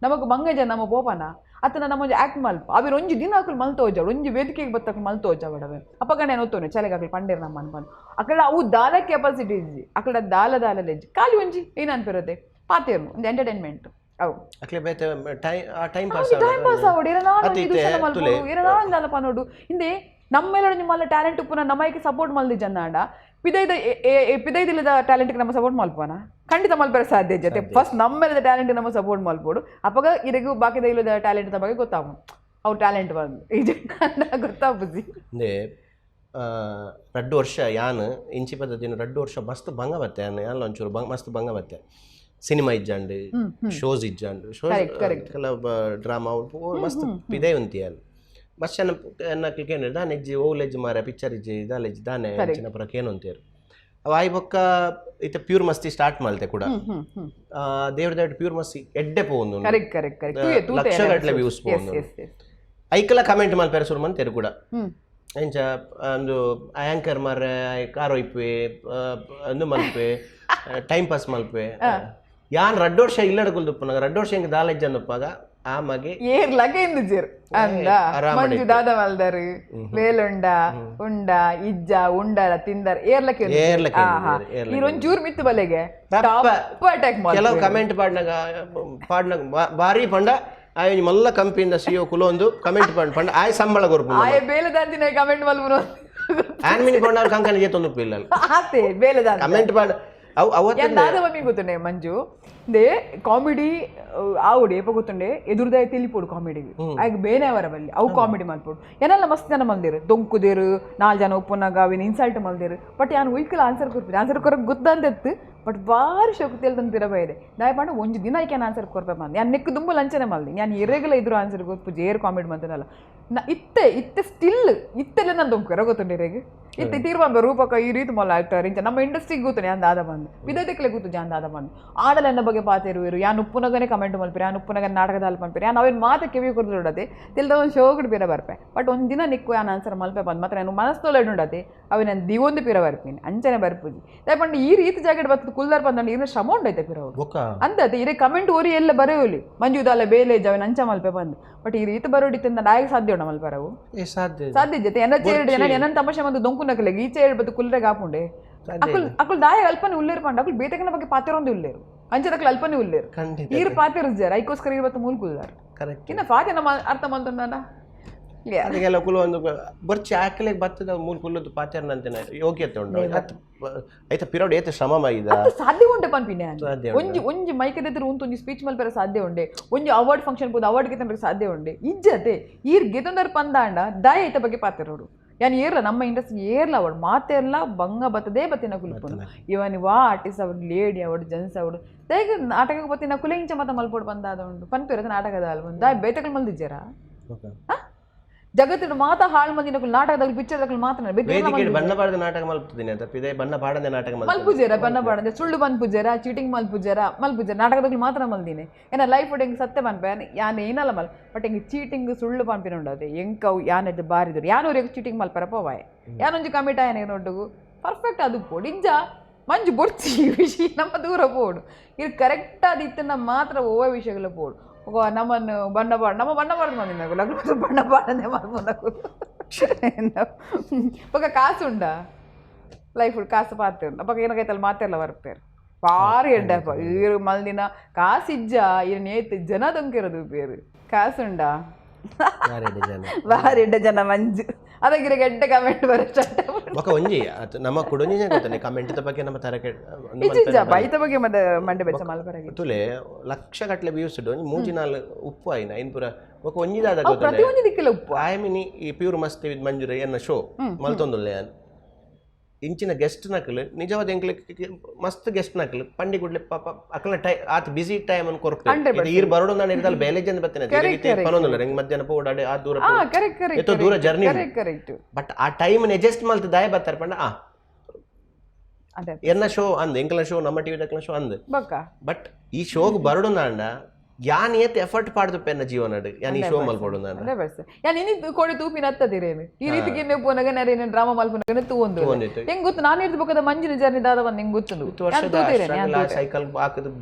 ನಮಗ್ ಮಂಗಜ ನಮ್ಮ ಪೋಪನ ಅತನ ನಮ್ಮ ಒಂಜಿ ಆಕ್ಟ್ ಮಲ್ಪ ಅವಿರ ಒಂಜಿ ದಿನ ಅಕುಲು ಮಲ್ತೋಜಾಡು ಒಂಜಿ ವೇದಿಕೆಗೆ ಬತ್ತಕ ಮಲ್ತೋಜಾವಡವೆ ಅಪ್ಪಗಣೆ ಒತ್ತೋನೆ ಚಲೆಗೆ ಅಕಲು ಪಂಡೇರ್ ನಮ್ಮ ಅನ್ಪನ್ ಅಕಡ ಅವು ದಾಲ ಕೆಪಾಸಿಟಿ ಇಜ್ಜಿ ಅಕಡ ದಾಲ ದಾಲ ಲೆಜ್ಜಿ ಖಾಲಿ ಒಂಜಿ ಏನು ಅನ್ಪಿರುತ್ತೆ ಪಾತೇರ್ನು ಒಂದು ಎಂಟರ್ಟೈನ್ಮೆಂಟ್ ಅವು ಅಕ್ಲೆ ಬೇತೆ ಟೈಮ್ ಆ time pass time pass ಆವಡು ಇರ ನಾನು ಅತ್ತೆ ಒಂಜಿ ಇತ್ತೆ ದೂಷಣ ತುಲೆ. ಮಲ್ಪೊಡು ಇರ ನಾನು ದಾಲ ಪನೋಡು ಹಿಂದೆ ನಮ್ಮೆಲ್ಲ ನಿಮ್ಮಲ್ಲ ಟ್ಯಾಲೆಂಟ್ ಉಪ್ಪುನ ನಮ್ಮೈಕೆ ಸಪೋರ್ಟ್ ಮಲ್ದಿ ಜನ್ನಾಡ ಪಿದೈದ ಪಿದೈದಿಲ್ಲದ ಟ್ಯಾಲೆಂಟ್ಗೆ ನಮ್ಮ ಸಪೋರ್ಟ್ ಮಲ್ಪೋನ ಖಂಡಿತ ಮಲ್ಪರ ಸಾಧ್ಯ ಜೊತೆ ಫಸ್ಟ್ ನಮ್ಮೆಲ್ಲದ ಟ್ಯಾಲೆಂಟ್ ನಮ್ಮ ಸಪೋರ್ಟ್ ಮಲ್ಪೋಡು ಅಪ್ಪಗ ಇರೆಗೂ ಬಾಕಿದ ಇಲ್ಲದ ಟ್ಯಾಲೆಂಟ್ ಬಗ್ಗೆ ಗೊತ್ತಾಗು ಅವ್ರ ಟ್ಯಾಲೆಂಟ್ ಬಂದು ಈ ಜನ ಗೊತ್ತಾಪುಜಿ ಅಂದ್ರೆ ರಡ್ಡು ವರ್ಷ ಯಾನ್ ಇಂಚಿ ಪದ್ಧತಿನ ರಡ್ಡು ವರ್ಷ ಮಸ್ತ್ ಭಂಗ ಬತ್ತೆ ಯಾನ್ ಯಾನ್ ಒಂಚೂರು ಭಂಗ ಮಸ್ತ್ ಭಂಗ ಬತ್ತೆ ಸಿನಿಮಾ ಇಜ್ಜಾಂಡು ಶೋಸ್ ಇಜ್ಜಾಂಡು shows Correct, correct. ಕೆಲವು ಡ್ರಾಮಾ ಮಸ್ತ್ ಪಿದೆ ಉಂತಿ ಯಾನ್ ಮಸ್ತ್ ಜನ ಎನ್ನ ಕೇಂದ್ರ ದಾನೆ ಇಜ್ಜಿ ಓಲೆಜ್ಜಿ ಮಾರ ಪಿಕ್ಚರ್ ಇಜ್ಜಿ ದಾಲೆಜ್ಜಿ ದಾನೆ ಅಂಚಿನ ಪುರ ಕೇನು ಅಂತೀರು ಅವ ಆಯ್ ಬೊಕ್ಕ ಇತ್ತ ಪ್ಯೂರ್ ಮಸ್ತಿ ಸ್ಟಾರ್ಟ್ ಮಲ್ತೆ ಕೂಡ ದೇವ್ರ ದೇವ್ರ ಪ್ಯೂರ್ ಮಸ್ತಿ ಎಡ್ಡೆ ಪೋಂದು correct correct correct ಲಕ್ಷಗಟ್ಟಲೆ views ಪೋಂದು ಐಕಲ comment ಮಲ್ಪೆರೆ ಶುರು ಮಂತೇರು ಕೂಡ ಎಂಚ ಒಂದು ಆ್ಯಂಕರ್ ಮಾರ್ರೆ ಕಾರ್ ಒಯ್ಪೆ ಅಂದು ಮಲ್ಪೆ ಟೈಮ್ ಪಾಸ್ ಮಲ್ಪೆ ಯಾನ್ ರಡ್ಡು ವರ್ಷ ಇಲ್ಲಡ ಕುಲ್ದುಪ್ಪನಾಗ ರಡ್ಡು ವರ್ಷ ಹಿಂಗೆ ದಾಲ ಇಜ್ಜಂದುಪ್ಪಾಗ ಆ ಮಗೆ ಏರ್ ಲಗೆ ಇಂದಿಜೇರ್ ಅಂದ ಆರಾಮ ಮಂಜು ದಾದ ಮಲ್ದರು ವೇಲುಂಡ ಉಂಡ ಇಜ್ಜ ಉಂಡರ ತಿಂದರ ಏರ್ಲಕ್ಕೆ ಏರ್ಲಕ್ಕೆ ಇಂದಿಜೇರ್, ಏರ್ಲಕ್ಕೆ ಒಂಚೂರು ಮಿತ್ತು ಬಲೆಗೆ ತಪ್ಪ. ಅಟ್ಯಾಕ್ ಕೆಲವು ಕಮೆಂಟ್ ಪಾಡ್ನಾಗ ಪಾಡ್ನಾಗ ಬಾರಿ ಪಂಡ ಆಯ್ ಮಲ್ಲ ಕಂಪಿಯಿಂದ ಸಿಒ ಕುಲೊಂದು ಕಮೆಂಟ್ ಪಂಡ ಪಂಡ ಆಯ್ ಸಂಬಳ ಕೊರ್ಪು ಆಯ ಬೇಲದಾಂತಿನ ಕಮೆಂಟ್ ಮಲ್ಪುನು ಆನ್ ಮಿನಿ ಪಂಡ ಕಂಕನ ಜೇತೊಂದು ಇಲ್ಲ ಆತೆ ಬೇಲದಾಂತ ಕಮೆಂಟ್ ಪಾಡ ಅವು ಯಾನ್ ಅವತ್ತು ದಾದ ಮಮ್ಮಿ ಗೊತ್ತುಂಡೆ ಮಂಜು ಇಂದೆ ಕಾಮಿಡಿ ಆವುಡು ಏಪ ಗೊತ್ತುಂಡೆ ಎದುರುದಾಯ ತಿಳಿಪೋಡು ಕಾಮಿಡಿಗೆ ಆಗ ಬೇನೆ ಅವರ ಬಲ್ಲಿ ಅವು ಕಾಮಿಡಿ ಮಲ್ಪೋಡು ಏನೆಲ್ಲ ಮಸ್ತ್ ಜನ ಮಲ್ದಿರು ದೊಂಕುದೇರು ನಾಲ್ ಜನ ಒಪ್ಪುನಾಗ ಅವಿನ ಇನ್ಸಲ್ಟ್ ಮಲ್ದಿರು ಬಟ್ ಯಾನ್ ಉಯ್ಕಲ ಆನ್ಸರ್ ಕೊರ್ಪಿದೆ ಆನ್ಸರ್ ಕೊರಕ್ ಗೊತ್ತಂತೆತ್ತು ಬಟ್ ಬಾರಿ ಶೋಕು ತೆಲ್ದನ್ ಪಿರ ಬೈದೆ ದಾಯ ಪಂಡ ಒಂಜಿ ದಿನ ಐಕೆ ಆನ್ಸರ್ ಕೊರ್ಪೆ ಬಂದೆ ಯಾನ್ ನೆಕ್ಕು ದುಂಬು ಲಂಚನೆ ಮಲ್ದಿ ಯಾನ್ ಎರೆಗಲ ಇದ್ರು ಆನ್ಸರ್ ಗೊತ್ತು ಏರ್ ಕಾಮಿಡಿ ಮಂತನಲ್ಲ ನ ಇತ್ತೆ ಇತ್ತೆ ಸ್ಟಿಲ್ ಇತ್ತೆಲ್ಲ ನಾನು ದೊಂಕುರ ಗೊತ್ತುಂಡೆ ಇರೆಗ್ ಇತ್ತೆ ತೀರ್ಮಾನ ರೂಪಕ ಈ ರೀತಿ ಮೊಲ ಆಗ್ತಾರೆ ಇಂಚ ನಮ್ಮ ಇಂಡಸ್ಟ್ರಿಗೆ ಗೊತ್ತು ಯಾನ್ ದಾದ ಬಂದು ವಿದೋದಕ್ಲೆ ಗೊತ್ತು ಜಾನ್ ದಾದ ಬಂದು ಆಡಲ ಎನ್ನ ಬಗ್ಗೆ ಪಾತಿರುವರು ಯಾನ್ ಉಪ್ಪುನಗನೆ ಕಮೆಂಟ್ ಮಲ್ಪಿರಿ ಯಾನ್ ಉಪ್ಪುನಗನೆ ನಾಟಕದ ಪನ್ಪಿರಿ ಯಾನ್ ಅವೇನು ಮಾತ ಕಿವಿ ಕೊರ್ದುಡತೆ ತಿಲ್ದ ಒಂದು ಶೋಗಡ್ ಪಿರ ಬರ್ಪೆ ಬಟ್ ಒಂದು ದಿನ ನಿಕ್ಕು ಯಾನ್ ಆನ್ಸರ್ ಮಲ್ಪೆ ಬಂದು ಮಾತ್ರ ನಾನು ಮನಸ್ತೋಲೆ ಉಂಡತೆ ಅವೆ ನಾನು ದಿವೊಂದು ಪಿರ ಬರ್ಪಿನಿ ಅಂಚನೆ ಬರ್ಪುಜಿ ಪಂಡ ಈ ರೀತಿ ಜಾಕೆಟ್ ಬರ್ತದೆ ಕುಲ್ದಾರ್ ಬಂದಂಡು ಇನ್ನ ಶ್ರಮ ಉಂಡೈತೆ ಪಿರ ಬೊಕ್ಕ ಅಂದತೆ ಇರೆ ಕಮೆಂಟ್ ಓರಿ ಎಲ್ಲ ಬರೆಯೋಲಿ ಮಂಜು ದಾಲ ಬೇಲೆ ಜವನ್ ಅಂಚ ಮಲ್ಪೆ ಬಂದು ಬಟ್ ಈ ರೀತಿ ಬರೋಡಿತ್ತಿಂದ ನಾಯಕ ಸಾಧ್ಯ ಉಂಡ ಮಲ್ಪರವು ಏ ಸಾಧ್ಯ ಸಾಧ್ಯ ಜೊತೆ ಎನ್ನ ಚೇರ್ಡ್ ಜನ ಎನ್ನ ತಮಾಷೆ ಬಂದು ದೊಂಕು ನಕಲೆಗೆ ಈ ಚೇರ್ಡ್ ಬದ್ದು ಕುಲ್ಲರೆಗೆ ಆಪುಂಡೆ ಅಕುಲ್ ಅಕುಲ್ ದಾಯ ಅಲ್ಪನೆ ಉಲ್ಲೇರು ಪಂಡ ಅಕುಲ್ ಬೇತಕನ ಬಗ್ಗೆ ಪಾತಿರೊಂದು ಉಲ್ಲೇರು ಅಂಚದಕ್ಲು ಅಲ್ಪನೇ ಉಲ್ಲೇರು. ಖಂಡಿತ. ಈರ್ ಪಾತೆರ್ಜಾರ ಐಕೋಸ್ಕರ ಇರ್ಬತ್ತು ಮೂಲ್ಕುಲ್ಲಾರು. ಕರೆಕ್ಟ್. ಇನ್ನ ಫಾತೆ ನಮ್ಮ ಅರ್ಥ ಮಂತುಂಡ. ಅದಕ್ಕೆಲ್ಲ ಕುಲು ಒಂದು ಬರ್ಚಿ ಆಕಲೆಗ್ ಬತ್ತದ ಮೂಲ ಕುಲ್ಲದ್ದು ಪಾತೆರ್ನಂತೆನ ಯೋಗ್ಯತೆ ಉಂಡು ಐತ ಪಿರೋಡ್ ಏತ ಶ್ರಮ ಮಾಡಿದ. ಸಾಧ್ಯ ಉಂಟೆ ಪನ್ಪಿನೆ. ಸಾಧ್ಯ. ಒಂಜಿ ಒಂಜಿ ಮೈಕದ ಉಂತು ಒಂಜಿ ಸ್ಪೀಚ್ ಮಲ್ಪೆರೆ ಸಾಧ್ಯ ಉಂಡೆ, ಒಂಜಿ ಅವಾರ್ಡ್ ಫಂಕ್ಷನ್ ಪೋದು ಅವಾರ್ಡ್ ಗೆತಂದ್ರೆ ಸಾಧ್ಯ ಉಂಡೆ. ಇಜ್ಜತೆ ಈರ್ ಗೆತೊಂದರ್ ಪಂದಾಂಡ ದಾಯ ಐತ ಬಗ್ಗೆ ಪಾತೆರೋಡು. ಯಾನ್ ಏರ್ಲ ನಮ್ಮ ಇಂಡಸ್ಟ್ರಿ ಏರ್ಲ ಅವಡು ಮಾತೆರ್ಲ ಬಂಗ ಬತ್ತದೇ ಬತ್ತಿನ ಕುಲ್ಪುನು. ಇವನ್ ವಾ ಆರ್ಟಿಸ್ಟ್ ಅವಡು, ಲೇಡಿ ಅವಡು, ಜೆಂಟ್ಸ್ ಅವಡು, ದಯಗೆ ನಾಟಕಕ್ಕೆ ಬತ್ತಿನ ಕುಲೆ ಇಂಚ ಮತ ಮಲ್ಪೋಡು ಬಂದಾದ ಉಂಡು ಪನ್ಪೇರ ನಾಟಕದ ಅಲ್ವ ದಾಯ ಬೇತಕಲ್ ಮಲ್ದಿಜ್ಜಾರ. ಜಗತ್ತಿನ ಮಾತ ಹಾಳು ಮಂದಿನ ನಾಟಕದಾಗ ಪಿಕ್ಚರ್ದಾಗ ಮಾತ್ರ ವೇದಿಕೆ ಬಣ್ಣ ಬಾಡದ ನಾಟಕ ಮಲ್ಪುದಿನಿ ಅಂತ ಇದೇ ಬಣ್ಣ ಬಾಡದೆ ನಾಟಕ ಮಲ್ಪುಜೇರ, ಬಣ್ಣ ಬಾಡದೆ ಸುಳ್ಳು ಮನ್ಪುಜೇರ, ಚೀಟಿಂಗ್ ಮಲ್ಪುಜೇರ, ಮಲ್ಪುಜೇರ ನಾಟಕದಾಗ ಮಾತ್ರ ಮಲ್ದಿನಿ. ಏನ ಲೈಫ್ ಹೆಂಗೆ ಸತ್ಯ ಪನ್ಪೆ ಯಾನ್ ಏನಲ್ಲ ಮಲ್, ಬಟ್ ಹೆಂಗೆ ಚೀಟಿಂಗ್ ಸುಳ್ಳು ಪನ್ಪಿನ ಉಂಡದೆ ಎಂಕವು ಯಾನ್ ಬಾರಿದ್ರು ಯಾನೂರು ಚೀಟಿಂಗ್ ಮಲ್ಪರ ಪೋವಾಯ್ ಯಾನೊಂಜಿ ಕಮಿಟ್ ಆಯನ ನೋಡುಗು ಪರ್ಫೆಕ್ಟ್ ಅದು ಪೋಡು ಇಂಜ ಮಂಜು ಬೊಡ್ಚಿ ವಿಷಯ ನಮ್ಮ ದೂರ ಪೋಡು. ಇದು ಕರೆಕ್ಟ್ ಅದು ಇತ್ತನ್ನ ಮಾತ್ರ ಓವ ವಿಷಯಗಳ ಪೋಡು. ನಮ್ಮನ್ನು ಬಣ್ಣ ಬಾಡ ನಮ್ಮ ಬಣ್ಣ ಬಾಡದು ಮಂದಿನ ಲಗ್ನ ಬಣ್ಣ ಬಾಡನೆ ಮಲ್ಪುನಕು ಬೊಕ ಕಾಸು ಉಂಡ ಲೈಫ್ ಕಾಸು ಪಾತೆ ಉಂಡು ಅಪ್ಪ ಏನಕೈತಲ್ಲ ಮಾತೆಲ್ಲ ಬರ್ಪೇರು ಬಾರಿ ಎಡ್ಡಪ್ಪ ಈರು ಮಲ್ದಿನ ಕಾಸಿಜ್ಜ ಇರು ನೇತ್ ಜನ ದೊಂಕಿರೋದು ಪೇರು ಕಾಸುಂಡ ಬಾರಿ ಎಡ್ಡ ಜನ ಮಂಜು ಅದಕ್ಕಿರ ಎಡ್ಡೆ ಕಮೆಂಟ್ ಬರ ಸ್ಟಾರ್ಟ್. ಬೊಕ ಒಂಜಿ ನಮ್ಮ ಕುಡೊಂಜಿ ಗೊತ್ತಾನೆ ಕಮೆಂಟ್ ಬಗ್ಗೆ ನಮ್ಮ ತರಕೆ ಇಜ್ಜ ಬೈತ ಬಗ್ಗೆ ಮತ್ತೆ ಮಂಡೆ ಬೆಚ್ಚ ಮಲ್ಪರಾಗಿ ತುಲೆ ಲಕ್ಷ ಗಟ್ಟಲೆ ವ್ಯೂಸ್ ಇಡು ಒಂಜಿ ಮೂಜಿ ನಾಲ್ ಉಪ್ಪು ಆಯ್ನ ಐನ್ ಪೂರ ಬೊಕ ಒಂಜಿ ದಾದ ಗೊತ್ತಾನೆ ಪ್ರತಿ ಒಂಜಿ ದಿಕ್ಕಿಲ್ಲ ಉಪ್ಪು. ಆಯಮಿನಿ ಈ ಪ್ಯೂರ್ ಮಸ್ತಿ ವಿತ್ ಮಂಜುರ ಎನ್ನ ಶೋ ಮಲ್ತೊಂದುಲ್ಲೆ ಯಾನ್ ಇಂಚಿನ ಗೆಸ್ಟ್ ನಕಲು ನಿಜವಾದ ಎಂಕ್ಲೆ ಮಸ್ತ್ ಗೆಸ್ಟ್ ನಕಲು ಪಂಡಿ ಗುಡ್ಲೆ ಪಾಪ ಅಕಲ ಟೈ ಆತ ಬಿಸಿ ಟೈಮ್ ಅನ್ನು ಕೊರತೆ ಈರ್ ಬರೋಡು ನಾನು ಇರ್ದಲ್ಲ ಬೇಲೆ ಜನ ಬತ್ತೇನೆ ಪನೊಂದುಲ್ಲ ಹೆಂಗ್ ಮಧ್ಯಾಹ್ನ ಓಡಾಡಿ ಆ ದೂರ ಎತ್ತೋ ದೂರ journey correct. But ಆ ಟೈಮ್ ಅಡ್ಜಸ್ಟ್ ಮಲ್ತ ದಾಯ ಬರ್ತಾರೆ ಪಂಡ ಆ ಎನ್ನ ಶೋ ಅಂದ್ ಎಂಕಲ ಶೋ ನಮ್ಮ ಟಿವಿ ದಕ್ಕಲ ಶೋ ಅಂದ್ ಬಟ್ ಈ ಶೋಗ್ ಬರೋಡು ನಾಂಡ ಯಾನ್ ಏತ್ ಎಫರ್ಟ್ ಪಾಡ್ದು ಪೆನ್ನ ಜೀವನ ಯಾನ್ ಈ ಶೋ ಮಲ್ಪೊಡು ನಾಂಡ ಯಾನ್ ಇನಿ ಕೋಡೆ ತೂಪಿನ ಹತ್ತದಿರೇನು ಈ ರೀತಿ ಗಿನ್ನೆ ಪೋನಗ ನರೇನು ಡ್ರಾಮಾ ಮಲ್ಪುನಗನೆ ತೂವೊಂದು ಹೆಂಗ್ ಗೊತ್ತು ನಾನು ಹಿಡಿದು ಬೊಕ್ಕದ ಮಂಜಿನ ಜರ್ನಿ ದಾದ ಬಂದು ಹೆಂಗ್ ಗೊತ್ತು ಸೈಕಲ್ ಹಾಕುದು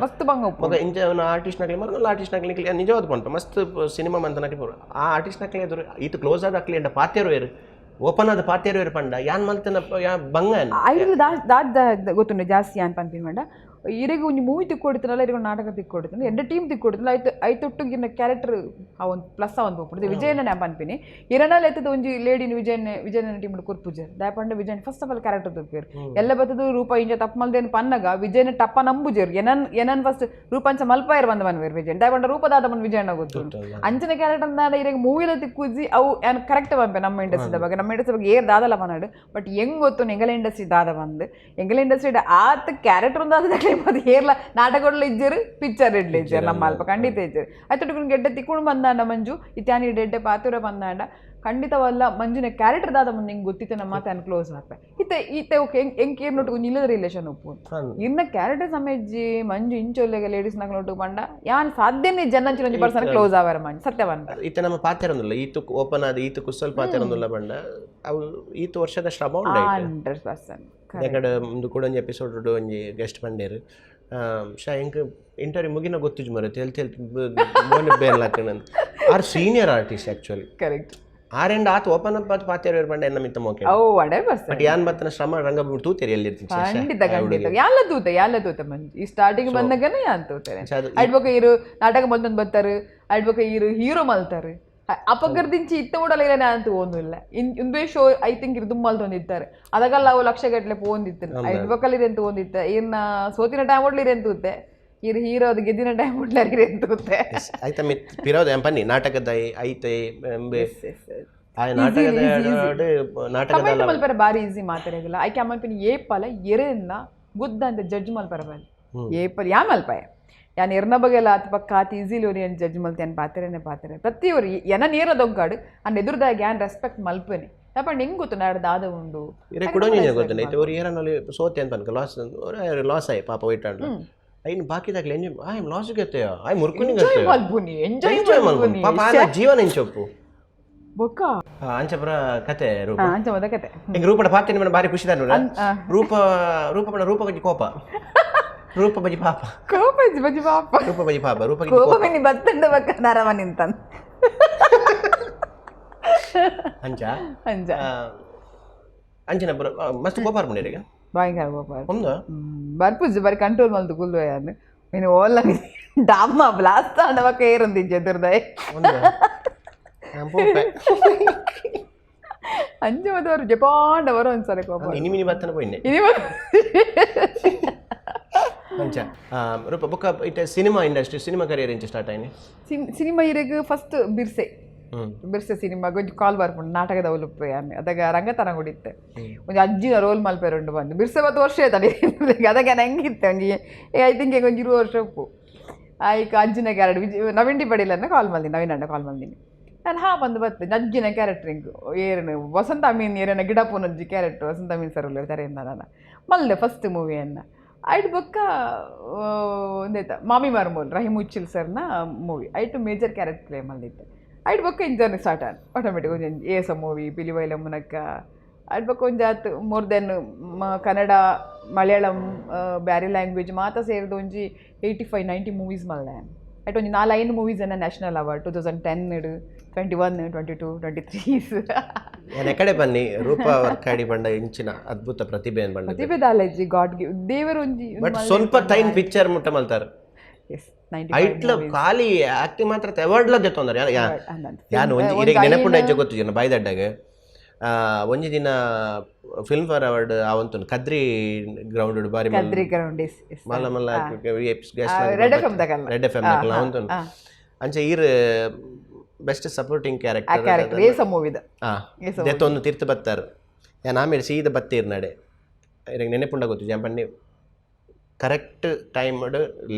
ಮಸ್ತ್ ಬಂಗ ಮಗ ಇಂಚ ಆರ್ಟಿಸ್ಟ್ ನಕಲಿ ಮರ ಆರ್ಟಿಸ್ಟ್ ನಕಲಿ ನಿಜವಾದ ಪಂಪ ಮಸ್ತ್ ಸಿನಿಮಾ ಮಂತ ನಕಲಿ ಆ ಆರ್ಟಿಸ್ಟ್ ನಕಲಿ ಎದುರು ಈತ ಕ್ಲೋಸ್ ಆದ ಅಕ್ಲಿ ಅಂಡ ಪಾತೆರು ಏರು ಓಪನ್ ಆದ ಪಾತೆರು ಪಂಡ ಯಾನ್ ಮಲ್ತನ ಯಾ ಬಂಗ ಐದು ದಾದ ಗೊತ್ತುಂಡು ಜಾಸ್ತಿ ಯಾನ್ ಪನ್ಪಿನ ಪಂಡ ಇರೆಗ್ ಒಂಜಿ ಮೂವಿ ತಿಕ್ಕೊಡ್ತಾನಲ್ಲ ಇರೆಗ್ ನಾಟಕ ತಿಕ್ಕೊಡ್ತಾನೆ ಎಡ್ಡೆ ಟೀಮ್ ತಿಕ್ಕೊಡ್ತಾನಲ್ಲ ಐತ ಐತೊಟ್ಟಿಗೆ ಇರ್ನ ಕ್ಯಾರೆಕ್ಟರ್ ಆ ಒಂದು ಪ್ಲಸ್ ಆ ಒಂದು ಪೋಪುಂಡು ವಿಜಯನ ನಾನು ಪನ್ಪಿನಿ ಇರನಲ್ಲ ಎತ್ತದ ಒಂಜಿ ಲೇಡಿನ ವಿಜಯನ ವಿಜಯನ ಟೀಮ್ ಕೊರ್ಪುಜೆರ್ ದಾಯ ಪಂಡ Vijayan first of all character ತೂಪೆರ್ ಎಲ್ಲ ಬತ್ತದ ರೂಪ ಇಂಚ ತಪ್ಪು ಮಲ್ದೇನು ಪನ್ನಗ ವಿಜಯನ ಟಪ್ಪ ನಂಬುಜೆರ್ ಎನನ್ ಎನನ್ ಫಸ್ಟ್ ರೂಪಂಚ ಮಲ್ಪಾಯರ್ ಬಂದ ಮನ್ವೇರ್ ವಿಜಯನ್ ದಾಯ ಪಂಡ ರೂಪದಾದ ಬಂದು ವಿಜಯನ ಗೊತ್ತು ಅಂಚಿನ ಕ್ಯಾರೆಕ್ಟರ್ ದಾದ ಇರೆಗ್ ಮೂವಿಲ ತಿಕ್ಕುಜಿ ಅವು ಯಾನ್ ಕರೆಕ್ಟ್ ಪನ್ಪೆ ನಮ್ಮ ಇಂಡಸ್ಟ್ರಿದ ಬಗ್ಗೆ ನಮ್ಮ ಇಂಡಸ್ಟ್ರಿ ಬಗ್ಗೆ ಏರ್ ದಾದಲ ಪನಾಡು ಬಟ್ ಹೆಂಗ್ ಗೊತ್ತು ಎಂಗಲ ಇಂಡಸ್ಟ್ರಿ ದಾದ ಬಂದು ಎಂಗಲ ಇಂಡಸ್ಟ್ರಿ ಆತ ಕ್ಯಾರೆಕ್ಟರ್ ಒಂದು ಮತ್ತೆ ಏರ್ಲ ನಾಟಕಗಳು ಇಜ್ಜರು ಪಿಕ್ಚರ್ ಇಡ್ಲಿ ಇಜ್ಜರು ನಮ್ಮ ಅಲ್ಪ ಖಂಡಿತ ಇಜ್ಜರು ಆಯ್ತು ಗೆಡ್ಡೆ ತಿಕ್ಕೊಂಡು ಬಂದಾಂಡ ಮಂಜು ಇತ್ಯಾನಿ ಡೆಡ್ಡೆ ಪಾತುರ ಬಂದಾಂಡ ಖಂಡಿತವಲ್ಲ ಮಂಜುನ ಕ್ಯಾರೆಕ್ಟರ್ ದಾದ ಮುಂದೆ ಹೆಂಗೆ ಗೊತ್ತಿತ್ತು ನಮ್ಮ ಮಾತೆ ಕ್ಲೋಸ್ ಆಪೆ ಇತ್ತೆ ಇತ್ತೆ ಓಕೆ ಹೆಂಗ್ ಹೆಂಗ್ ಏರ್ ನೋಟು ನಿಲ್ಲದ ರಿಲೇಷನ್ ಉಪ್ಪು ಇನ್ನ ಕ್ಯಾರೆಕ್ಟರ್ ಸಮೇಜಿ ಮಂಜು ಇಂಚೊಲ್ಲೆಗೆ ಲೇಡೀಸ್ ನಗ ನೋಟು ಬಂಡ ಯಾನ್ ಸಾಧ್ಯನೇ ಜನ ಒಂಜಿ ಪರ್ಸನ್ ಕ್ಲೋಸ್ ಆವರ ಮಂಜು ಸತ್ಯ ಬಂದ ಇತ್ತೆ ನಮ್ಮ ಪಾತೆರೊಂದುಲ್ಲ ಈತು ಓಪನ್ ಆದ ಈತು ಕುಸಲ್ ಪಾತೆರೊಂದುಲ್ಲ ಬಂಡ ಅವು ಈತು ವರ್ಷದ ಶ್ರಮ ಉಂಡು 100% ಯಾಕಡೆ ಒಂದು ಕೂಡ ಒಂಜಿ ಎಪಿಸೋಡ್ ಒಂಜಿ ಗೆಸ್ಟ್ ಬಂಡೇರು ಶಾ ಎಂಕ್ ಇಂಟರ್ವ್ಯೂ ಮುಗಿನ ಗೊತ್ತಿಜ್ ಮರ ತೆಲ್ ತೆಲ್ ಮೋನೆ ಬೇಲ್ ಹಾಕಣ are senior artist actually correct are end ಆತ ಓಪನ್ ಅಪ್ ಆತ ಪಾತೆರ ಬಂಡ ಎನ್ನ ಮಿತ್ತ ಮೋಕೆ ಓ 100% ಬಟ್ ಯಾನ್ ಬತ್ತನ ಶ್ರಮ ರಂಗಭೂಮಿ ತೂತೇರಿ ಎಲ್ಲಿರ್ತೀನಿ ಖಂಡಿತ ಖಂಡಿತ ಯಾಲ ತೂತೆ ಯಾಲ ತೂತೆ ಮಂಜು ಈ ಸ್ಟಾರ್ಟಿಂಗ್ ಬಂದಾಗನೇ ಯಾನ್ ತೂತಾರೆ ಅಡ್ಬಕ ಇರು ನಾಟಕ ಮಲ್ತೊಂದು ಬರ್ತಾರೆ ಅಡ್ಬಕ ಇರು ಹೀರೋ ಮಲ್ತಾರೆ ಅಪಗರ್ದಿಂಚಿ ಇತ್ತ ಉಡಲ ಇಲ್ಲ ಅಂತ ಓದಿಲ್ಲ ಇಂದೇ show I think ಇರ್ ದುಮ್ಮಲ್ ತೊಂದಿತ್ತಾರೆ ಅದಕ್ಕೆಲ್ಲ ಅವು ಲಕ್ಷ ಗಟ್ಟಲೆ ಪೋಂದಿತ್ತು ಅಡ್ಬಕಲ್ ಅಂತ ಓದಿತ್ತ ಇನ್ನ ಸೋತಿನ ಟೈಮ್ ಒಡ್ಲಿರಿ ಅಂತ ಇರ್ ಹೀರೋ ಅದು ಗೆದ್ದಿನ ಟೈಮ್ ಒಡ್ಲಾರಿ ಅಂತ ಆಯ್ತಾ ಮಿತ್ ಪಿರೋದ ಪನ್ನಿ ನಾಟಕದ ಐತೆ ಎಂಬೆ ನಾಟಕದ ಮಲ್ಪರ ಬಾರಿ ಈಸಿ ಮಾತಾಡಗಿಲ್ಲ ಐಕೆ ಅಮ್ಮಲ್ಪಿನ ಏಪಲ ಎರೆನ್ನ ಗುದ್ದ ಅಂತ ಜಡ್ಜ್ ಮಲ್ಪರ ಬಾರಿ ಏಪಲ್ ಯಾ ಮಲ್ಪಾಯ ಯಾನ್ ಎರ್ನ ಬಗೆಲ್ಲ ಆತ ಪಕ್ಕ ಆತ ಈಸಿಲಿ ಅವ್ರು ಏನು ಜಡ್ಜ್ ಮಲ್ತೆ ಏನು ಪಾತೆರೇನೆ ಪಾತೆರೆ ಪ್ರತಿಯೊರು ಎನ ನೇರ ದೊಂಕಾಡು ಅಂಡ್ ಎದುರುದಾಗ ಯಾನ್ ರೆಸ್ಪೆಕ್ಟ್ ಮಲ್ಪನೆ ಯಾಪಂಡ ಹೆಂಗ್ ಗೊತ್ತು ನಾಡು ದಾದ ಉಂಡು ಇರೆ ಕುಡೊಂಜಿ ಗೊತ್ತನೆ ಇತ್ತೆ ಅವ್ರು ಏರನಲ್ಲಿ ಸೋತೆ ಅಂತ ಅನ್ಕ ಲಾಸ್ ಲಾಸ್ ಆಯ್ ಪಾಪ ವೈಟ್ ಅಂಡ್ ಐನ್ ಬಾಕಿದಾಗ್ಲಿ enjoy I loss ಗೆತ್ತೆ I ಮುರ್ಕುನಿ enjoy ಮಲ್ಪುನಿ enjoy ಮಲ್ಪುನಿ ಪಾಪ ಆನ ಜೀವನ ಎಂಚೊಪ್ಪು ಬೊಕ್ಕ ಅಂಚಪುರ ಕತೆ ರೂಪ ಅಂಚ ಕತೆ ಹಿಂಗೆ ರೂಪಡ ಪಾತೆ ನಿಮ್ಮ ಬಾರಿ ಖುಷಿ ದಾನು ರೂಪ ರೂಪ ಪಂಡ ರೂಪ ಬಜಿ ಕೋಪ ರೂಪ ಬಜಿ ಪಾಪ ಕೋಪ ಬಜಿ ಪಾಪ ರೂಪ ಬಜಿ ಪಾಪ ರೂಪ ಕೋಪ ಮಿನಿ ಬತ್ತಂಡ ಬಕ್ಕ ನರವ ನಿಂತನ್ ಅಂಚ ಅಂಚ ಅಂಚಿನ ಮಸ್ತ್ ಕೋಪ ಈಗ ಭಯಂಕರ ಕೋಪ ಒಂದು ಬರ್ಪುಜ್ ಬರಿ ಕಂಟ್ರೋಲ್ ಮಲ್ತು ಕುಲ್ಲು ಯಾನ್ ಮೀನು ಓಲ್ಲ ಡಾಮ ಬ್ಲಾಸ್ಟ್ ಆಂಡವಕ ಏರುಂದಿಜ್ಜೆ ದುರ್ದಯ್. ನಾನ್ ಪೋಪೆ. ಅಂಚೆ ಮತ್ತೆ ಅವರು ಜಪಾಂಡ ಬರೋ ಒಂದ್ಸಲ ಕೋಪ. ಇನಿ ಮಿನಿ ಬತ್ತನ ಪೋಯಿನ್ನೆ. ಇನಿ ಅಂಚ ರೂಪ, ಬೊಕ್ಕ ಇತ್ತೆ cinema industry, cinema career ಇಂಚ ಸ್ಟಾರ್ಟ್ ಆಯ್ನಿ? ಸಿನಿಮಾ ಇರೆಗ್ ಫಸ್ಟ್ ಬಿರ್ಸೆ. ಬಿರ್ಸೆ ಸಿನಿಮಾ ಒಂಜಿ ಕಾಲ್ ಬರ್ಪುಂಡು, ನಾಟಕದ ಉಲುಪ್ಪು ಯಾನ್ ಅದಾಗ ರಂಗತನ ಕುಡಿತ್ತೆ, ಒಂಜಿ ಅಜ್ಜಿನ ರೋಲ್ ಮಲ್ಪೆರುಂಡು ಬಂದು. ಬಿರ್ಸೆ ಬತ್ತು ವರ್ಷ ಆಯ್ತಡಿ. ಅದಾಗ ನಾನು ಹೆಂಗಿತ್ತೆ, ಒಂಜಿ I think ಒಂಜಿ 20 ವರ್ಷ ಉಪ್ಪು. ಆಯ್ಕ ಅಜ್ಜಿನ ಕ್ಯಾರೆಕ್ಟರ್ ವಿಜಯ್ ನವೀನ್ ಡಿ ಪಡೀಲನ್ನ ಕಾಲ್ ಮಲ್ದಿನಿ, ನವೀನ್ ಅಣ್ಣ ಕಾಲ್ ಮಲ್ದಿನಿ ನಾನು. ಹಾ ಬಂದು ಬತ್ತೆ ಅಜ್ಜಿನ ಕ್ಯಾರೆಕ್ಟರ್ ಇಂಕ್ ಏರನು ವಸಂತ ಅಮೀನ್ ಏರನ ಗಿಡಪುನಜ್ಜಿ ಕ್ಯಾರೆಕ್ಟರ್, ವಸಂತ ಅಮೀನ್ ಸರ್ ತರೆಯಿಂದ ನಾನು ಮಲ್ದೆ ಫಸ್ಟ್ ಮೂವಿಯನ್ನು. ಐಟ್ ಬೊಕ್ಕ ಒಂದೇತ ಮಾಮಿ ಮರ್ಮೋಲ್, ರಹೀಮ್ ಉಚ್ಚಿಲ್ ಸರ್ನ ಮೂವಿ, ಐಟು major character play ಮಲ್ದಿತ್ತೆ. ಐಟ್ ಬೊಕ್ಕ ಇಂಜರ್ನಿ ಸ್ಟಾರ್ಟ್ ಆನ್ ಆಟೋಮೆಟಿಕ್ ಒಂಜಿ ಏಸ ಮೂವಿ ಪಿಲಿವೈಲ ಮುನಕ್ಕ. ಐಟ್ ಬೊಕ್ಕ ಒಂಜಿ ಆತ್ more than Kannada, Malayalam, Beary language ಮಾತ ಸೇರಿದ ಒಂಜಿ 85-90 ಮೂವೀಸ್ ಮಲ್ದೆ. ಐಟ್ ಒಂಜಿ ನಾಲ್ ಐದು ಮೂವೀಸ್ ಅನ್ನ ನ್ಯಾಷನಲ್ ಅವಾರ್ಡ್ 2010 ಇಡು, 21, 22, 23. ಯಾನ್ ಎಕಡೆ ಬನ್ನಿ ರೂಪ ವರ್ಕಾಡಿ ಬಂಡ ಇಂಚಿನ ಅದ್ಭುತ ಪ್ರತಿಭೆ ಬಂಡ. ಪ್ರತಿಭೆ ದಾಲೇಜಿ, ಗಾಡ್ ಗಿವ್, ದೇವರು ಒಂಜಿ. ಬಟ್ ಸ್ವಲ್ಪ ಟೈಮ್ ಪಿಕ್ಚರ್ ಮುಟ್ಟ ಮಲ್ತಾರ. ಎಸ್, 90. ಐಟ್ಲ ಖಾಲಿ ಆಕ್ಟಿಂಗ್ ಮಾತ್ರ ಅವಾರ್ಡ್ಲ ದೆತ್ತೊಂದಾರ. ಯಾನ್ ಒಂಜಿ ಇರೆಗ್ ನೆನಪುಂಡ ಹೆಜ್ಜೆ ಗೊತ್ತು ಜನ ಬಾಯ್ದಡ್ಡಾಗ ಒಂಜಿ ದಿನ film fair award ಆವಂತುಂಡು Kadri ground ಬಾರಿ ಕದ್ರಿ ಗ್ರೌಂಡ್, ಎಸ್. ಮಲ್ಲ ಮಲ್ಲ ರೆಡ್ ಎಫ್ ದಕಲ್ನ. ರೆಡ್ ಎಫ್ ದಕಲ್ನ ಆವಂತುಂಡು. ಅಂಚ ಈರ್ best supporting character character ಏಸ ಮೂವಿದ. ದೆತ್ತೊಂದು ತೀರ್ಥ ಬತ್ತಾರ. ಯಾನ್ ಆಮೇಲೆ ಸೀದ ಬತ್ತೀರ್ ನಡೆ ಇರೆಗ್ ನೆನಪುಂಡ ಗೊತ್ತು ಜನ ಪನ್ನಿ, correct time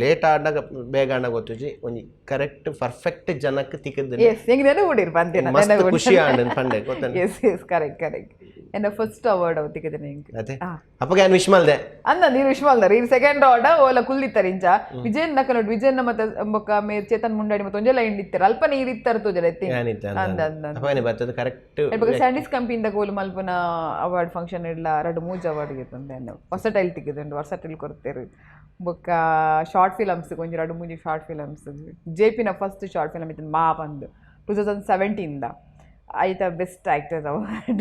late ಆಡಾಗ ಬೇಗ ಆಂಡ ಗೊತ್ತುಜಿ, ಒಂಜಿ ಕರೆಕ್ಟ್ ಪರ್ಫೆಕ್ಟ್ ಜನಕ್ಕೆ ತಿಕ್ಕದ್. ಎಸ್, ಹೆಂಗ್ ನೆನಪುಡಿರ್ ಬಂದಿನ. ಮಸ್ತ್ ಖುಷಿ ಆಂಡ್ ಪಂಡೆ ಗೊತ್ತೇನೆ. S S, correct correct. ಎನ್ನ ಫಸ್ಟ್ ಅವಾರ್ಡ್ ಅವು ತಿಕ್ಕದಿನ ಎಂಕ್. ಅದೇ ಅಪ್ಪಗೆ ಯಾನ್ ವಿಶ್ ಮಲ್ದೆ. ಅಂದ ನೀರು ವಿಶ್ ಮಲ್ದಾರ. ಈ ಸೆಕೆಂಡ್ ಅವಾರ್ಡ್ ಓಲ ಕುಲ್ಲಿತ್ತಾರೆ ಇಂಚ ವಿಜಯನ್ ನಕಲೋಡ್, ವಿಜಯನ್ ಮತ್ತೆ ಬೊಕ್ಕ ಮೇರ್ ಚೇತನ್ ಮುಂಡಾಡಿ ಮತ್ತೆ ಒಂಜೆ ಲೈನ್ ಇತ್ತಾರೆ, ಅಲ್ಪ ನೀರು ಇತ್ತಾರೆ ತೋಜಲ ಎತ್ತಿ. ಯಾನಿತ್ತ ಅಂದ ಅಂದ ಅಂದ. ಅಪ್ಪಗನೆ ಬರ್ತದೆ ಕರೆಕ್ಟ್. ಬೊಕ್ಕ ಸ್ಯಾಂಡಿಸ್ ಕಂಪಿಯಿಂದ ಗೋಲು ಮಲ್ಪನ ಅವಾರ್ಡ್ ಫಂಕ್ಷನ್ ಇಡ್ಲ ಎರಡು ಮೂಜ್ ಅವಾರ್ಡ್ ಗೆತ್ತೊಂದೆ. ವರ್ಸಟೈಲ್ ತಿಕ್ಕಿದುಂಡು, ವರ್ಸಟೈಲ್ ಕೊರ್ತೇರು. ಬೊಕ್ಕ ಶಾರ್ಟ್ ಫಿಲಮ್ಸ್ ಒಂಜಿ ಎರಡು ಮೂಜಿ short films, J ಪಿನ first short film ಇತ್ತು ಮಾ ಬಂದು 2017 ಆಯ್ತಾ best actor award.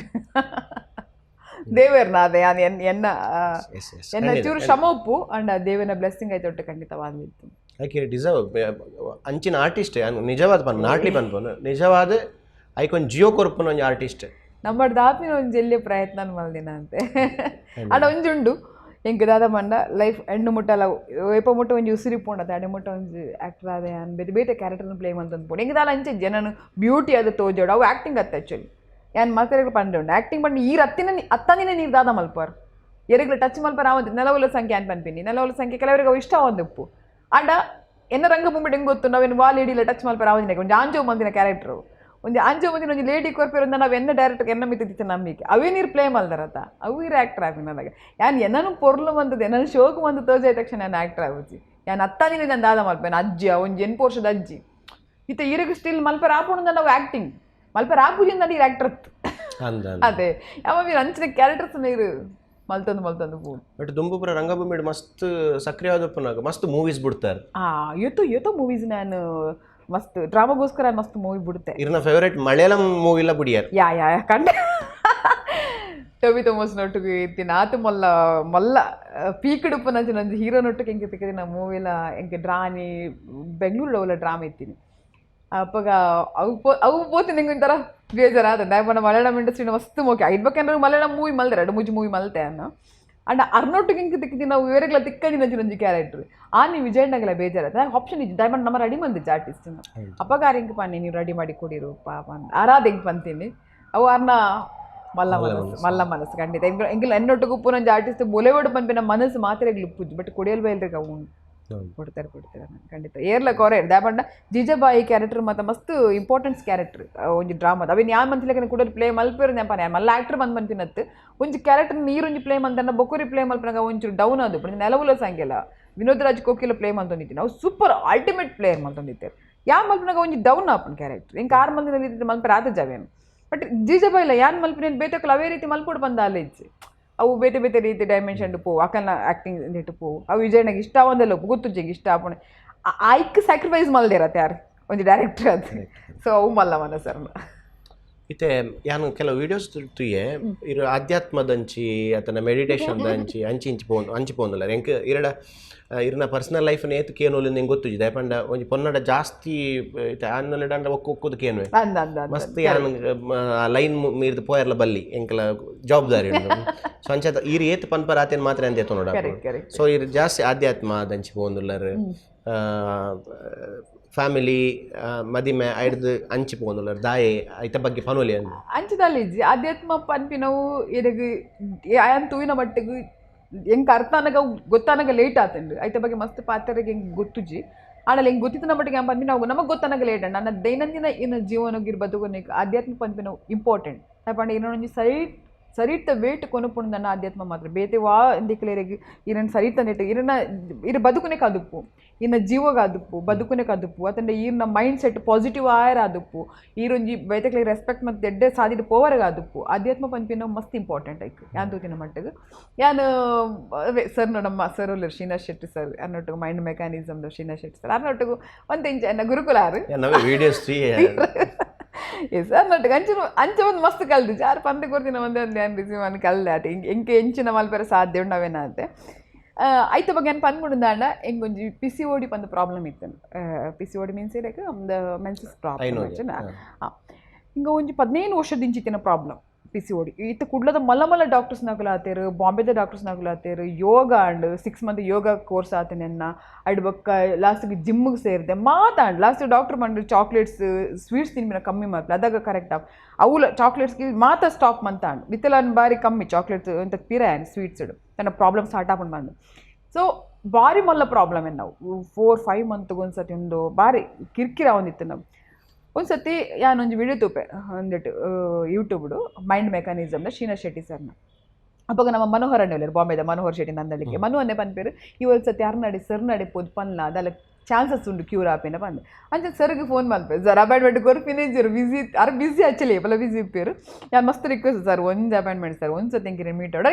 ದೇವೇರ್ನ ಅದೇ ಯಾನ್ ಎನ್ ಎನ್ನ ಎಸ್ ಎಸ್ ಎನ್ನ ಚೂರು ಶ್ರಮ ಉಪ್ಪು ಅಂಡ್ ದೇವನ ಬ್ಲೆಸ್ಸಿಂಗ್ ಆಯ್ತು ಒಟ್ಟು ಖಂಡಿತವಾಗಿತ್ತು. ಆಕೆ ಡಿಸರ್ವ್ ಅಂಚಿನ ಆರ್ಟಿಸ್ಟ್ ನಿಜವಾದ ಪನ್ ನಾಟ್ಲಿ ಪನ್ಪುನು ನಿಜವಾದ ಐಕೊಂಜಿ ಜಿಯೋ ಕೊರ್ಪುನ ಒಂಜಿ ಆರ್ಟಿಸ್ಟ್. ನಮ್ಮ ದಾಪಿನ ಒಂಜಿ ಎಲ್ಲಿ ಪ್ರಯತ್ನ ಮಲ್ದಿನ ಅಂತೆ. ಅಂಡ ಒಂಜುಂಡು ಎಂಕ್ ದಾದ ಪಂಡ ಲೈಫ್ ಹೆಣ್ಣು ಮುಟ್ಟಲ ಏಪ ಮುಟ್ಟ ಒಂಜಿ ಉಸಿರಿ ಪೋಂಡ ಅಡೆ ಮುಟ್ಟ ಒಂಜಿ ಆಕ್ಟರ್ ಆದೆ ಅನ್ ಬೇತೆ ಬೇತೆ ಕ್ಯಾರೆಕ್ಟರ್ನ ಪ್ಲೇ ಮಂತಂದು ಪೋಂಡು. ಎಂಕ್ ದಾಲ ಅಂಚೆ ಜನನು ಬ್ಯೂಟಿ ಅದು ತೋಜೋಡು, ಅವು ಆಕ್ಟಿಂಗ್ ಅತ್ತ ಆಕ್ಚುಲಿ. ಯಾನ್ ಮಾತೆರೆಗ್ಲ ಪಂಡೆ ಉಂಡು, ಆಕ್ಟಿಂಗ್ ಪಂಡ ಈರ್ ಅತ್ತಿನ ಅತ್ತಂದಿನ ನೀರು ದಾದ ಮಲ್ಪಾರ್ ಎರೆಗ್ಲ ಟಚ್ ಮಲ್ಪಾರ ಆವಂತ ನೆಲವಲ ಸಂಖ್ಯೆ ಅನ್ ಪನ್ಪಿನಿ. ನೆಲವಲ ಸಂಖ್ಯೆ ಕೆಲವರಿಗೆ ಅವು ಇಷ್ಟ ಆವಂದು ಉಪ್ಪು. ಅಂಡ ಎನ್ನ ರಂಗಭೂಮಿ ಹೆಂಗ್ ಗೊತ್ತು, ನಾವೇನು ವಾಲ್ ಹಿಡಿಲ್ಲ ಟಚ್ ಮಲ್ಪಾರ ಆವಂದಿನ ಒಂಜಿ ಆಂಜೋ ಮಂದಿನ ಕ್ಯಾರೆಕ್ಟರ್, ಒಂಜಿ ಆಂಜೋ ಮಂದಿನ ಒಂಜಿ ಲೇಡಿ ಕೊರ್ಪೇರು ನಾವು ಎನ್ನ ಡೈರೆಕ್ಟರ್ ಎನ್ನ ಮಿತ್ತಿತ್ತು ನಂಬಿಕೆ ಅವೇ ನೀರು ಪ್ಲೇ ಮಲ್ದಾರತ್ತ ಅವು ಇರು ಆಕ್ಟರ್ ಆಪಿನದಾಗ. ಯಾನ್ ಎನ್ನನು ಪೊರ್ಲು ಬಂದದ್ದು ಎನ್ನನು ಶೋಕ್ ಬಂದು ತೋಜಾಯ ತಕ್ಷಣ ನಾನು ಆಕ್ಟರ್ ಆಗುತ್ತಿ. ಯಾನ್ ಅತ್ತಾನಿನ ನಾನು ದಾದ ಮಲ್ಪೇನು ಅಜ್ಜಿ ಒಂಜಿ ಎನ್ಪು ವರ್ಷದ ಅಜ್ಜಿ ಇತ್ತ ಈರಿಗೆ ಸ್ಟಿಲ್ ಮಲ್ಪರ ಆಪುಂಡು ನಾವು ಆಕ್ಟಿಂಗ್ ಮಲ್ಪರ ಆಪುಜಿಂದ ನೀರು ಆಕ್ಟರ್ ಅಂದ. ಅದೇ ಯಾವ ಮೀರು ಅಂಚಿನ ಕ್ಯಾರೆಕ್ಟರ್ಸ್ ನೀರು ಮಲ್ತೊಂದು ಮಲ್ತೊಂದು ಪೂ. ಬಟ್ ದುಂಬುಪುರ ರಂಗಭೂಮಿ ಮಸ್ತ್ ಸಕ್ರಿಯವಾದ ಉಪ್ಪುನಾಗ ಮಸ್ತ್ ಮೂವೀಸ್ ಬಿಡ್ತಾರೆ. ಏತೋ ಏತೋ ಮೂವೀಸ್ ನಾನು ಮಸ್ತ್ ಡ್ರಾಮಾಗೋಸ್ಕರ ಮಸ್ತ್ ಮೂವಿ ಬಿಡುತ್ತೆ. ಇರ್ನ ಫೇವರೇಟ್ ಮಲಯಾಳಂ ಮೂವಿ ಎಲ್ಲ ಬಿಡಿಯಾರ. ಯಾ ಯಾ ಯಾ, ಕಂಡ ಟೊಬಿ ತೊಮಸ್ ನೊಟ್ಟಿಗೆ ಇತ್ತಿನ ಆತು ಮೊಲ್ಲ ಮೊಲ್ಲ ಪೀಕ್ ನಂಚು ನಂಜು ಹೀರೋ ನೊಟ್ಟಿಗೆ ಎಂಕೆ ತಿಕ್ಕದಿನ ಮೂವಿಲ ಎಂಕೆ ಡ್ರಾನಿ ಬೆಂಗಳೂರು ಅವಲ ಡ್ರಾಮಾ ಇತ್ತೀನಿ. ಅಪ್ಪಗ ಅವು ಪೋ ಅವು ಪೋತಿ ನಿಂಗೆ ಒಂಥರ ಬೇಜಾರಾದ ದಾಯಪಂಡ ಮಲಯಾಳಂ ಇಂಡಸ್ಟ್ರಿನ ಮಸ್ತ್ ಮೋಕೆ ಐದು ಮಲಯಾಳಂ ಮೂವಿ ಮಲ್ದೆ ಎರಡು ಮೂಜಿ ಮೂವಿ ಮಲ್ತೆ ಅನ್ನ. ಅಂಡ ಅರ್ನೊಟ್ಟಿಗೆ ಇಂಕ ತಿಕ್ಕಿದಿ ನಾವು ಬೇರೆಗ್ಲ ತಿಕ್ಕದಿ ನಂಜು ನಂಜು ಕ್ಯಾರೆಕ್ಟರ್ ಆ ನೀವು ವಿಜಯಣ್ಣಗೆಲ್ಲ ಬೇಜಾರಾದ ಆಪ್ಷನ್ ಇದ್ದು ದಯಮಾಡಿ ನಮ್ಮ ರೆಡಿ ಬಂದಿದ್ದು ಆರ್ಟಿಸ್ಟ್ ಅಪ್ಪಗಾರ ಹಿಂಗೆ ಪನ್ನಿ ನೀವು ರೆಡಿ ಮಾಡಿ ಕೊಡಿರು ಪಾಪ ಆರಾದ ಹೆಂಗೆ ಪಂತೀನಿ ಅವು ಅರ್ನ ಮಲ್ಲ ಮನಸ್ಸು ಮಲ್ಲ ಮನಸ್ಸು ಖಂಡಿತ ಎಂಗ್ ಎಂಗಿಲ್ಲ ಎನ್ನೊಟ್ಟಿಗೆ ಉಪ್ಪು ನಂಜು ಆರ್ಟಿಸ್ಟ್ ಬೊಲೆವಡು ಪನ್ಪಿನ ಮನಸ್ಸು ಮಾತ್ರ ಉಪ್ಪುಜು ಬಟ್ ಕೊಡಿಯಲ್ ಬೈಲ್ರಿಗೆ ಅವು ಕೊಡ್ತಾರೆ ಕೊಡ್ತಾರೆ ಖಂಡಿತ ಏರ್ಲ ಕೊರೆ ದಾಪಂಡ ಜಿಜಬಾಯಿ ಕ್ಯಾರೆಕ್ಟರ್ ಮತ್ತು ಮಸ್ತ್ ಇಂಪಾರ್ಟೆನ್ಸ್ ಕ್ಯಾರೆಕ್ಟರ್ ಒಂಜಿ ಡ್ರಾಮಾ ಅವೇನು ಯಾನ್ ಮಂತಿಲಕನೆ ಕೂಡ ಪ್ಲೇ ಮಲ್ಪೇರು ನೆನಪನೆ ಮಲ್ಲ ಆಕ್ಟರ್ ಬಂದು ಮನ್ಪಿನತ್ತು ಒಂಜಿ ಕ್ಯಾರೆಕ್ಟರ್ ನೀರೊಂಜಿ ಪ್ಲೇ ಮಂತನ್ನ ಬೊಕೊರಿ ಪ್ಲೇ ಮಲ್ಪನಾಗ ಒಂಚೂರು ಡೌನ್ ಅದು ನೆಲವುಲ ಸಂಖ್ಯೆಲ್ಲ ವಿನೋದ್ ರಾಜ್ ಕೋಕಿಲ ಪ್ಲೇ ಮಲ್ತೊಂದಿತ್ತು ನಾವು super ultimate player ಮಲ್ತೊಂದಿತ್ತೇವೆ ಯಾ ಮಲ್ಪನಾಗ ಒಂಜಿ ಡೌನ್ ಆಪನ್ ಕ್ಯಾರೆಕ್ಟರ್ ಇಂಕ ಆರು ಮಂದಿನಲ್ಲಿ ಮಲ್ಪರ ಆತ ಜಾವೇನು ಬಟ್ ಜಿಜಬಾಯಿಲ ಯಾನ್ ಮಲ್ಪಿನ ಬೇತಕ್ಕಲ್ಲ ಅವೇ ರೀತಿ ಮಲ್ಪೋಡು ಬಂದ ಅಲ್ಲೇ ಅವು ಬೇತೆ ಬೇತೆ ರೀತಿ ಡೈಮೆನ್ಷನ್ ಪೋವು ಅಕಲ್ನ ಆ್ಯಕ್ಟಿಂಗ್ ಇಟ್ಟು ಪೋವು ಅವು ವಿಜಯಣ್ಣಗೆ ಇಷ್ಟ ಒಂದಲ್ಲ ಗೊತ್ತುಜ್ಜಿಗೆ ಇಷ್ಟ ಆಪುಣೆ ಐಕ್ ಸ್ಯಾಕ್ರಿಫೈಸ್ ಮಲ್ದಿರತ್ತೆ ಯಾರು ಒಂಜಿ ಡೈರೆಕ್ಟರ್ ಅದು ಸೊ ಅವು ಮಲ್ಲ ಮನಸ್ಸರ್ನ. ಇತ್ತೆ ಯಾನು ಕೆಲವು ವಿಡಿಯೋಸ್ ತುಯ್ಯೆ ಇರು ಆಧ್ಯಾತ್ಮದಂಚಿ ಅತನ ಮೆಡಿಟೇಷನ್ ದಂಚಿ ಅಂಚಿ ಇಂಚಿ ಪೋನ್ ಅಂಚಿ ಪೋಂದುಲ್ಲ ಎಂಕ್ ಇರಡ ಇರ್ನ ಪರ್ಸನಲ್ ಲೈಫ್ ಏತ್ ಕೇನೋಲಿ ನಿಂಗೆ ಗೊತ್ತುಜಿ ದಾಯೆಪಂಡ ಒಂಜಿ ಪೊನ್ನಡ ಜಾಸ್ತಿ ಇತ್ತೆ ಆನ್ನಲೆಡ ಒಕ್ಕು ಒಕ್ಕುದು ಕೇನುವೆ ಅಂದ ಅಂದ ಅಂದ. ಮಸ್ತ್ ಯಾನ್ ಲೈನ್ ಮೀರ್ದು ಪೋಯರ್ಲ ಬಲ್ಲಿ ಎಂಕಲ ಜವಾಬ್ದಾರಿ ಉಂಡು. ಸೊ ಅಂಚ ಈರ್ ಏತ್ ಪನ್ಪರ ಆತೇನ್ ಮಾತ್ರ ಅಂದೆ ನೋಡ. Correct, correct. So ಇರ್ ಜಾಸ್ತಿ ಆಧ್ಯಾತ್ಮ ದಂಚಿ ಪೋಂದುಲ್ಲರ್, ಫ್ಯಾಮಿಲಿ ಮದಿಮೆ ಐಡ್ದು ಅಂಚಿ ಪೋಂದುಲ್ಲರ್ ದಾಯೆ ಐತ ಬಗ್ಗೆ ಪನೋಲಿ ಅಂದ್? ಅಂಚದಲ್ಲಿ ಆಧ್ಯಾತ್ಮ ಪನ್ಪಿನವು ಎರೆಗ್ ಆಯನ್ ತೂವಿನ ಮಟ್ಟಿಗೆ ಎಂಕ್ ಅರ್ಥ ಅನಗ ಗೊತ್ತಾನಗ ಲೇಟ್ ಆತಂಡು. ಐತ ಬಗ್ಗೆ ಮಸ್ತ್ ಪಾತ್ರರಿಗೆ ಎಂಕ್ ಗೊತ್ತುಜಿ. ಆಂಡಲ ಎಂಕ್ ಗೊತ್ತಿತ್ತಿನ ಮಟ್ಟಿಗೆ ಏನ್ ಪನ್ಪಿನ ಅವು ನಮಗ್ ಗೊತ್ತಾನಗ ಲೇಟ್ ಅಂಡ್ ನನ್ನ ದೈನಂದಿನ ಇನ್ನ ಜೀವನಗಿರ್ ಬದುಕುನೆಗ್ ಆಧ್ಯಾತ್ಮ ಪನ್ಪಿನವು ಇಂಪಾರ್ಟೆಂಟ್. ಪಂಡ ಇನ್ನೊಂಜಿ ಸರಿ ಸರಿತ ವೇಟ್ ಕೊನುಪುಂಡು ನನ್ನ ಆಧ್ಯಾತ್ಮ ಮಾತ್ರ ಬೇತೆ ವಾ ದಿಕ್ಲೇರೆಗ್ ಇರನ್ ಸರಿತ ನೆಟ್ ಇರನ ಇರ ಬದುಕುನೆ ಕಾದುಪ್ಪು, ಇನ್ನ ಜೀವಗ ಆದುಪ್ಪು, ಬದುಕುನೆ ಕಾದುಪ್ಪು. ಅತಂಡ ಈರ್ನ mind set positive ಆಯರ ಆದುಪ್ಪು, ಈರೊಂಜಿ ಬೈತಕ್ಲೆ ರೆಸ್ಪೆಕ್ಟ್ ಮತ್ತು ಎಡ್ಡೆ ಸಾದಿಡ್ ಪೋವರೆಗೆ ಆದುಪ್ಪು. ಆಧ್ಯಾತ್ಮ ಪನ್ಪಿನ ಮಸ್ತ್ ಇಂಪಾರ್ಟೆಂಟ್ ಐಕ್ ಯಾನ್ ತೂತಿನ ಮಟ್ಟಿಗೆ. ಯಾನ್ ಅವೇ ಸರ್ ನಮ್ಮ ಸರ್ ಉಲ್ಲೆರ್ ಶ್ರೀನಾಥ್ ಶೆಟ್ಟಿ ಸರ್ ಅನ್ನೊಟ್ಟಿಗೆ mind mechanism Srinath Shetty sir ಅನ್ನೊಟ್ಟಿಗೆ ಒಂತೆ ಇಂಚ ಎನ್ನ ಗುರುಕುಲ ಆರು. ನವೇ ವಿಡಿಯೋಸ್ ತುಯ್ಯೆ. ಎಸ್, ಅನ್ನೊಟ್ಟಿಗೆ ಅಂಚ ಅಂಚ ಒಂದು ಮಸ್ತ್ ಕಲ್ದು ಜಾರ್ ಪಂದ್ ಕೊರ್ತಿನ ಒಂದೇ ಒಂದು ಏನು ರಿಸೀವ್ ಅನ್ ಕಲ್ದೆ ಆಟ ಎಂಕ್ ಎಂಕ್ ಎಂಚಿನ ಮಲ್ಪೆರೆ ಸಾಧ್ಯ ಉಂಡು ಅವೇನ ಅಂತೆ. ಐತ ಬಗ್ಗೆ ಏನು ಪನ್ಪುಂಡುಂದಾಂಡ ಎಂಕೊಂಜಿ ಪಿಸಿಓಡಿ ಪಂದ್ ಪ್ರಾಬ್ಲಮ್ ಇತ್ತು. ಪಿಸಿಓಡಿ ಮೀನ್ಸ್ ಲೈಕ್ ಒಂದು ಮೆನ್ಸಸ್ ಪ್ರಾಬ್ಲಮ್. ಐನೋಜೆ. ಹಿಂಗ ಒಂಜಿ 15 ವರ್ಷದಿಂಚಿತ್ತಿನ ಪ್ರಾಬ್ಲಮ್ ಪಿಸಿಓಡಿ. ಇತ್ತ ಕುಡ್ಲದ ಮಲ್ಲ ಮಲ್ಲ ಡಾಕ್ಟರ್ಸ್ ನಕುಲಾತೇರು, ಬಾಂಬೆದ ಡಾಕ್ಟರ್ಸ್ ನಕುಲಾತೇರು. Yoga and 6 month yoga course ಆತನೆನ್ನ ಅಡ್ ಬೊಕ್ಕ ಲಾಸ್ಟ್ಗೆ ಜಿಮ್ಗೆ ಸೇರಿದೆ ಮಾತಾಂಡ್. ಲಾಸ್ಟ್ ಡಾಕ್ಟರ್ ಬಂದು ಚಾಕ್ಲೇಟ್ಸ್ ಸ್ವೀಟ್ಸ್ ತಿನ್ಬಿನ ಕಮ್ಮಿ ಮಾಡ್ಲ ಅದಾಗ ಕರೆಕ್ಟ್ ಆಫ್ ಅವುಲ ಚಾಕ್ಲೇಟ್ಸ್ಗೆ ಮಾತ ಸ್ಟಾಪ್ ಮಂತಾಂಡ್ ಬಿತ್ತಲ ಬಾರಿ ಕಮ್ಮಿ ಚಾಕ್ಲೇಟ್ಸ್ ಅಂತ ಪಿರ ಸ್ವೀಟ್ಸ್ ತನ್ನ ಪ್ರಾಬ್ಲಮ್ ಸ್ಟಾರ್ಟ್ ಆಪುಂಡು ಬಂದು. ಸೊ ಬಾರಿ ಮಲ್ಲ ಪ್ರಾಬ್ಲಮ್ ಏನು ನಾವು 4-5 ಮಂತ್ಗೆ ಒಂದ್ಸತಿ ಒಂದು ಬಾರಿ ಕಿರ್ಕಿರ ಒಂದಿತ್ತು. ನಾವು ಒಂದ್ಸತಿ ಯಾನೊಂಜಿ ವಿಡಿಯೋ ತೂಪೆ ಒಂದಿಟ್ಟು ಯೂಟ್ಯೂಬ್ಡು ಮೈಂಡ್ ಮೆಕ್ಯಾನಿಸಮ್ನ ಶ್ರೀನಾಥ್ ಶೆಟ್ಟಿ ಸರ್ನ. ಅವಾಗ ನಮ್ಮ ಮನೋಹರ್ ಅಣ್ಣ ಬಾಂಬೆದ ಮನೋಹರ್ ಶೆಟ್ಟಿ ನಂದಳಿಕೆ ಮನು ಅನ್ನೆ ಪನ್ಪೇರು ಈ ಒಂದ್ಸತಿ ಅರ್ನಡಿ ಸರ್ ನಡಿ ಪೋದು ಪನ್ಲ ಅದಲ್ಲ ಚಾನ್ಸಸ್ ಉಂಡು ಕ್ಯೂರ್ ಆಪಿನ ಬಂದು. ಅಂಚ ಸರ್ಗೆ ಫೋನ್ ಮಲ್ಪೆ ಸರ್ ಅಪಾಯಿಂಟ್ಮೆಂಟ್ ಕೊರ್ಪಿನೇ ಜರು ಬಿಸಿ ಅರ್ ಬಿಸಿ ಆಕ್ಚುಲಿ ಪಲ ಬಿಸಿ ಇಪ್ಪೇರು. ಯಾನ್ ಮಸ್ತ್ ರಿಕ್ವೆಸ್ಟ್ ಸರ್ ಒಂಜಿ ಅಪಾಯಿಂಟ್ಮೆಂಟ್ ಸರ್ ಒಂದ್ಸತಿ ಎಂಕಿನ ಮೀಟ್ ಆಡ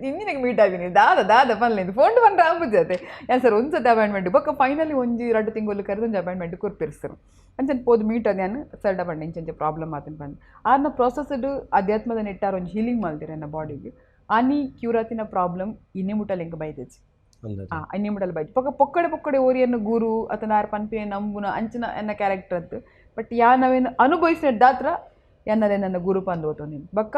ಇಂಜಿನಿಗೆ ಮೀಟ್ ಆಗಿನಿ ದಾದ ದಾದ ಪನ್ಲೆ ಫೋನ್ ಪಂಡ್ರೆ ಆಪುಜತೆ ಯಾನ್ ಸರ್ ಒಂದ್ಸತಿ ಅಪಾಯಿಂಟ್ಮೆಂಟ್ ಬೊಕ್ಕ ಫೈನಲಿ ಒಂಜಿ 2 ತಿಂಗಳು ಕರೆದು ಒಂಜಿ ಅಪಾಯಿಂಟ್ಮೆಂಟ್ ಕೊರ್ಪೇರು ಸರ್. ಅಂಚನ್ ಪೋದು ಮೀಟ್ ಅದು ಯಾನ್ ಸರ್ ಪಂಡ ಇಂಚ ಇಂಚ ಪ್ರಾಬ್ಲಮ್ ಆತನ ಬಂದು ಆರ್ನ ಪ್ರೊಸೆಸ್ಡ್ ಆಧ್ಯಾತ್ಮದ ನೆಟ್ಟಾರ ಒಂಜಿ ಹೀಲಿಂಗ್ ಮಲ್ದಿರ ಎನ್ನ ಬಾಡಿಗೆ ಆನಿ ಕ್ಯೂರ್ ಆತಿನ ಪ್ರಾಬ್ಲಮ್ ಇನ್ನೇ ಮುಟ್ಟಲ್ ಎಂಕ್ ಬೈದೆಜಿ. ಇನ್ನೇ ಮುಟ್ಟಲ್ ಬೈದು ಪೊಕ್ಕ ಪೊಕ್ಕಡೆ ಪೊಕ್ಕಡೆ ಓರಿಯನ್ನು ಗುರು ಅತನ ಆರ್ ಪನ್ಪಿನ ನಂಬುನ ಅಂಚಿನ ಎನ್ನ ಕ್ಯಾರೆಕ್ಟರ್ ಅತ್ತು. ಬಟ್ ಯಾನವೇನು ಅನುಭವಿಸಿದ ದಾತ್ರ ಯಾನರೆ ನನ್ನ ಗುರು ಪಂದು ಓತೊಂದಿನಿ ಬೊಕ್ಕ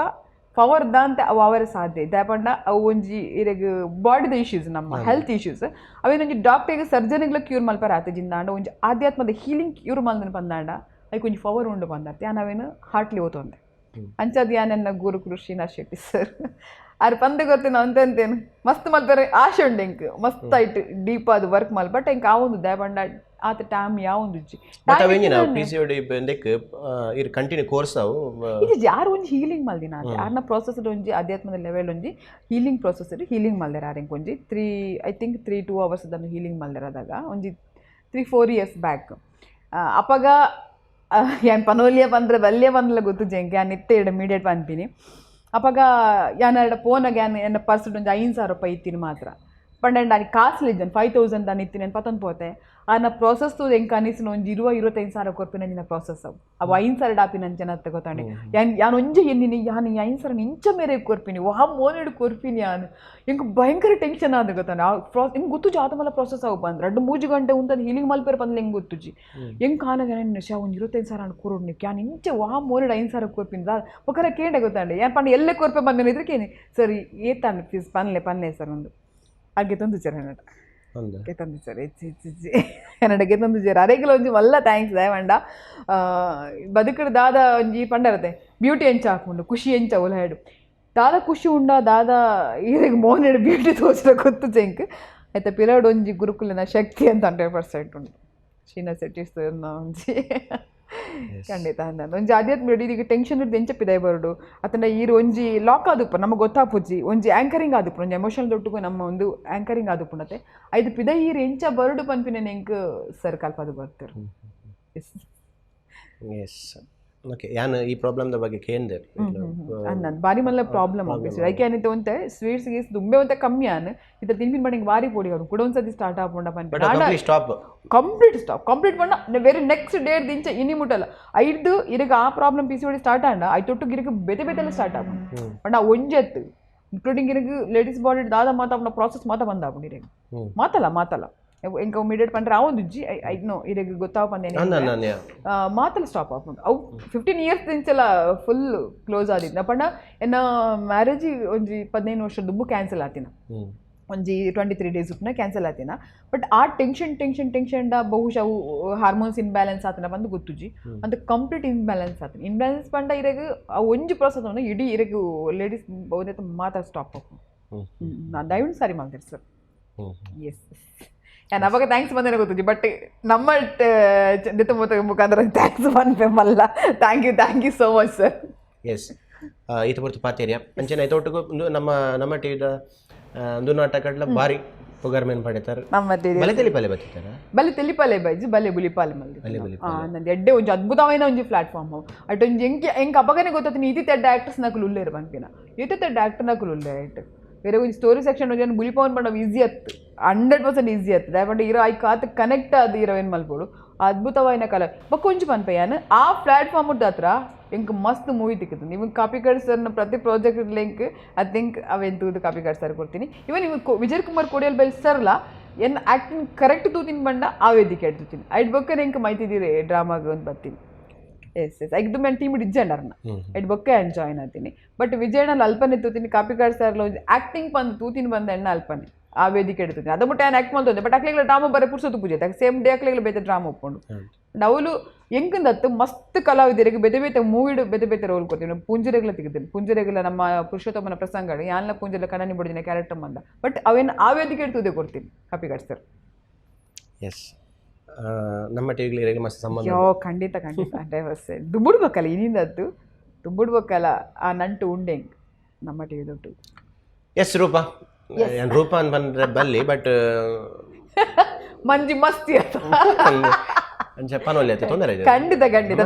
ಪವರ್ ದಾಂತೆ ಅವು ಅವರ ಸಾಧ್ಯ ದಾಯಪಂಡ ಅವು ಒಂಜಿ ಇರೆಗ್ ಬಾಡಿದ ಇಶ್ಯೂಸ್ ನಮ್ಮ ಹೆಲ್ತ್ ಇಶ್ಯೂಸ್ ಅವೇನೊಂಜಿ ಡಾಕ್ಟರ್ಗೆ ಸರ್ಜನಿಗ್ಲ ಕ್ಯೂರ್ ಮಲ್ಪರ ಆತ ಜಿಂದಾಂಡ ಒಂಜಿ ಆಧ್ಯಾತ್ಮದ ಹೀಲಿಂಗ್ ಕ್ಯೂರ್ ಮಲ್ದನ ಪಂದಾಂಡ ಐಕ್ ಒಂಜಿ ಪವರ್ ಉಂಡು ಪಂದಾರ್ತೆ ಯಾನ್ ಅವೇನು ಹಾರ್ಟ್ಲಿ ಓತೊಂದೆ. ಅಂಚದ ಯಾನೆನ್ನ ಗುರುಕುಲು ಶ್ರೀನಾಥ್ ಶೆಟ್ಟಿ ಸರ್ ಆರ್ ಪಂದ್ ಗೊತ್ತಿನ ಅಂತಂತೇನು ಮಸ್ತ್ ಮಲ್ಪೆರೆ ಆಶೆ ಉಂಡು ಎಂಕ್ ಮಸ್ತ್ ಐಟ್ ಡೀಪ್ ಅದು ವರ್ಕ್ ಮಲ್ ಬಟ್ ಎಂಕ್ ಆವೊಂದು ದಯಪಂಡ ಆತ ಟೈಮ್ ಯಾವೊಂದು ಉಜ್ಜಿ. ಬಟ್ ಅವೇಂಜಿನ ಪಿಸಿಓಡಿ ಬೆಂದೆಕ್ ಇರ್ ಕಂಟಿನ್ಯೂ ಕೋರ್ಸ್ ಅವು ಇದು ಯಾರು ಒಂಜಿ ಹೀಲಿಂಗ್ ಮಲ್ದಿನ ಆತೆ ಆರ್ನ ಪ್ರಾಸೆಸ್ ಒಂಜಿ ಆಧ್ಯಾತ್ಮದ ಲೆವೆಲ್ ಒಂಜಿ healing process healing ಮಲ್ದೆರ ಆರ್ ಎಂಕ್ ಒಂಜಿ 3 I think 3-2 hours ಅದನ್ನು ಹೀಲಿಂಗ್ ಮಲ್ದೆರ ಅದಾಗ ಒಂಜಿ 3-4 ಇಯರ್ಸ್ ಬ್ಯಾಕ್. ಅಪಗ ಯಾನ್ ಪನೋಲಿಯ ಪಂದ್ರೆ ಬಲ್ಯ ಪಂದ್ಲ ಗೊತ್ತು ಜೆಂಕ್ ಯಾನ್ ಇತ್ತೆ ಇಮಿಡಿಯೇಟ್ ಪನ್ಪಿನಿ. ಅಪಗ ಯಾನ್ ಎರಡ ಪೋನಾಗ ಯಾನ್ ಎನ್ನ ಪರ್ಸ್ ಒಂಜಿ 5,000 ರೂಪಾಯಿ ಇತ್ತೀನಿ ಮಾತ್ರ ಪಂಡ ನಾನು ಕಾಸ್ಲಿ ಇದ್ದೇನೆ 5,000 ದಾನ ಇತ್ತೀನಿ ಪತ್ತೊಂದು ಪೋತೆ ಆನ ಪ್ರಾಸೆಸ್ ಎಂಕ್ ಅನಿಸಿನ ಒಂಜಿ 20-25,000 ಕೊರ್ಪಿನ ನಿನ್ನ ಪ್ರಾಸೆಸ್ ಅವು ಅವು 5,000 ಡಾಪಿನ ಅಂಚನ ಗೊತ್ತಾಂಡೆ ಯಾನ್ ಯಾನ್ ಒಂಜಿ ಎನ್ನಿನಿ ಯಾನ್ 5,000 ಇಂಚ ಮೇರೆ ಕೊರ್ಪಿನಿ ವಾ ಮೋನೆಡು ಕೊರ್ಪಿನಿ ಯಾನ್ ಎಂಕ್ ಭಯಂಕರ ಟೆನ್ಷನ್ ಆದ ಗೊತ್ತಾಂಡೆ ಆ ಎಂಕ್ ಗೊತ್ತುಜಿ ಆತ ಮಲ್ಲ ಪ್ರಾಸೆಸ್ ಅವು ಬಂದು 2-3 ಗಂಟೆ ಉಂತಂದು ಹೀಲಿಂಗ್ ಮಲ್ಪೇರು ಬಂದ್ಲೆ ಎಂಕ್ ಗೊತ್ತುಜಿ ಎಂಕ್ ಆನಾಗ ನನ್ನ ಶಾ ಒಂದು 25,000 ಅನ್ ಕೊರೋಡ್ ಯಾನ್ ಇಂಚ ವಾ ಮೋನೆಡು 5,000 ಕೊರ್ಪಿನಿ ಒಕ್ಕರ ಕೇಂಡೆ ಗೊತ್ತಾಂಡೆ ಯಾನ್ ಪಂಡ ಎಲ್ಲೇ ಕೊರ್ಪೆ ಬಂದ ಇದ್ರೆ ಕೇನಿ ಸರಿ ಏತಾಂಡ್ ಪ್ಲೀಸ್ ಪನ್ಲೆ ಪನ್ಲೆ ಸರ್ ಒಂದು ಹಾಗೆ ತಂದು ಸರ್ ಎನ್ನಡ ಗೆತಂದು ಸರ್ ಹೆಚ್ಚು ಹೆಚ್ಚು ಎನ್ನಡ ಗೆತಂದು ಸರ್ ಅರೆಗಿಲ ಒಂಜಿ ಮಲ್ಲ thanks ದಯವಂಡ ಬದುಕಡು ದಾದ ಒಂಜಿ ಪಂಡರತೆ ಬ್ಯೂಟಿ ಎಂಚ ಹಾಕೊಂಡು ಖುಷಿ ಎಂಚ ಒಲ ಹೇಡು ದಾದ ಖುಷಿ ಉಂಡ ದಾದ ಈರೆಗ್ ಮೋನೆಡು ಬ್ಯೂಟಿ ತೋಚಿದ ಗೊತ್ತು ಚೆಂಕ್ ಆಯ್ತಾ ಪಿರಡ್ ಒಂಜಿ ಗುರುಕುಲಿನ ಶಕ್ತಿ ಅಂತ 100% ಉಂಟು ಶ್ರೀನಾಥ್ ಶೆಟ್ಟಿ ಸರ್ ಒಂಜಿ ಖಂಡಿತ ಅಂದ ಒಂಜಿ ಆಧ್ಯಾತ್ಮ ಈಗ ಟೆನ್ಷನ್ ಇದ್ದು ಎಂಚ ಪಿದಾಯ್ ಬರಡು ಅತನ ಈರು ಒಂಜಿ ಲಾಕ್ ಆದುಪ್ಪ ನಮಗೆ ಗೊತ್ತಾಪುಜ್ಜಿ ಒಂಜಿ ಆ್ಯಂಕರಿಂಗ್ ಆದುಪ್ಪು ಒಂಜಿ ಎಮೋಷನಲ್ ದೊಟ್ಟುಗು ನಮ್ಮ ಒಂದು ಆ್ಯಂಕರಿಂಗ್ ಆದುಪ್ಪುನತೆ ಐದು ಪಿದೈ ಈರು ಎಂಚ ಬರಡು ಪನ್ಪಿನ ಎಂಕ್ ಸರ್ ಕಲ್ಪದು ಬರ್ತಾರೆ. S S. Okay, ಯಾನ್ ಈ ಪ್ರಾಬ್ಲಮ್ the ಬಗ್ಗೆ ಕೇಂದೆ. ಅಂದ್ ಬಾರಿ ಮಲ್ಲ ಪ್ರಾಬ್ಲಮ್ ಆಫೀಸ್ ಐಕೆ ಏನಿತ್ತು ಒಂತೆ ಸ್ವೀಟ್ಸ್ ಗೀಸ್ ದುಂಬೆ ಒಂತೆ ಕಮ್ಮಿ ಆನ್ ಇತ್ತ ತಿನ್ಪಿನ ಪಂಡ ಬಾರಿ ಪೋಡಿ ಅವರು ಕೂಡ ಒಂದ್ಸತಿ ಸ್ಟಾರ್ಟ್ ಆಪುಂಡ ಬಟ್ ಪನ್ಪ complete stop. Complete stop, complete ಪಂಡ very next day ದಿಂಚ ಇನಿ ಮುಟ್ಟಲ್ಲ. ಐದು ಇರಗ ಆ problem P C O D start ಆಂಡ I ತೊಟ್ಟು ಗಿರಗ ಬೇತೆ ಬೇತೆಲ್ಲ ಸ್ಟಾರ್ಟ್ ಆಪುಂಡು. ಪಂಡ ಒಂಜೆತ್ತು ಇನ್ಕ್ಲೂಡಿಂಗ್ ಇರಗ ಲೇಡೀಸ್ ಬಾಡಿ ದಾದ ಮಾತ ಆಪುನ ಪ್ರಾಸೆಸ್ ಮಾತ ಬಂದ ಆಪುಂಡು ಇರಗ. ಮಾತಲ್ಲ ಮಾತಲ್ಲ ಎಂಕ ಇಮಿಡಿಯೇಟ್ ಪಂಡ್ರೆ ಆ ಒಂದು ಉಜ್ಜಿ I know ಇರಗ ಗೊತ್ತಾವ ಪಂದೇನೆ. ಅಂದ ನಾನು ಮಾತಲ್ಲ ಸ್ಟಾಪ್ ಆಪುಂಡು. ಅವು 15 ಇಯರ್ಸ್ ದಿಂಚಲ ಫುಲ್ ಕ್ಲೋಸ್ ಆದಿತ್ತು. ಪಂಡ ಎನ್ನ ಮ್ಯಾರೇಜ್ ಒಂಜಿ 15 ವರ್ಷ ದುಂಬು ಕ್ಯಾನ್ಸಲ್ ಆತಿನ. ಒಂಜಿ 23 ಡೇಸ್ ಉಪ್ಪುನ ಕ್ಯಾನ್ಸಲ್ ಆತಿನ. ಬಟ್ ಆ tension tension tension ಡ ಬಹುಶಃ ಅವು ಹಾರ್ಮೋನ್ಸ್ ಇನ್ಬ್ಯಾಲೆನ್ಸ್ ಆತನ ಬಂದು ಗೊತ್ತುಜಿ ಅಂತ ಕಂಪ್ಲೀಟ್ ಇನ್ಬ್ಯಾಲೆನ್ಸ್ ಆತನ. ಇನ್ಬ್ಯಾಲೆನ್ಸ್ ಪಂಡ ಇರಗ ಆ ಒಂಜಿ ಪ್ರಾಸೆಸ್ ಒಂದು ಇಡೀ ಇರಗ ಲೇಡೀಸ್ ಬಹುತೇಕ ಮಾತ ಸ್ಟಾಪ್ ಆಪುಂಡು. ನಾನು ದಯವಿಟ್ಟು ಸಾರಿ ಮಾಡ್ತೀರಿ ಸರ್. ಎಸ್, ನಾನು ಅವಾಗ thanks ಬಂದೇನೆ ಗೊತ್ತುಜಿ, ಬಟ್ ನಮ್ಮ ನೆತ್ತಮೂತ ಮುಖಾಂತರ thanks ಪನ್ಪೆ ಮಲ್ಲ. Thank you, thank you so much sir. S, ಈತ ಪೊರ್ತು ಪಾತೇರಿಯ ಅಂಚನೆ ಐತೊಟ್ಟಿಗೂ ಉಂದು ನಮ್ಮ ನಮ್ಮ ಟಿವಿದ ಒಂದು ನಾಟಕಡ್ಲ ಬಾರಿ ಪುಗರ್ಮೇನ್ ಪಡಿತಾರೆ. ನಮ್ಮ ಟಿವಿ ಬಲೆ ತೆಲಿಪಲೆ ಬತ್ತಿತ್ತಾರ. ಬಲೆ ತೆಲಿಪಾಲೆ ಬೈಜಿ ಬಲೆ ಬುಲಿಪಾಲೆ ಮಲ್ದಿ. ನಂದು ಎಡ್ಡೆ ಒಂಜಿ ಅದ್ಭುತವಾಯಿನ ಒಂಜಿ ಪ್ಲಾಟ್ಫಾರ್ಮ್ ಅಟ್ ಒಂಜಿ ಎಂಕ್ ಎಂಕ್ ಅಪಗನೆ ಗೊತ್ತಾತೀನಿ ಇತಿ ತೆಡ್ಡ ಆಕ್ಟರ್ಸ್ ನಕುಲು ಉಲ್ಲೇರು ಪನ್ಪಿನ, ಇತಿ ತೆಡ್ಡ ಆಕ್ಟರ್ ನಕುಲು ಉಲ್ಲೆ ಐಟ್ ಬೇರೆ ಒಂಜಿ ಸ್ಟೋರಿ ಸೆಕ್ಷನ್ ಒಂಜಿ ಬುಲಿಪವನ್ ಪಂಡ ಈಸಿ ಅತ್ತು, 100% ಈಸಿ ಅತ್ತು. ದಯಪಂಡ ಇರೋ I ಕಾತ್ ಕನೆಕ್ಟ್ ಅದು ಹೀರೋಯಿನ್ ಮಲ್ಪೋಡು ಅದ್ಭುತವಾಯಿನ ಕಲ ಬೊಕ್ಕ ಒಂಜಿ ಪನ್ಪೆಯಾನ್ ಆ ಪ್ಲಾಟ್ಫಾರ್ಮ್ ಹತ್ರ ಎಂಕ್ ಮಸ್ತ್ ಮೂವಿ ತಿಕ್ಕುದು. ನಿಮಗೆ ಕಾಪಿಕಾಡ್ ಸರ್ನ ಪ್ರತಿ project link I think ಅವೆನ್ ತೂದು ಕಾಪಿಕಾಡ್ ಸರ್ ಕೊಡ್ತೀನಿ. ಇವನ್ ನಿಮಗೆ ವಿಜಯ್ ಕುಮಾರ್ ಕೋಡಿಯಲ್ ಬೈಲ್ ಸರ್ಲ ಎನ್ ಆ್ಯಕ್ಟಿಂಗ್ ಕರೆಕ್ಟ್ ತೂತಿನ ಬಂಡ ಆ ವೇದಿಕೆ ತೂತೀನಿ ಐಟ್ ಬೊಕ್ಕ ಎಂಕ್ ಮೈತಿದ್ದೀರಿ ಡ್ರಾಮಾಗ ಒಂದು ಬರ್ತೀನಿ. ಎಸ್ ಎಸ್, ಐಕ್ ದುಮ್ಮೆ ಟೀಮ್ ಇಜ್ಜಂಡರ್ನ ಐಟ್ ಬೊಕ್ಕ ಆ್ಯಂಡ್ ಜಾಯ್ನ್ ಆಗ್ತೀನಿ. ಬಟ್ ವಿಜಯಣ್ಣಲ್ಲಿ ಅಲ್ಪನೆ ತೂತೀನಿ, ಕಾಪಿಕಾಡ್ ಸರ್ಲ ಒಂಜಿ ಆ್ಯಕ್ಟಿಂಗ್ ಬಂದು ತೂತಿನ ಬಂದ ಎಣ್ಣ ಅಲ್ಪನೆ ಆ ವೇದಿಕೆ ಎಡ್ತೀನಿ. ಅದ ಮುಟ್ಟ ಆ್ಯಕ್ಟ್ ಮಾಡ್ತದೆ. ಬಟ್ ಅಕ್ಲೆಗ್ಲ ಡ್ರಾಮಾ ಬರೋ ಪುರ್ಸೊತ್ತು ಪೂಜೆ ಸೇಮ್ ಡೇ ಅಕ್ಲೆಗ್ಲ ಬೇತೆ ಡ್ರಾಮಾ ಒಪ್ಕೊಂಡು ಅವಳು ಎಂಕಂದತ್ತು ಮಸ್ತ್ ಕಲಾವಿದರಿಗೆ ಬೇತೆ ಬೇತೆ ಮೂವಿಡ್ ಬೇತೆ ಬೇತೆ ರೋಲ್ ಕೊಡ್ತೀವಿ. ಪುಂಜರೆಗಳ ತೆಗೆದಿನಿ, ಪುಂಜರೆಗಳ ನಮ್ಮ ಪುರುಷೋತ್ತಮನ ಪ್ರಸಂಗ ಯಾನ್ಲ ಪುಂಜರ ಕಣ್ಣನಿ ಬಿಡಿದಿನ ಕ್ಯಾರೆಕ್ಟರ್ ಬಂದ. ಬಟ್ ಅವೇನು ಆ ವೇದಿಕೆ ಎಡ್ತದೆ ಕೊಡ್ತೀನಿ ಕಾಪಿಕಾಡ್ ಸರ್. ಎಸ್, ನಮ್ಮ ಟಿವಿಗಳಿಗೆ ಮಸ್ತ್ ಸಂಬಂಧ. ಯೋ ಖಂಡಿತ ಖಂಡಿತ ಡೈವರ್ಸ್ ದುಂಬುಡ್ಬೇಕಲ್ಲ ಇನ್ನಿಂದತ್ತು ದುಂಬುಡ್ಬೇಕಲ್ಲ ಆ ನಂಟು ಉಂಡೆಂಗ್ ನಮ್ಮ ಟಿವಿ ದೊಡ್ಡ. ಎಸ್ ರೂಪಾ, ಏನ್ ರೂಪಾ ಅಂತ ಬಂದ್ರೆ ಬಲ್ಲಿ ಬಟ್ ಮಂಜಿ ಮಸ್ತಿ ಅಂತ ಅಂಚ ಪನೊಲ್ಲಿ ಆಯ್ತು ತೊಂದರೆ ಇದೆ. ಖಂಡಿತ ಖಂಡಿತ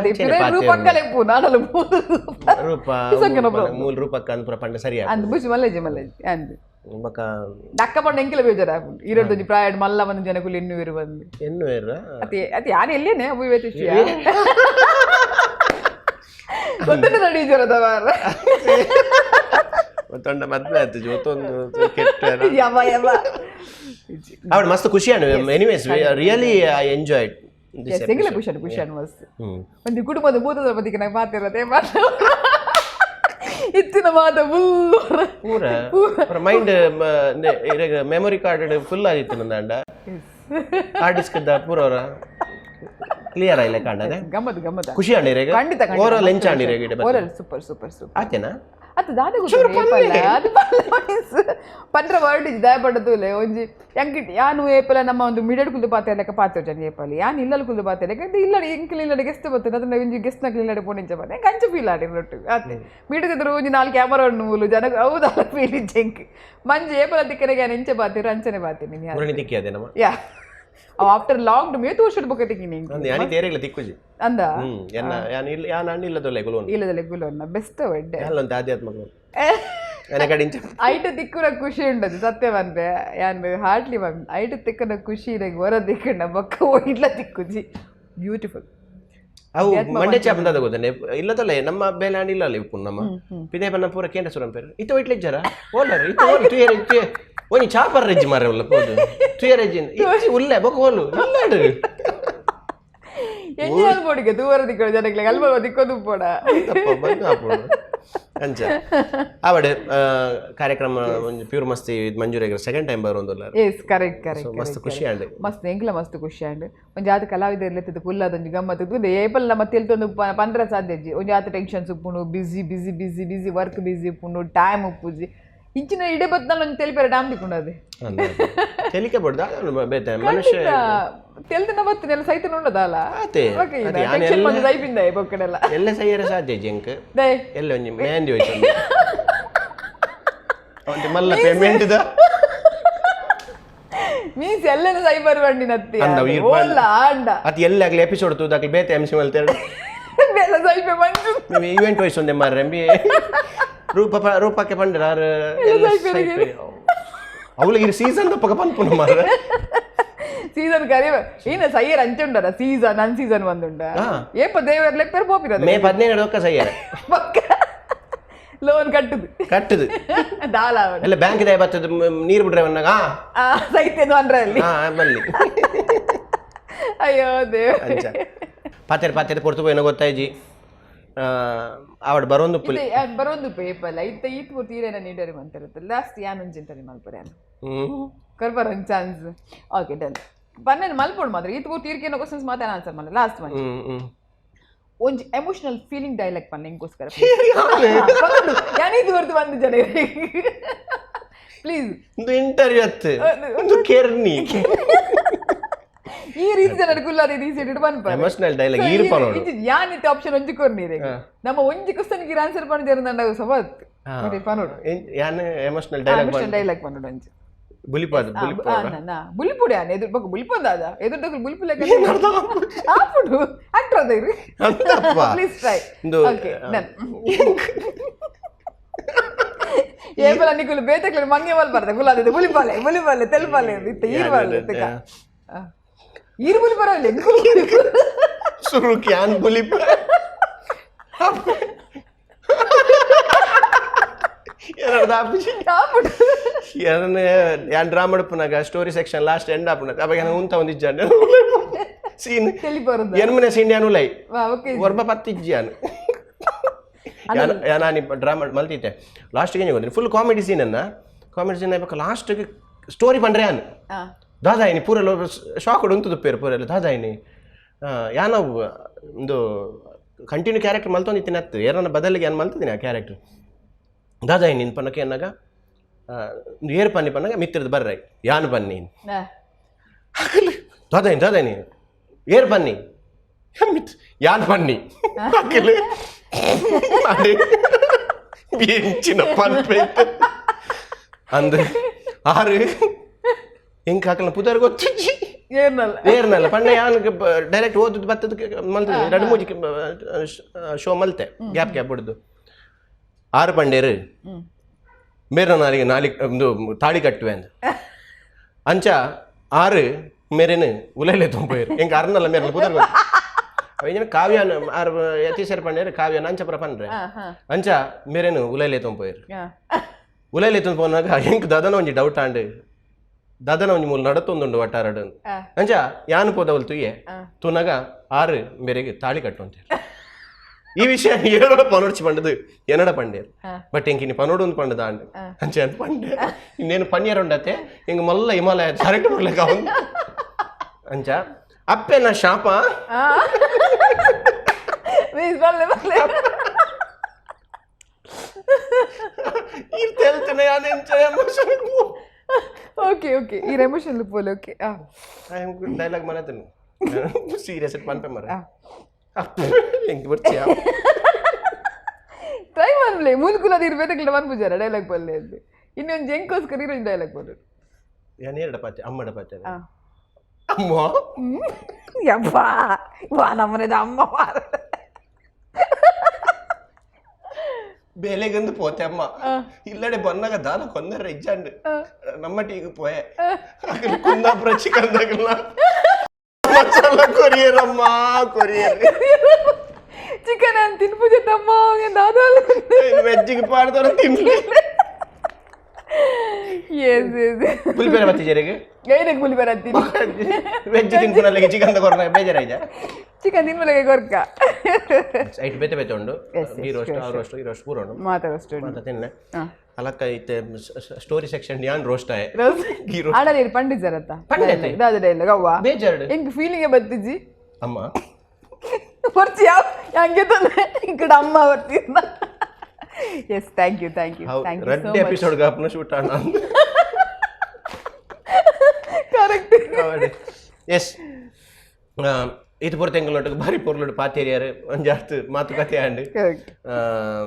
ರೂಪಕ್ಕಲೇ ಪೂ ನಾನಲ್ಲ ರೂಪಾ It's okay, no problem. ಮೂಲ ರೂಪಕ್ಕ ಅಂದ್ ಪೂರ ಪಂಡ ಸರಿ. ಅಂದ್ ಬುಜ್ ಮಲ್ಲೇಜಿ ಮಲ್ಲೇಜಿ ಅಂದ್ ಬೊಕ್ಕ ದಕ್ಕ ಪಂಡ ಎಂಕೆಲ ಬೇಜಾರಾಪುಂಡು ಈರೊಂದು ಪ್ರಾಯಡ್ ಮಲ್ಲ ಬಂದು ಜನಕುಲು ಎನ್ನು ಇರು ಬಂದು ಎನ್ನು ಏರ ಅತಿ ಅತಿ ಯಾರು ಎಲ್ಲಿಯೇ ಅವು ಇವತ್ತು ಗೊತ್ತೇ ನಡಿ ಜ್ವರದ ಮಾರ್ರೆ. ತೊಂಡ ಮದ್ವೆ ಆಯ್ತು ಜೊತೊಂದು ಕೆಟ್ಟ. ಯವ ಯವ. ಅವಳು ಮಸ್ತ್ ಖುಷಿ ಅಣ್ಣ. Anyways, really I enjoyed. ಎಂಗಿಲ ಖುಷಿ ಖುಷಿ ಮಸ್ತ್ ಒಂದು ಕುಟುಂಬದ ಭೂತದ ಬದಿಗೆ ನಂಗೆ ಮಾತಿರತ್ತೆ ಮಾತು ಇತ್ತಿನ ಮಾತ ಬುಲ್ಲು ಪೂರ ಪೂರ mind memory card full ಆಗಿತ್ತು ನಂದಾಂಡ ಹಾರ್ಡ್ ಡಿಸ್ಕ್ ಇದ್ದ ಪೂರ ಕ್ಲಿಯರ್ ಆಯ್ಲೆ ಕಾಂಡದೆ. ಗಮ್ಮತ್ ಗಮ್ಮತ್. ಖುಷಿ ಅಂಡಿರೇಗ. ಖಂಡಿತ. ಓವರ್ ಆಲ್ ಎಂಚ ಅಂಡಿರೇಗ? Overall super super super. ಆತೇನಾ? ಅದು ದಾದ ಗೊತ್ತು ಅದು ಪಂದ್ರ ವರ್ಡ್ ಇಜ್ಜಿ ದಯ ಪಡತುಲೆ ಒಂಜಿ ಎಂಕ್ ಯಾನು ಏಪಲ ನಮ್ಮ ಒಂದು ಮಿಡಡ್ ಕುಲ್ದು ಪಾತೆ ಲೆಕ್ಕ ಪಾತೆ ಜನ ಏಪಲಿ ಯಾನ್ ಇಲ್ಲಲ್ ಕುಲ್ದು ಪಾತೆ ಲೆಕ್ಕ ಇಲ್ಲಡೆ ಎಂಕಲ್ ಇಲ್ಲಡೆ ಗೆಸ್ಟ್ ಬರ್ತದೆ ಅದನ್ನ ಒಂಜಿ ಗೆಸ್ಟ್ ನಕ್ಲು ಇಲ್ಲಡೆ ಪೋಣಿಂಚ ಪಾತೆ ಎಂಕ್ ಅಂಚ ಫೀಲ್ ಆಡಿ ರೊಟ್ಟು ಆತೆ ಮಿಡದಿದ್ರು ಒಂಜಿ 4 ಕ್ಯಾಮರಾ ನೂಲು ಜನ ಹೌದಲ್ಲ ಫೀಲ್ ಇಜ್ಜಿ ಎಂಕ್ ಮಂಜು ಏಪಲ ದಿಕ್ಕನೆಗೆ ಯಾನ್ ಎಂಚ ಪಾತಿರು ಅಂಚನೆ ಪಾತೀನಿ. ಮುರಣಿ ತಿಕ್ಕಿ ಅದೇ ನಮ್ಮ ಯಾ ಆಫ್ಟರ್ ಲಾಂಗ್ ಮೇತು ವರ್ಷದ ಬೊಕ್ಕ ತಿಕ್ಕಿನಿ. ಅಂದ್ ಯಾನಿ ತೇರೆಗ್ಲ ತಿಕ್ಕುಜಿ. ಅಂದ ಎನ್ನ ಯಾನ್ ಇಲ್ಲ ಯಾನ್ ಅಣ್ಣ ಇಲ್ಲದೊಲ್ಲ ಗುಲೋನ್ ಇಲ್ಲದಲ್ಲ ಗುಲೋನ್ನ ಬೆಸ್ಟ್ ಒಡ್ಡೆ ಯಾನ್ ಆಧ್ಯಾತ್ಮಕ ಎನ ಕಡಿಂಚ ಐಟ ತಿಕ್ಕುನ ಖುಷಿ ಉಂಡದು ಸತ್ಯ ಬಂದೆ ಯಾನ್ ಹಾರ್ಟ್ಲಿ ಬಂದ್ ಐಟ ತಿಕ್ಕನ ಖುಷಿ ಇರಗೆ ಹೊರ ದಿಕ್ಕಣ್ಣ ಬೊಕ್ಕ ಇಲ್ಲ ತಿಕ್ಕುಜಿ ಬ್ಯೂಟಿಫುಲ್. ಅವು ಮಂಡೆ ಚಾಪ್ ಅಂತ ಗೊತ್ತನೆ ಇಲ್ಲದಲ್ಲ ನಮ್ಮ ಬೇಲೆ ಅಣ್ಣ ಇಲ್ಲ ಇಪ್ಪು ನಮ್ಮ ಪಿದೆ ಬನ್ನ ಪೂರ ಕೇಂದ್ರ ಸುರಂ ಪೇರು ಇತ್ತ ಇಟ್ಲೆ ಜರ ಓಲರ್ ಇತ್ತ ಓಲ್ ತುಯರ್ ತುಯ ಓನಿ ಚಾಪರ್ ರೆಜ್ಜಿ ಮಾರೆ ಉಲ್ಲ ಪೋದು ತುಯರ್ ರೆಜ್ಜಿ ಇಚ್ಚಿ ಉಲ್ಲೆ ಬೊಕ್ಕ ಓಲು ಇಲ್ಲಾಡು. ಎಂಜಿನ ಬೋಡಿಗೆ ದೂರ ದಿಕ್ಕಳು ಜನಕ್ಕೆ ಅಲ್ಪ ದಿಕ್ಕೋದು ಪೋಡ. ತಪ್ಪ ಬಂದು ಆಪುಂಡು ಅಂಚ ಆವಡೆ ಕಾರ್ಯಕ್ರಮ ಒಂಜಿ ಪ್ಯೂರ್ ಮಸ್ತಿ ಮಂಜೂರಿಗೆ ಸೆಕೆಂಡ್ ಟೈಮ್ ಬರೋಂದುಲ್ಲ. Yes, correct correct. ಮಸ್ತ್ ಖುಷಿ ಆಂಡ್. ಮಸ್ತ್ ಎಂಕ್ಲ ಮಸ್ತ್ ಖುಷಿ ಆಂಡ್. ಒಂಜಿ ಆತ ಕಲಾವಿದರ್ಲೆತ್ತದ ಫುಲ್ ಅದೊಂಜಿ ಗಮ್ಮತ್ತು ತೂದೆ ಏಪಲ್ ನಮ್ಮ ತೆಲ್ತೊಂದು ಪಂದ್ರ ಸಾಧ್ಯ ಅಜ್ಜಿ ಒಂಜಿ ಆತ ಟೆನ್ಷನ್ಸ್ ಉಪ್ಪುಂಡು busy busy busy busy work busy ಉಪ್ಪುಂಡು ಟೈಮ್ ಉಪ್ಪುಜಿ ಇಂಚಿನ ಇಡೆ ಬತ್ನಾಲ್ ಒಂಜಿ ತೆಲಿಪೆರೆ ಟೈಮ್ ತಿಕ್ಕೊಂಡು ಅದೇ ತೆಲಿಕೆ ಬಡ್ದ ಬೇತೆ ಮನುಷ್ಯ ತೆಲ್ದಿನ ಬತ್ತಿನೆಲ್ಲ ಸೈತ ನೋಡದಲ್ಲ. ಆತೆ. ಅದೇ, ಯಾನ್ ಟೆನ್ಷನ್ ಎಲ್ಲ- ಬಂದು ಸೈಪಿಂದ ಬೊಕ್ಕಡೆಲ್ಲ ಎಲ್ಲ ಸೈಯರ ಸಾಧ್ಯ ಜಿಂಕ್ ದೈ ಎಲ್ಲ ಒಂಜಿ ಮೆಹಂದಿ ಹೋಯ್ತು ಒಂಜಿ ಮಲ್ಲ ಪೇಮೆಂಟ್ the means ಎಲ್ಲೆಲ್ಲ ಸೈಬರ್ ಬಂಡಿ ನತ್ತಿ ಅಂದ ಓಲ್ಲ ಆಂಡ ಅತ್ ಎಲ್ಲ ಆಗ್ಲಿ ಎಪಿಸೋಡ್ ತೂದಾಕ್ಲಿ ಬೇತೆ ಎಂಸಿ ಮಲ್ತೇರು ಬೇಲೆ ಸೈಪೆ ಮಂಜು. ಇವೆಂಟ್ ವಯಸ್ಸು ಒಂದೇ ಮಾರ್ರೆ ಎಂಬಿ ರೂಪ ರೂಪಕ್ಕೆ ಪಂಡ್ರ ಆರು. ಎಲ್ಲ ಸೈಪೆ. ಅವಳಿಗೆ ಸೀಸನ್ ತಪ್ಪಕ ಪನ್ಪುನ ಮಾರ್ರೆ. ಸೀಸನ್ ಕರಿ ಏನ ಸೈಯರ್ ಅಂಚುಂಡರ ಸೀಸನ್ ಅನ್ ಸೀಸನ್ ಬಂದುಂಡ. ಏಪ ದೇವರ್ ಲೆಪ್ಪರ್ ಪೋಪಿರ. ಮೇ 17 ದೊಕ್ಕ ಸೈಯರ್. ಪಕ್ಕ ಲೋನ್ ಕಟ್ಟುದು. ಕಟ್ಟುದು. ದಾಲ. ಎಲ್ಲ ಬ್ಯಾಂಕ್ ಇದೆ ಬರ್ತದೆ, ನೀರು ಬಿಡ್ರೆ ಬಂದಾಗ. ಸೈತ್ಯದು ಅಂದ್ರೆ ಅಲ್ಲಿ. ಬಲ್ಲಿ. ಅಯ್ಯೋ ದೇವ. ಅಂಚ ಪಾತೆರ್ ಪಾತೆರ್ ಪೊರ್ತು ಪೋಯಿನ ಗೊತ್ತಾಯ್ಜಿ. ಆವಡ್ ಬರೋಂದು ಪುಲಿ. ಬರೋಂದು ಪೇಪಲ್ಲ ಇತ್ತ ಈತ್ ಪೂರ್ತಿ ಈರೇನ ನೀಡರಿ ಮಂತಿರುತ್ತೆ. ಲಾಸ್ಟ್ ಯಾನ್ ಒಂಜಿಂತರಿ ಮಲ್ಪುರೆ. ಕೊರ್ಪರ ಒಂದು chance. Okay, done. ಪನ್ನೆನ್ ಮಲ್ಪೊಡು ಮಾತ್ರ. ಈತ್ ಪೂರ್ತಿ ತೀರ್ಕೇನೋ ಕ್ವಶನ್ಸ್ ಮಾತ್ರ ಆನ್ಸರ್ ಮಲ್ಲ. Last one. ಒಂಜಿ emotional feeling dialogue ಪನ್ನೆ ಎಂಕೋಸ್ಕರ. ಯಾನ್ ಇದು ಹೊರತು ಬಂದು ಜನ ಪ್ಲೀಸ್. ಒಂದು ಇಂಟರ್ವ್ಯೂ ಅತ್ತು ಒಂದು ಕೆರ್ನಿ. ಈ ರೀತಿ ಜನರು ಕುಲ್ಲಾದ ಈ ಸೀಟ್ ಬಂದ್ಪ. ಎಮೋಷನಲ್ ಡೈಲಾಗ್ ಈರ್ ಪನೋಡು. ಯಾನ್ ಇತ್ತೆ ಆಪ್ಷನ್ ಒಂಜಿ ಕೊರ್ನೀರೆ. ನಮ್ಮ ಒಂಜಿ ಕ್ವಶನ್ ಗೆ ಆನ್ಸರ್ ಪಂಡ ನಂಡ ಸವತ್ ಪನೋಡು. ಯಾನ್ emotional dialogue? Emotional dialogue ಪನೋಡು ಒಂಜಿ. ಬುಲಿಪಾದ ಬುಲಿಪಾದ. ಬುಲಿಪುಡಿ ಆನೆ ಎದುರು ಬೊಕ ಬುಲಿಪೊಂದಾದ ಎದುರು ಬುಲಿಪು ಲೆಕ್ಕ ಆಪುಡು ಆಕ್ಟರ್ ಅದ ಇರು. ಅಂತಪ್ಪ. Please try. ಇಂದು ಓಕೆ, ಡನ್. ಏಪಲ ನಿಕುಲು ಬೇತೆಕ್ಲೆ ಮಂಗೆ ಮಲ್ ಬರ್ದ ಗುಲಾದ ಬುಲಿಪಾಲೆ ಬುಲಿಪಾಲೆ ತೆಲ್ಪಾಲೆ ಇತ್ತ ಈರ್ವಾಲೆ ಇತ್ತಕ ಈರು ಬುಲಿ ಪರವಾಗಿಲ್ಲ. ಸುರುಕ್ ಯಾನ್ ಬುಲಿಪ ಏನಾರ್ದ ಆಪುಜಿ. ಆಪುಡು. ಯಾನ್ ಯಾನ್ draw ಮಡ್ಪುನಾಗ story section last end ಆಪುನ ಅವಾಗ ಯಾನ್ ಉಂತ ಒಂದು ಇಜ್ಜಾಂಡ ಸೀನ್. ತೆಲಿಪರುದ. ಎನ್ಮನೆ ಸೀನ್ ಯಾನ್ ಉಲೈ. ಓಕೆ. ಒರ್ಬ ಪತ್ತಿಜ್ಜಿ ಯಾನ್ ಯಾನ್ ಡ್ರಾ ಮಲ್ತಿತ್ತೆ. ಲಾಸ್ಟ್ಗೆ ಗೊತ್ತಿಲ್ಲ, full comedy scene ಅನ್ನ ಕಾಮಿಡಿ ಸೀನ್ అయిపోక ಲಾಸ್ಟ್ಗೆ ಸ್ಟೋರಿ ಪಂಡ್ರೆ ಯಾನ್ ದಾದಾಯಿನಿ ಪೂರ ಶಾಕ್ ಉಂಟು ಪೇರು ಪೂರ ದಾದಾಯಿನಿ ಯಾನ ಒಂದು ಕಂಟಿನ್ಯೂ ಕ್ಯಾರೆಕ್ಟರ್ ಮಲ್ತೊಂದಿತ್ತಿನ ಅತ್ತು ಏರನ ಬದಲಿಗೆ ಯಾನ್ ಮಲ್ತಿದ್ದೀನಿ ಆ ಕ್ಯಾರೆಕ್ಟರ್. ದಾದಾಯಿನಿ ಪನ್ನಕ್ಕೆ ಅನ್ನಾಗ ಒಂದು ಏರು ಪನ್ನಿ ಪನ್ನಾಗ ಮಿತ್ರದ ಬರ್ರೈ ಯಾನ್ ಬನ್ನಿ. ದಾದಾಯಿನಿ ದಾದಾಯಿನಿ ಏರು ಬನ್ನಿ ಮಿತ್ ಯಾನ್ ಬನ್ನಿ ಅಕಲ್ ಅಡೆ ಎಂಚಿನ ಪನ್ಪೆ ಅಂದ್ ಆರು ಎಂಕ್ ಹಾಕಲ ಪುದರ್ ಗೊತ್ತಿಜ್ಜಿ. ಏರ್ನಲ್ಲ. ಏರ್ನಲ್ಲ ಪಂಡ ಯಾನ್ ಡೈರೆಕ್ಟ್ ಓದುದು ಬತ್ತದ ಮಲ್ತದೆ. ಎರಡು ಮೂಜಿ ಶೋ ಮಲ್ತೆ ಗ್ಯಾಪ್ ಗ್ಯಾಪ್ ಬಿಡುದು. ಆರು ಪಂಡೇರು ಮೇರೆ ನಾಲಿಗೆ ನಾಲಿ ಒಂದು ತಾಳಿ ಕಟ್ಟುವೆ ಅಂದ. ಅಂಚ ಆರು ಮೇರೇನು ಉಲೈಲೆ ತೊಂಪೋಯರು. ಎಂಕ್ ಅರ್ನಲ್ಲ ಮೇರಲ್ಲ ಪುದರ್ ಗೊತ್ತು. ಅವೇನ ಕಾವ್ಯಾನ ಆರು ಯತೀಶರ್ ಪಂಡೇರು ಕಾವ್ಯಾನ ಅಂಚಪುರ ಪಂಡ್ರೆ. ಅಂಚ ಮೇರೇನು ಉಲೈಲೆ ತೊಂಪೋಯರು. ಉಲೈಲೆ ತೊಂಪೋನಾಗ ಎಂಕ್ ದಾದನ ಒಂಜಿ ಡೌಟ್ ಆಂಡ್ ದಾದನ ಒಂಜಿ ಮೂಲ ನಡತೊಂದುಂಡು ಒಟ್ಟಾರಡು. ಅಂಚ ಯಾನ್ ಪೋದವಲ್ ತುಯ್ಯೆ ತೂನಾಗ ಆರು ಮೇರೆಗೆ ತಾಳಿ ಕಟ್ಟು ಅಂತ. ಈ ವಿಷಯ ಏಳೋಡ ಪನೋಡ್ಚಿ ಪಂಡದು ಎನ್ನಡ ಪಂಡೇರು. ಬಟ್ ಎಂಕ್ ಇನಿ ಪನೋಡು ಒಂದು ಪಂಡದ ಆಂಡ್ ಅಂಚ ಏನ್ ಪಂಡೆ ಇನ್ನೇನು ಪನ್ಯರ್ ಉಂಡತೆ ಹಿಂಗ ಮಲ್ಲ ಹಿಮಾಲಯ ಕರೆಕ್ಟ್ ಬರ್ಲಿಕ್ಕೆ ಅವನು ಅಂಚ ಅಪ್ಪೆನ ಶಾಪ. ಪ್ಲೀಸ್ ಬಲ್ಲೆ ಬಲ್ಲೆ. ಇರ್ತೇಳ್ತೇನೆ ಯಾನ್ ಎಂಚ emotion. Okay okay, ಈ ಎಮೋಷನ್ ಪೋಲೆ ಓಕೆ. ಡೈಲಾಗ್ ಮನತನು ಸೀರಿಯಸ್ ಪನ್ಪೆ ಮರ ಎಂಕ್ ಬರ್ಚಿಯಾ. ಟ್ರೈ ಮಾಡ್ಲೆ ಮುಲ್ಕುಲದ ಇರ್ಬೇಕಲ್ಲ ಮನ್ಪುಜಾರ ಡೈಲಾಗ್ ಬಲ್ಲೆ ಅಂದೆ. ಇನ್ನೊಂದು ಎಂಕೋಸ್ಕರ ಇರೋ ಡೈಲಾಗ್ ಬರೋದು. ಯಾನ್ ಏರಡ ಪಾತೆ ಅಮ್ಮಡ ಪಾತೆ ಅಮ್ಮ. ಯಬ್ಬಾ ವಾ ನಮ್ಮನೇದ ಅಮ್ಮ ಮಾರ. ಬೇಲೆಗಂದು ಪೋತೆ ಅಮ್ಮ ಇಲ್ಲಡೆ ಬನ್ನಾಗ ದಾನ ಕೊಂದರ ಇಜ್ಜಾಂಡ್ ನಮ್ಮ ಟೀಗ್ ಪೋಯೆ. ಕುಂದಾಪುರ ಚಿಕನ್ ದಾಗಲ್ಲ ಮಸಾಲ ಕೊರಿಯರ್ ಅಮ್ಮ ಕೊರಿಯರ್. ಚಿಕನ್ ಅಂತ ತಿನ್ಪುಜೆ ತಮ್ಮ ದಾದಾಲ. ವೆಜ್ಜಿಗೆ ಪಾಡ್ದವ್ರ ತಿನ್ಲಿ. Yes yes. ಪುಲಿಪೇರೆ ಬತ್ತಿಜರಿಗೆ. ಏನಕ್ಕೆ ಪುಲಿ ಬರತ್ತೀನಿ? ವೆಜ್ ತಿನ್ಪುನಲ್ಲಿಗೆ ಚಿಕನ್ ಕೊರ್ನ ಬೇಜಾರಾಯ್ತ. ಚಿಕನ್ ತಿನ್ಮಲೆಗೆ ಕೊರ್ಕ. ಐಟ್ ಬೇತೆ ಬೇತೆ ಉಂಡು. Yes, ಈ ರೋಸ್ಟ್ ಆ ರೋಸ್ಟ್ ಈ ರೋಸ್ಟ್ ಪೂರ ಉಂಡು. ಮಾತಾಡೋಷ್ಟು ಉಂಟು. ಮಾತ ತಿನ್ನೆ ಅಲಕ್ಕ ಇತ್ತೆ ಸ್ಟೋರಿ ಸೆಕ್ಷನ್ ಯಾನ್ ರೋಸ್ಟ್ ಆಯೆ ಈ ರೋಸ್ಟ್. ಆಡಲೇರು ಪಂಡಿಜರತ್ತ. ಪಂಡಿತೆ? ದಾದ ಡೈಲಾಗ್ ಅವ್ವ. ಬೇಜಾರ್ಡ್. ಎಂಕ್ ಫೀಲಿಂಗ್ ಬತ್ತಿಜಿ. ಅಮ್ಮ. ಬರ್ಚಿ ಯಾವ ಹಂಗೆ ತಂದೆ ಈ ಕಡೆ ಅಮ್ಮ ಬರ್ತಿದ್ದ. Yes, thank you, thank you. How thank you so ರಡ್ಡ್ much. Episode ಗಾಪನ shoot ಆಂಡ. Correct. S, ಇದು ಪೂರ ತೆಂಗುಲೊಟ್ಟಿಗೆ ಭಾರಿ ಪೊರ್ಲುಡು ಪಾತೇರಿಯಾರು ಒಂಜಾತ್ ಮಾತುಕತೆ ಆಂಡ್. ಕರೆಕ್ಟ್.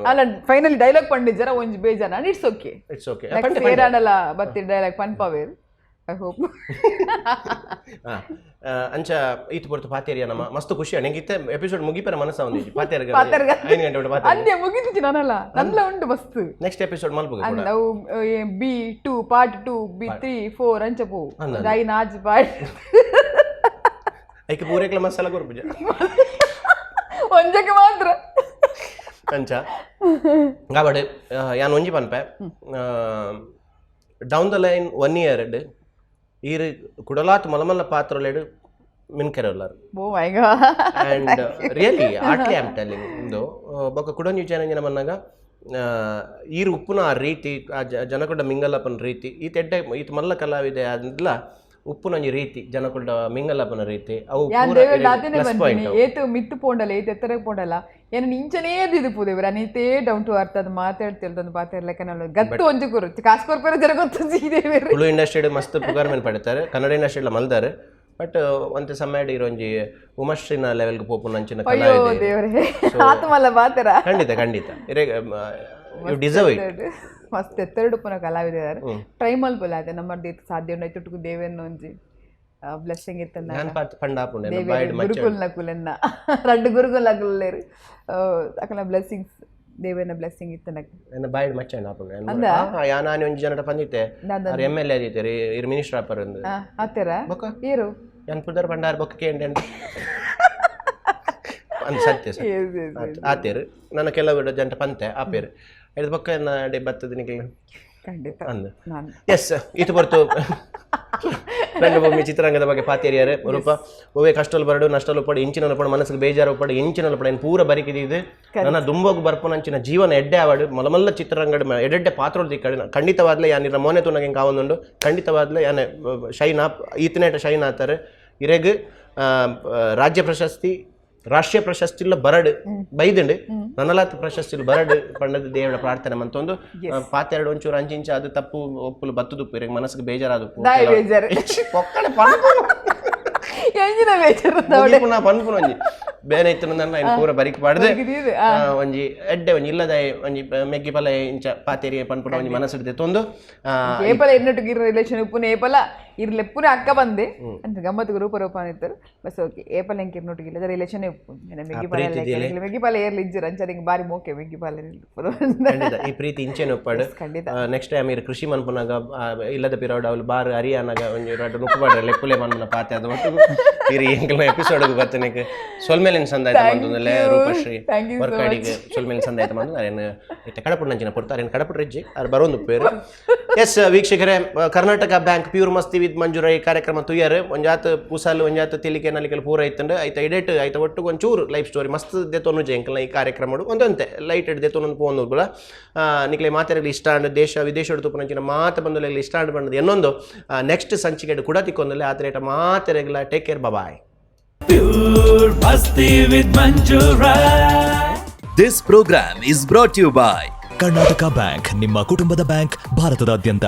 ಅಲ್ಲ, ಫೈನಲಿ ಡೈಲಾಗ್ ಪಂಡಿಜರ ಒಂಜಿ ಬೇಜಾನ. It's okay. It's okay. Next ಏರಾಂಡಲ ಬತ್ತಿ ಡೈಲಾಗ್ ಪನ್ಪವೇರ್. I hope. ಆ, ಆ, ಅಂಚ ಈತ್ ಪೊರ್ತು ಪಾತೇರಿಯ ನಮ್ಮ ಮಸ್ತ್ ಖುಷಿ ನಂಗೆ ಇತ್ತೆ ಎಪಿಸೋಡ್ ಮುಗಿಪರ ಮನಸ್ಸ ಒಂದು ಪಾತೇರ್ಗ. ಪಾತೆರ್ಗ. 5 ಗಂಟೆ ಉಂಟು ಪಾತೇರ್ಗ. ಅಂದೆ ಮುಗಿದಿಚ್ಚಿ ನಾನಲ್ಲ, ನನ್ಲ ಉಂಟು ಮಸ್ತ್. ನೆಕ್ಸ್ಟ್ ಎಪಿಸೋಡ್ ಮಲ್ಪುಗ ಕೂಡ. ಅಂದ್ ಅವು B 2 part 2, B 3, 4 ಅಂಚ ಪೋ. ಅಂದ್ ಒಂದು ಐನ್ ಆಜ್ ಪಾರ್ಟ್. ಐಕೆ ಪೂರೇಕ್ಲ ಮಸಾಲ ಕೊರ್ಪುಜ. ಒಂಜಕ್ಕೆ ಮಾತ್ರ. ಅಂಚ ಗಾಬಡ್ ಯಾನ್ ಒಂಜಿ ಪನ್ಪೆ, down the line one year ಈರ್ ಕುಡಲಾತ್ ಮಲಮಲ್ಲ ಪಾತ್ರೊಲೆಡ್ ಮಿನ್ಕೆರೆ ಉಲ್ಲರ್. ಓ ಮೈ god. And really Attlee am telling ಇಂದು ಬೊಕ್ಕ ಕುಡೊಂಜಿ ವಿಚಾರ ಎಂಜಿನ ಬನ್ನಗ ಈರ್ ಉಪ್ಪುನ ಆ ರೀತಿ, ಆ ಜನಕುಡ ಮಿಂಗಲಪ್ಪನ ರೀತಿ, ಈತ ಎಡ್ಡೆ ಈತ ಮಲ್ಲ ಕಲಾವಿದೆ ಅಂದ್ಲ ಉಪ್ಪುನ ಒಂಜಿ ರೀತಿ, ಜನಕುಡ ಮಿಂಗಲಪ್ಪನ ರೀತಿ ಅವು ಯಾನ್ ಪೂರ ದೇವೆರ್ ದಾತೇನೆ ಪ್ಲಸ್ ಬಂದಿನಿ ಪಾಯಿಂಟ್. ಏತು ಮಿತ್ತು ಪೋಂಡಲ, ಏತು ಎತ್ತರಕ್ಕೆ ಪೋಂಡಲ, ಏನು ಇಂಚನೇ ದಿದು ಪೂದೇವ್ರ ಅನಿತೇ down to earth. ಅದು ಮಾತಾಡ್ತಿಲ್ದೊಂದು ಪಾತೆರ್ಲೆಕ್ಕ ಗತ್ತು ಒಂಜಿ ಕುರು ಕಾಸು ಕೊರ್ಪೆರ ಜನ ಗೊತ್ತು ದೇವೇರು. ತುಳು ಇಂಡಸ್ಟ್ರಿ ಮಸ್ತ್ ಪುಗಾರ್ ಮೇಲೆ ಪಡಿತಾರೆ, ಕನ್ನಡ ಇಂಡಸ್ಟ್ರಿ ಮಲ್ದಾರೆ. ಬಟ್ ಒಂತೆ ಸಮಯ ಇರೋಂಜಿ ಉಮಶ್ರೀನ ಲೆವೆಲ್ಗೆ ಪೋಪುನ ಅಂಚಿನ ಅಯ್ಯೋ ಕಲಾವಿದೆ. ದೇವರೇ, ಆತ್ಮಲ್ಲ ಪಾತೆರ. ಖಂಡಿತ ಖಂಡಿತ, you deserve it. ಮಸ್ತ್ ಎತ್ತೆರಡು ಪುನ ಕಲಾವಿದಾರೆ. ಟ್ರೈ ಮಲ್ಪೊಲ ಅದೇ ನಮ್ಮ ಸಾಧ್ಯ ಉಂಡು. ತುಟುಕು ದೇವೇರ್ನ ಒಂಜಿ ಬ್ಲೆಸ್ಸಿಂಗ್ ಇತ್ತಂದ. ನಾನು ಪಾತ್ ಪಂಡ ಆಪುಂಡು ಬಾಯ್ಡ್ ಮಚ್ಚ. ಗುರುಕುಲ್ನ ಕುಲೆನ್ನ ರಡ್ಡು ಗುರುಕುಲ್ ಅಗುಲ್ಲೇರು ಅಕಲ ಬ್ಲೆಸ್ಸಿಂಗ್ಸ್, ದೇವೇರ್ನ ಬ್ಲೆಸ್ಸಿಂಗ್ ಇತ್ತನ. ಎನ್ನ ಬಾಯ್ಡ್ ಮಚ್ಚ ಆಪುಂಡು. ಯಾನ್ ಆನಿ ಒಂಜಿ ಜನಟ ಪಂದಿತ್ತೆ, ಆರ್ M L A ಆದಿತ್ತೆರ್, ಇರ್ ಮಿನಿಸ್ಟರ್ ಆಪರ್ ಅಂದ್. ಆತೆರ. ಬೊಕ್ಕ? ಏರು? ಯಾನ್ ಪುದರ್ ಪಂಡಾರ್ ಬೊಕ್ಕ ಕೇಂಡೆ ಅಂದ್ ಸತ್ಯ ಸತ್ಯ. Yes, yes, yes. ಆತೇರು ನನ್ನ ಕೆಲವು ಜಂಟ ಪಂತೆ ಆಪೇರು ಐದು ಬೊಕ್ಕ ಎನ್ನ ಡೆ ಬತ್ತದ ನಿಕ್ಲೆ. ಖಂಡಿತ. ಅಂದ್. ನಾನು ಎಸ್, ಇದು ಬರ್ತು ರಂಗಭೂಮಿ ಚಿತ್ರರಂಗದ ಬಗ್ಗೆ ಪಾತೇರಿಯಾರೆ ರೂಪ. ಒವೇ ಕಷ್ಟಲು ಬರಡು, ನಷ್ಟಲು ಪಡು, ಇಂಚಿನಲು ಪಡು, ಮನಸ್ಸಿಗೆ ಬೇಜಾರು ಪಡು, ಇಂಚಿನಲು ಪಡು, ಏನು ಪೂರ ಬರಿಕಿದಿದ್ದು ನನ್ನ ದುಂಬೋಗು ಬರ್ಪುನಂಚಿನ ಜೀವನ ಎಡ್ಡೆ ಆವಡು, ಮಲಮಲ್ಲ ಚಿತ್ರರಂಗಡ್ ಎಡೆಡ್ಡೆ ಪಾತ್ರ ದಿಕ್ಕಡು. ಖಂಡಿತವಾದ್ಲೆ ಯಾನ್ ಇರ ಮೋನೆ ತುನಗೆ ಕಾವೊಂದುಂಡು. ಖಂಡಿತವಾದ್ಲೆ ಯಾನೆ ಶೈನ್ ಆಪ್ ಈತನೇಟ ಶೈನ್ ಆತಾರೆ. ಇರೆಗ್ ರಾಜ್ಯ ಪ್ರಶಸ್ತಿ, ರಾಷ್ಟ್ರೀಯ ಪ್ರಶಸ್ತಿ ಇಲ್ಲ ಬರಡು ಬೈದಂಡು, ನನಲಾತ್ ಪ್ರಶಸ್ತಿ ಬರಡು ಪಂಡದ ದೇವರ ಪ್ರಾರ್ಥನೆ ಮಂತೊಂದು ಪಾತೆರಡು. ಒಂಚೂರು ಅಂಚಿಂಚ ಅದು ತಪ್ಪು ಒಪ್ಪುಲು ಬತ್ತುದುಪ್ಪು, ಇರೆಗ್ ಮನಸ್ಸಿಗೆ ಬೇಜಾರಾದುಪ್ಪು. ದಾಯ ಬೇಜಾರು? ಪೊಕ್ಕಡೆ ಪನ್ಪುನು. ಎಂಜಿನ ಬೇಜಾರು? ಮುಗಿಪುನ ಪನ್ಪುನ ಒಂಜಿ ಬೇನೆ ಇತ್ತು ನನ್ನ ಪೂರ ಬರಿಕ್ ಪಾಡ್ದು. ಬರಿಕ್ ಒಂಜಿ ಎಡ್ಡೆ ಒಂಜಿ ಇಲ್ಲದ ಒಂಜಿ ಮೆಗ್ಗಿ ಪಲ ಇಂಚ ಪಾತೆರಿ ಪನ್ಪುನ ಒಂಜಿ ಮನಸ್ಸಿಡ್ದೆ ತೊಂದು ಏಪಲ ಎನ್ನೊಟ್ಟಿಗೆ ಇರೋ ರಿಲೇಷನ್ ಉಪ್ಪುನ ಏಪಲ ಇರ್ಲೆ ಪುನ ಅಕ್ಕ ಬಂದೆ ಅಂತ ಗಮ್ಮತ್ತು ರೂಪ ರೂಪ ಇತ್ತರು. ಬಸ್ ಓಕೆ, ಏಪಲ ಎಂಕ್ ಇರ್ನೊಟ್ಟಿಗೆ ಇಲ್ಲದ ರಿಲೇಷನ್ ಉಪ್ಪು ಮೆಗ್ಗಿ ಪಾಲೆ. ಮೆಗ್ಗಿ ಪಾಲೆ ಏರ್ಲಿ ಇಜ್ಜರು ಅಂಚ ಹಿಂಗೆ ಬಾರಿ ಮೋಕೆ ಮೆಗ್ಗಿ ಪಾಲೆ. ಖಂಡಿತ ಈ ಪ್ರೀತಿ ಇಂಚೆನೆ ಉಪ್ಪಾಡು. ಖಂಡಿತ. ನೆಕ್ಸ್ಟ್ ಟೈಮ್ ಇರು ಕೃಷಿ ಮನ್ಪುನಾಗ ಇಲ್ಲದ ಪಿರೋಡ್ ಅವಳು ಬಾರ್ ಅರಿಯಾನಾಗ ಒಂಜಿ ರಡ್ಡು ನುಕ್ಕು ಪಾಡ್ರೆ ಲೆಪ್ಪುಲೆ ಮನ್ಪುನ ಪಾತೆ. ಅದು ಒಟ್ಟು ಇರಿ ಎಂಕಲ್ನ ಎಪಿಸೋಡ್ ಬತ್ತನಿಕ್ ಸೊಲ್ಮೇಲಿನ ಸಂದಾಯ್ತ ಮಂದೊಂದುಲ್ಲೆ ರೂಪಶ್ರೀ. Thank you so. ವರ್ಕಾಡಿಗೆ ಸೊಲ್ಮೇಲಿನ ಸಂದಾಯ್ತ ಮಂದು ಅರೇನು ಇತ್ತೆ ಕಡಪುಡು ನಂಚಿನ ಪೊರ್ತು ಅರೇನು ಕಡಪುಡು ರೆಜ್ಜಿ ಅರ್ ಬರೋಂದು ಪೇರು. ಎಸ್ ವೀಕ್ಷಕರೇ, ಕರ್ನಾಟಕ ಬ್ಯಾಂಕ್ ಪ್ಯೂರ್ ಮಸ್ತಿ ವಿತ್ ಮಂಜುರೈ ಕಾರ್ಯಕ್ರಮ ತುಯ್ಯರ್ ಒಂಜಾತ್ ಪೂಸಾಲು, ಒಂಜಾತ್ ತಿಳಿಕೆ ನಲಿಕೆಲ್ ಪೂರ ಇತ್ತಂಡು. ಐತ ಇಡೇಟ್ ಐತ ಒಟ್ಟು ಒಂಚೂರು ಲೈಫ್ ಸ್ಟೋರಿ ಮಸ್ತ್ ದೆತ್ತೊನು ಎಂಕಲ್ನ ಈ ಕಾರ್ಯಕ್ರಮ ಒಂದೊಂತೆ ಲೈಟ್ ದೆತ್ತೊನು ಪೋನು ಬುಲ. ನಿಕ್ಲೆ ಮಾತೆರೆಗ್ಲ ಇಷ್ಟ ಅಂಡ್ ದೇಶ ವಿದೇಶಡ್ ತುಪ್ಪುನಂಚಿನ ಮಾತ ಬಂದುಲೆಗ್ಲ ಇಷ್ಟ ಅಂಡ್ ಬಂದದ್ದು ಎನ್ನೊಂದು ನೆಕ್ಸ್ಟ್ ಸಂಚಿಕೆಡ್ ಕೂಡ ತಿಕ್ಕೊಂದಲ್ಲಿ ಆತರೇಟ ಮಾತೆರೆಗ್ಲ take care, bye. Pure Masti with Manju Rai. This program is brought to you by Karnataka bank, ನಿಮ್ಮ ಕುಟುಂಬದ ಬ್ಯಾಂಕ್, ಭಾರತದಾದ್ಯಂತ.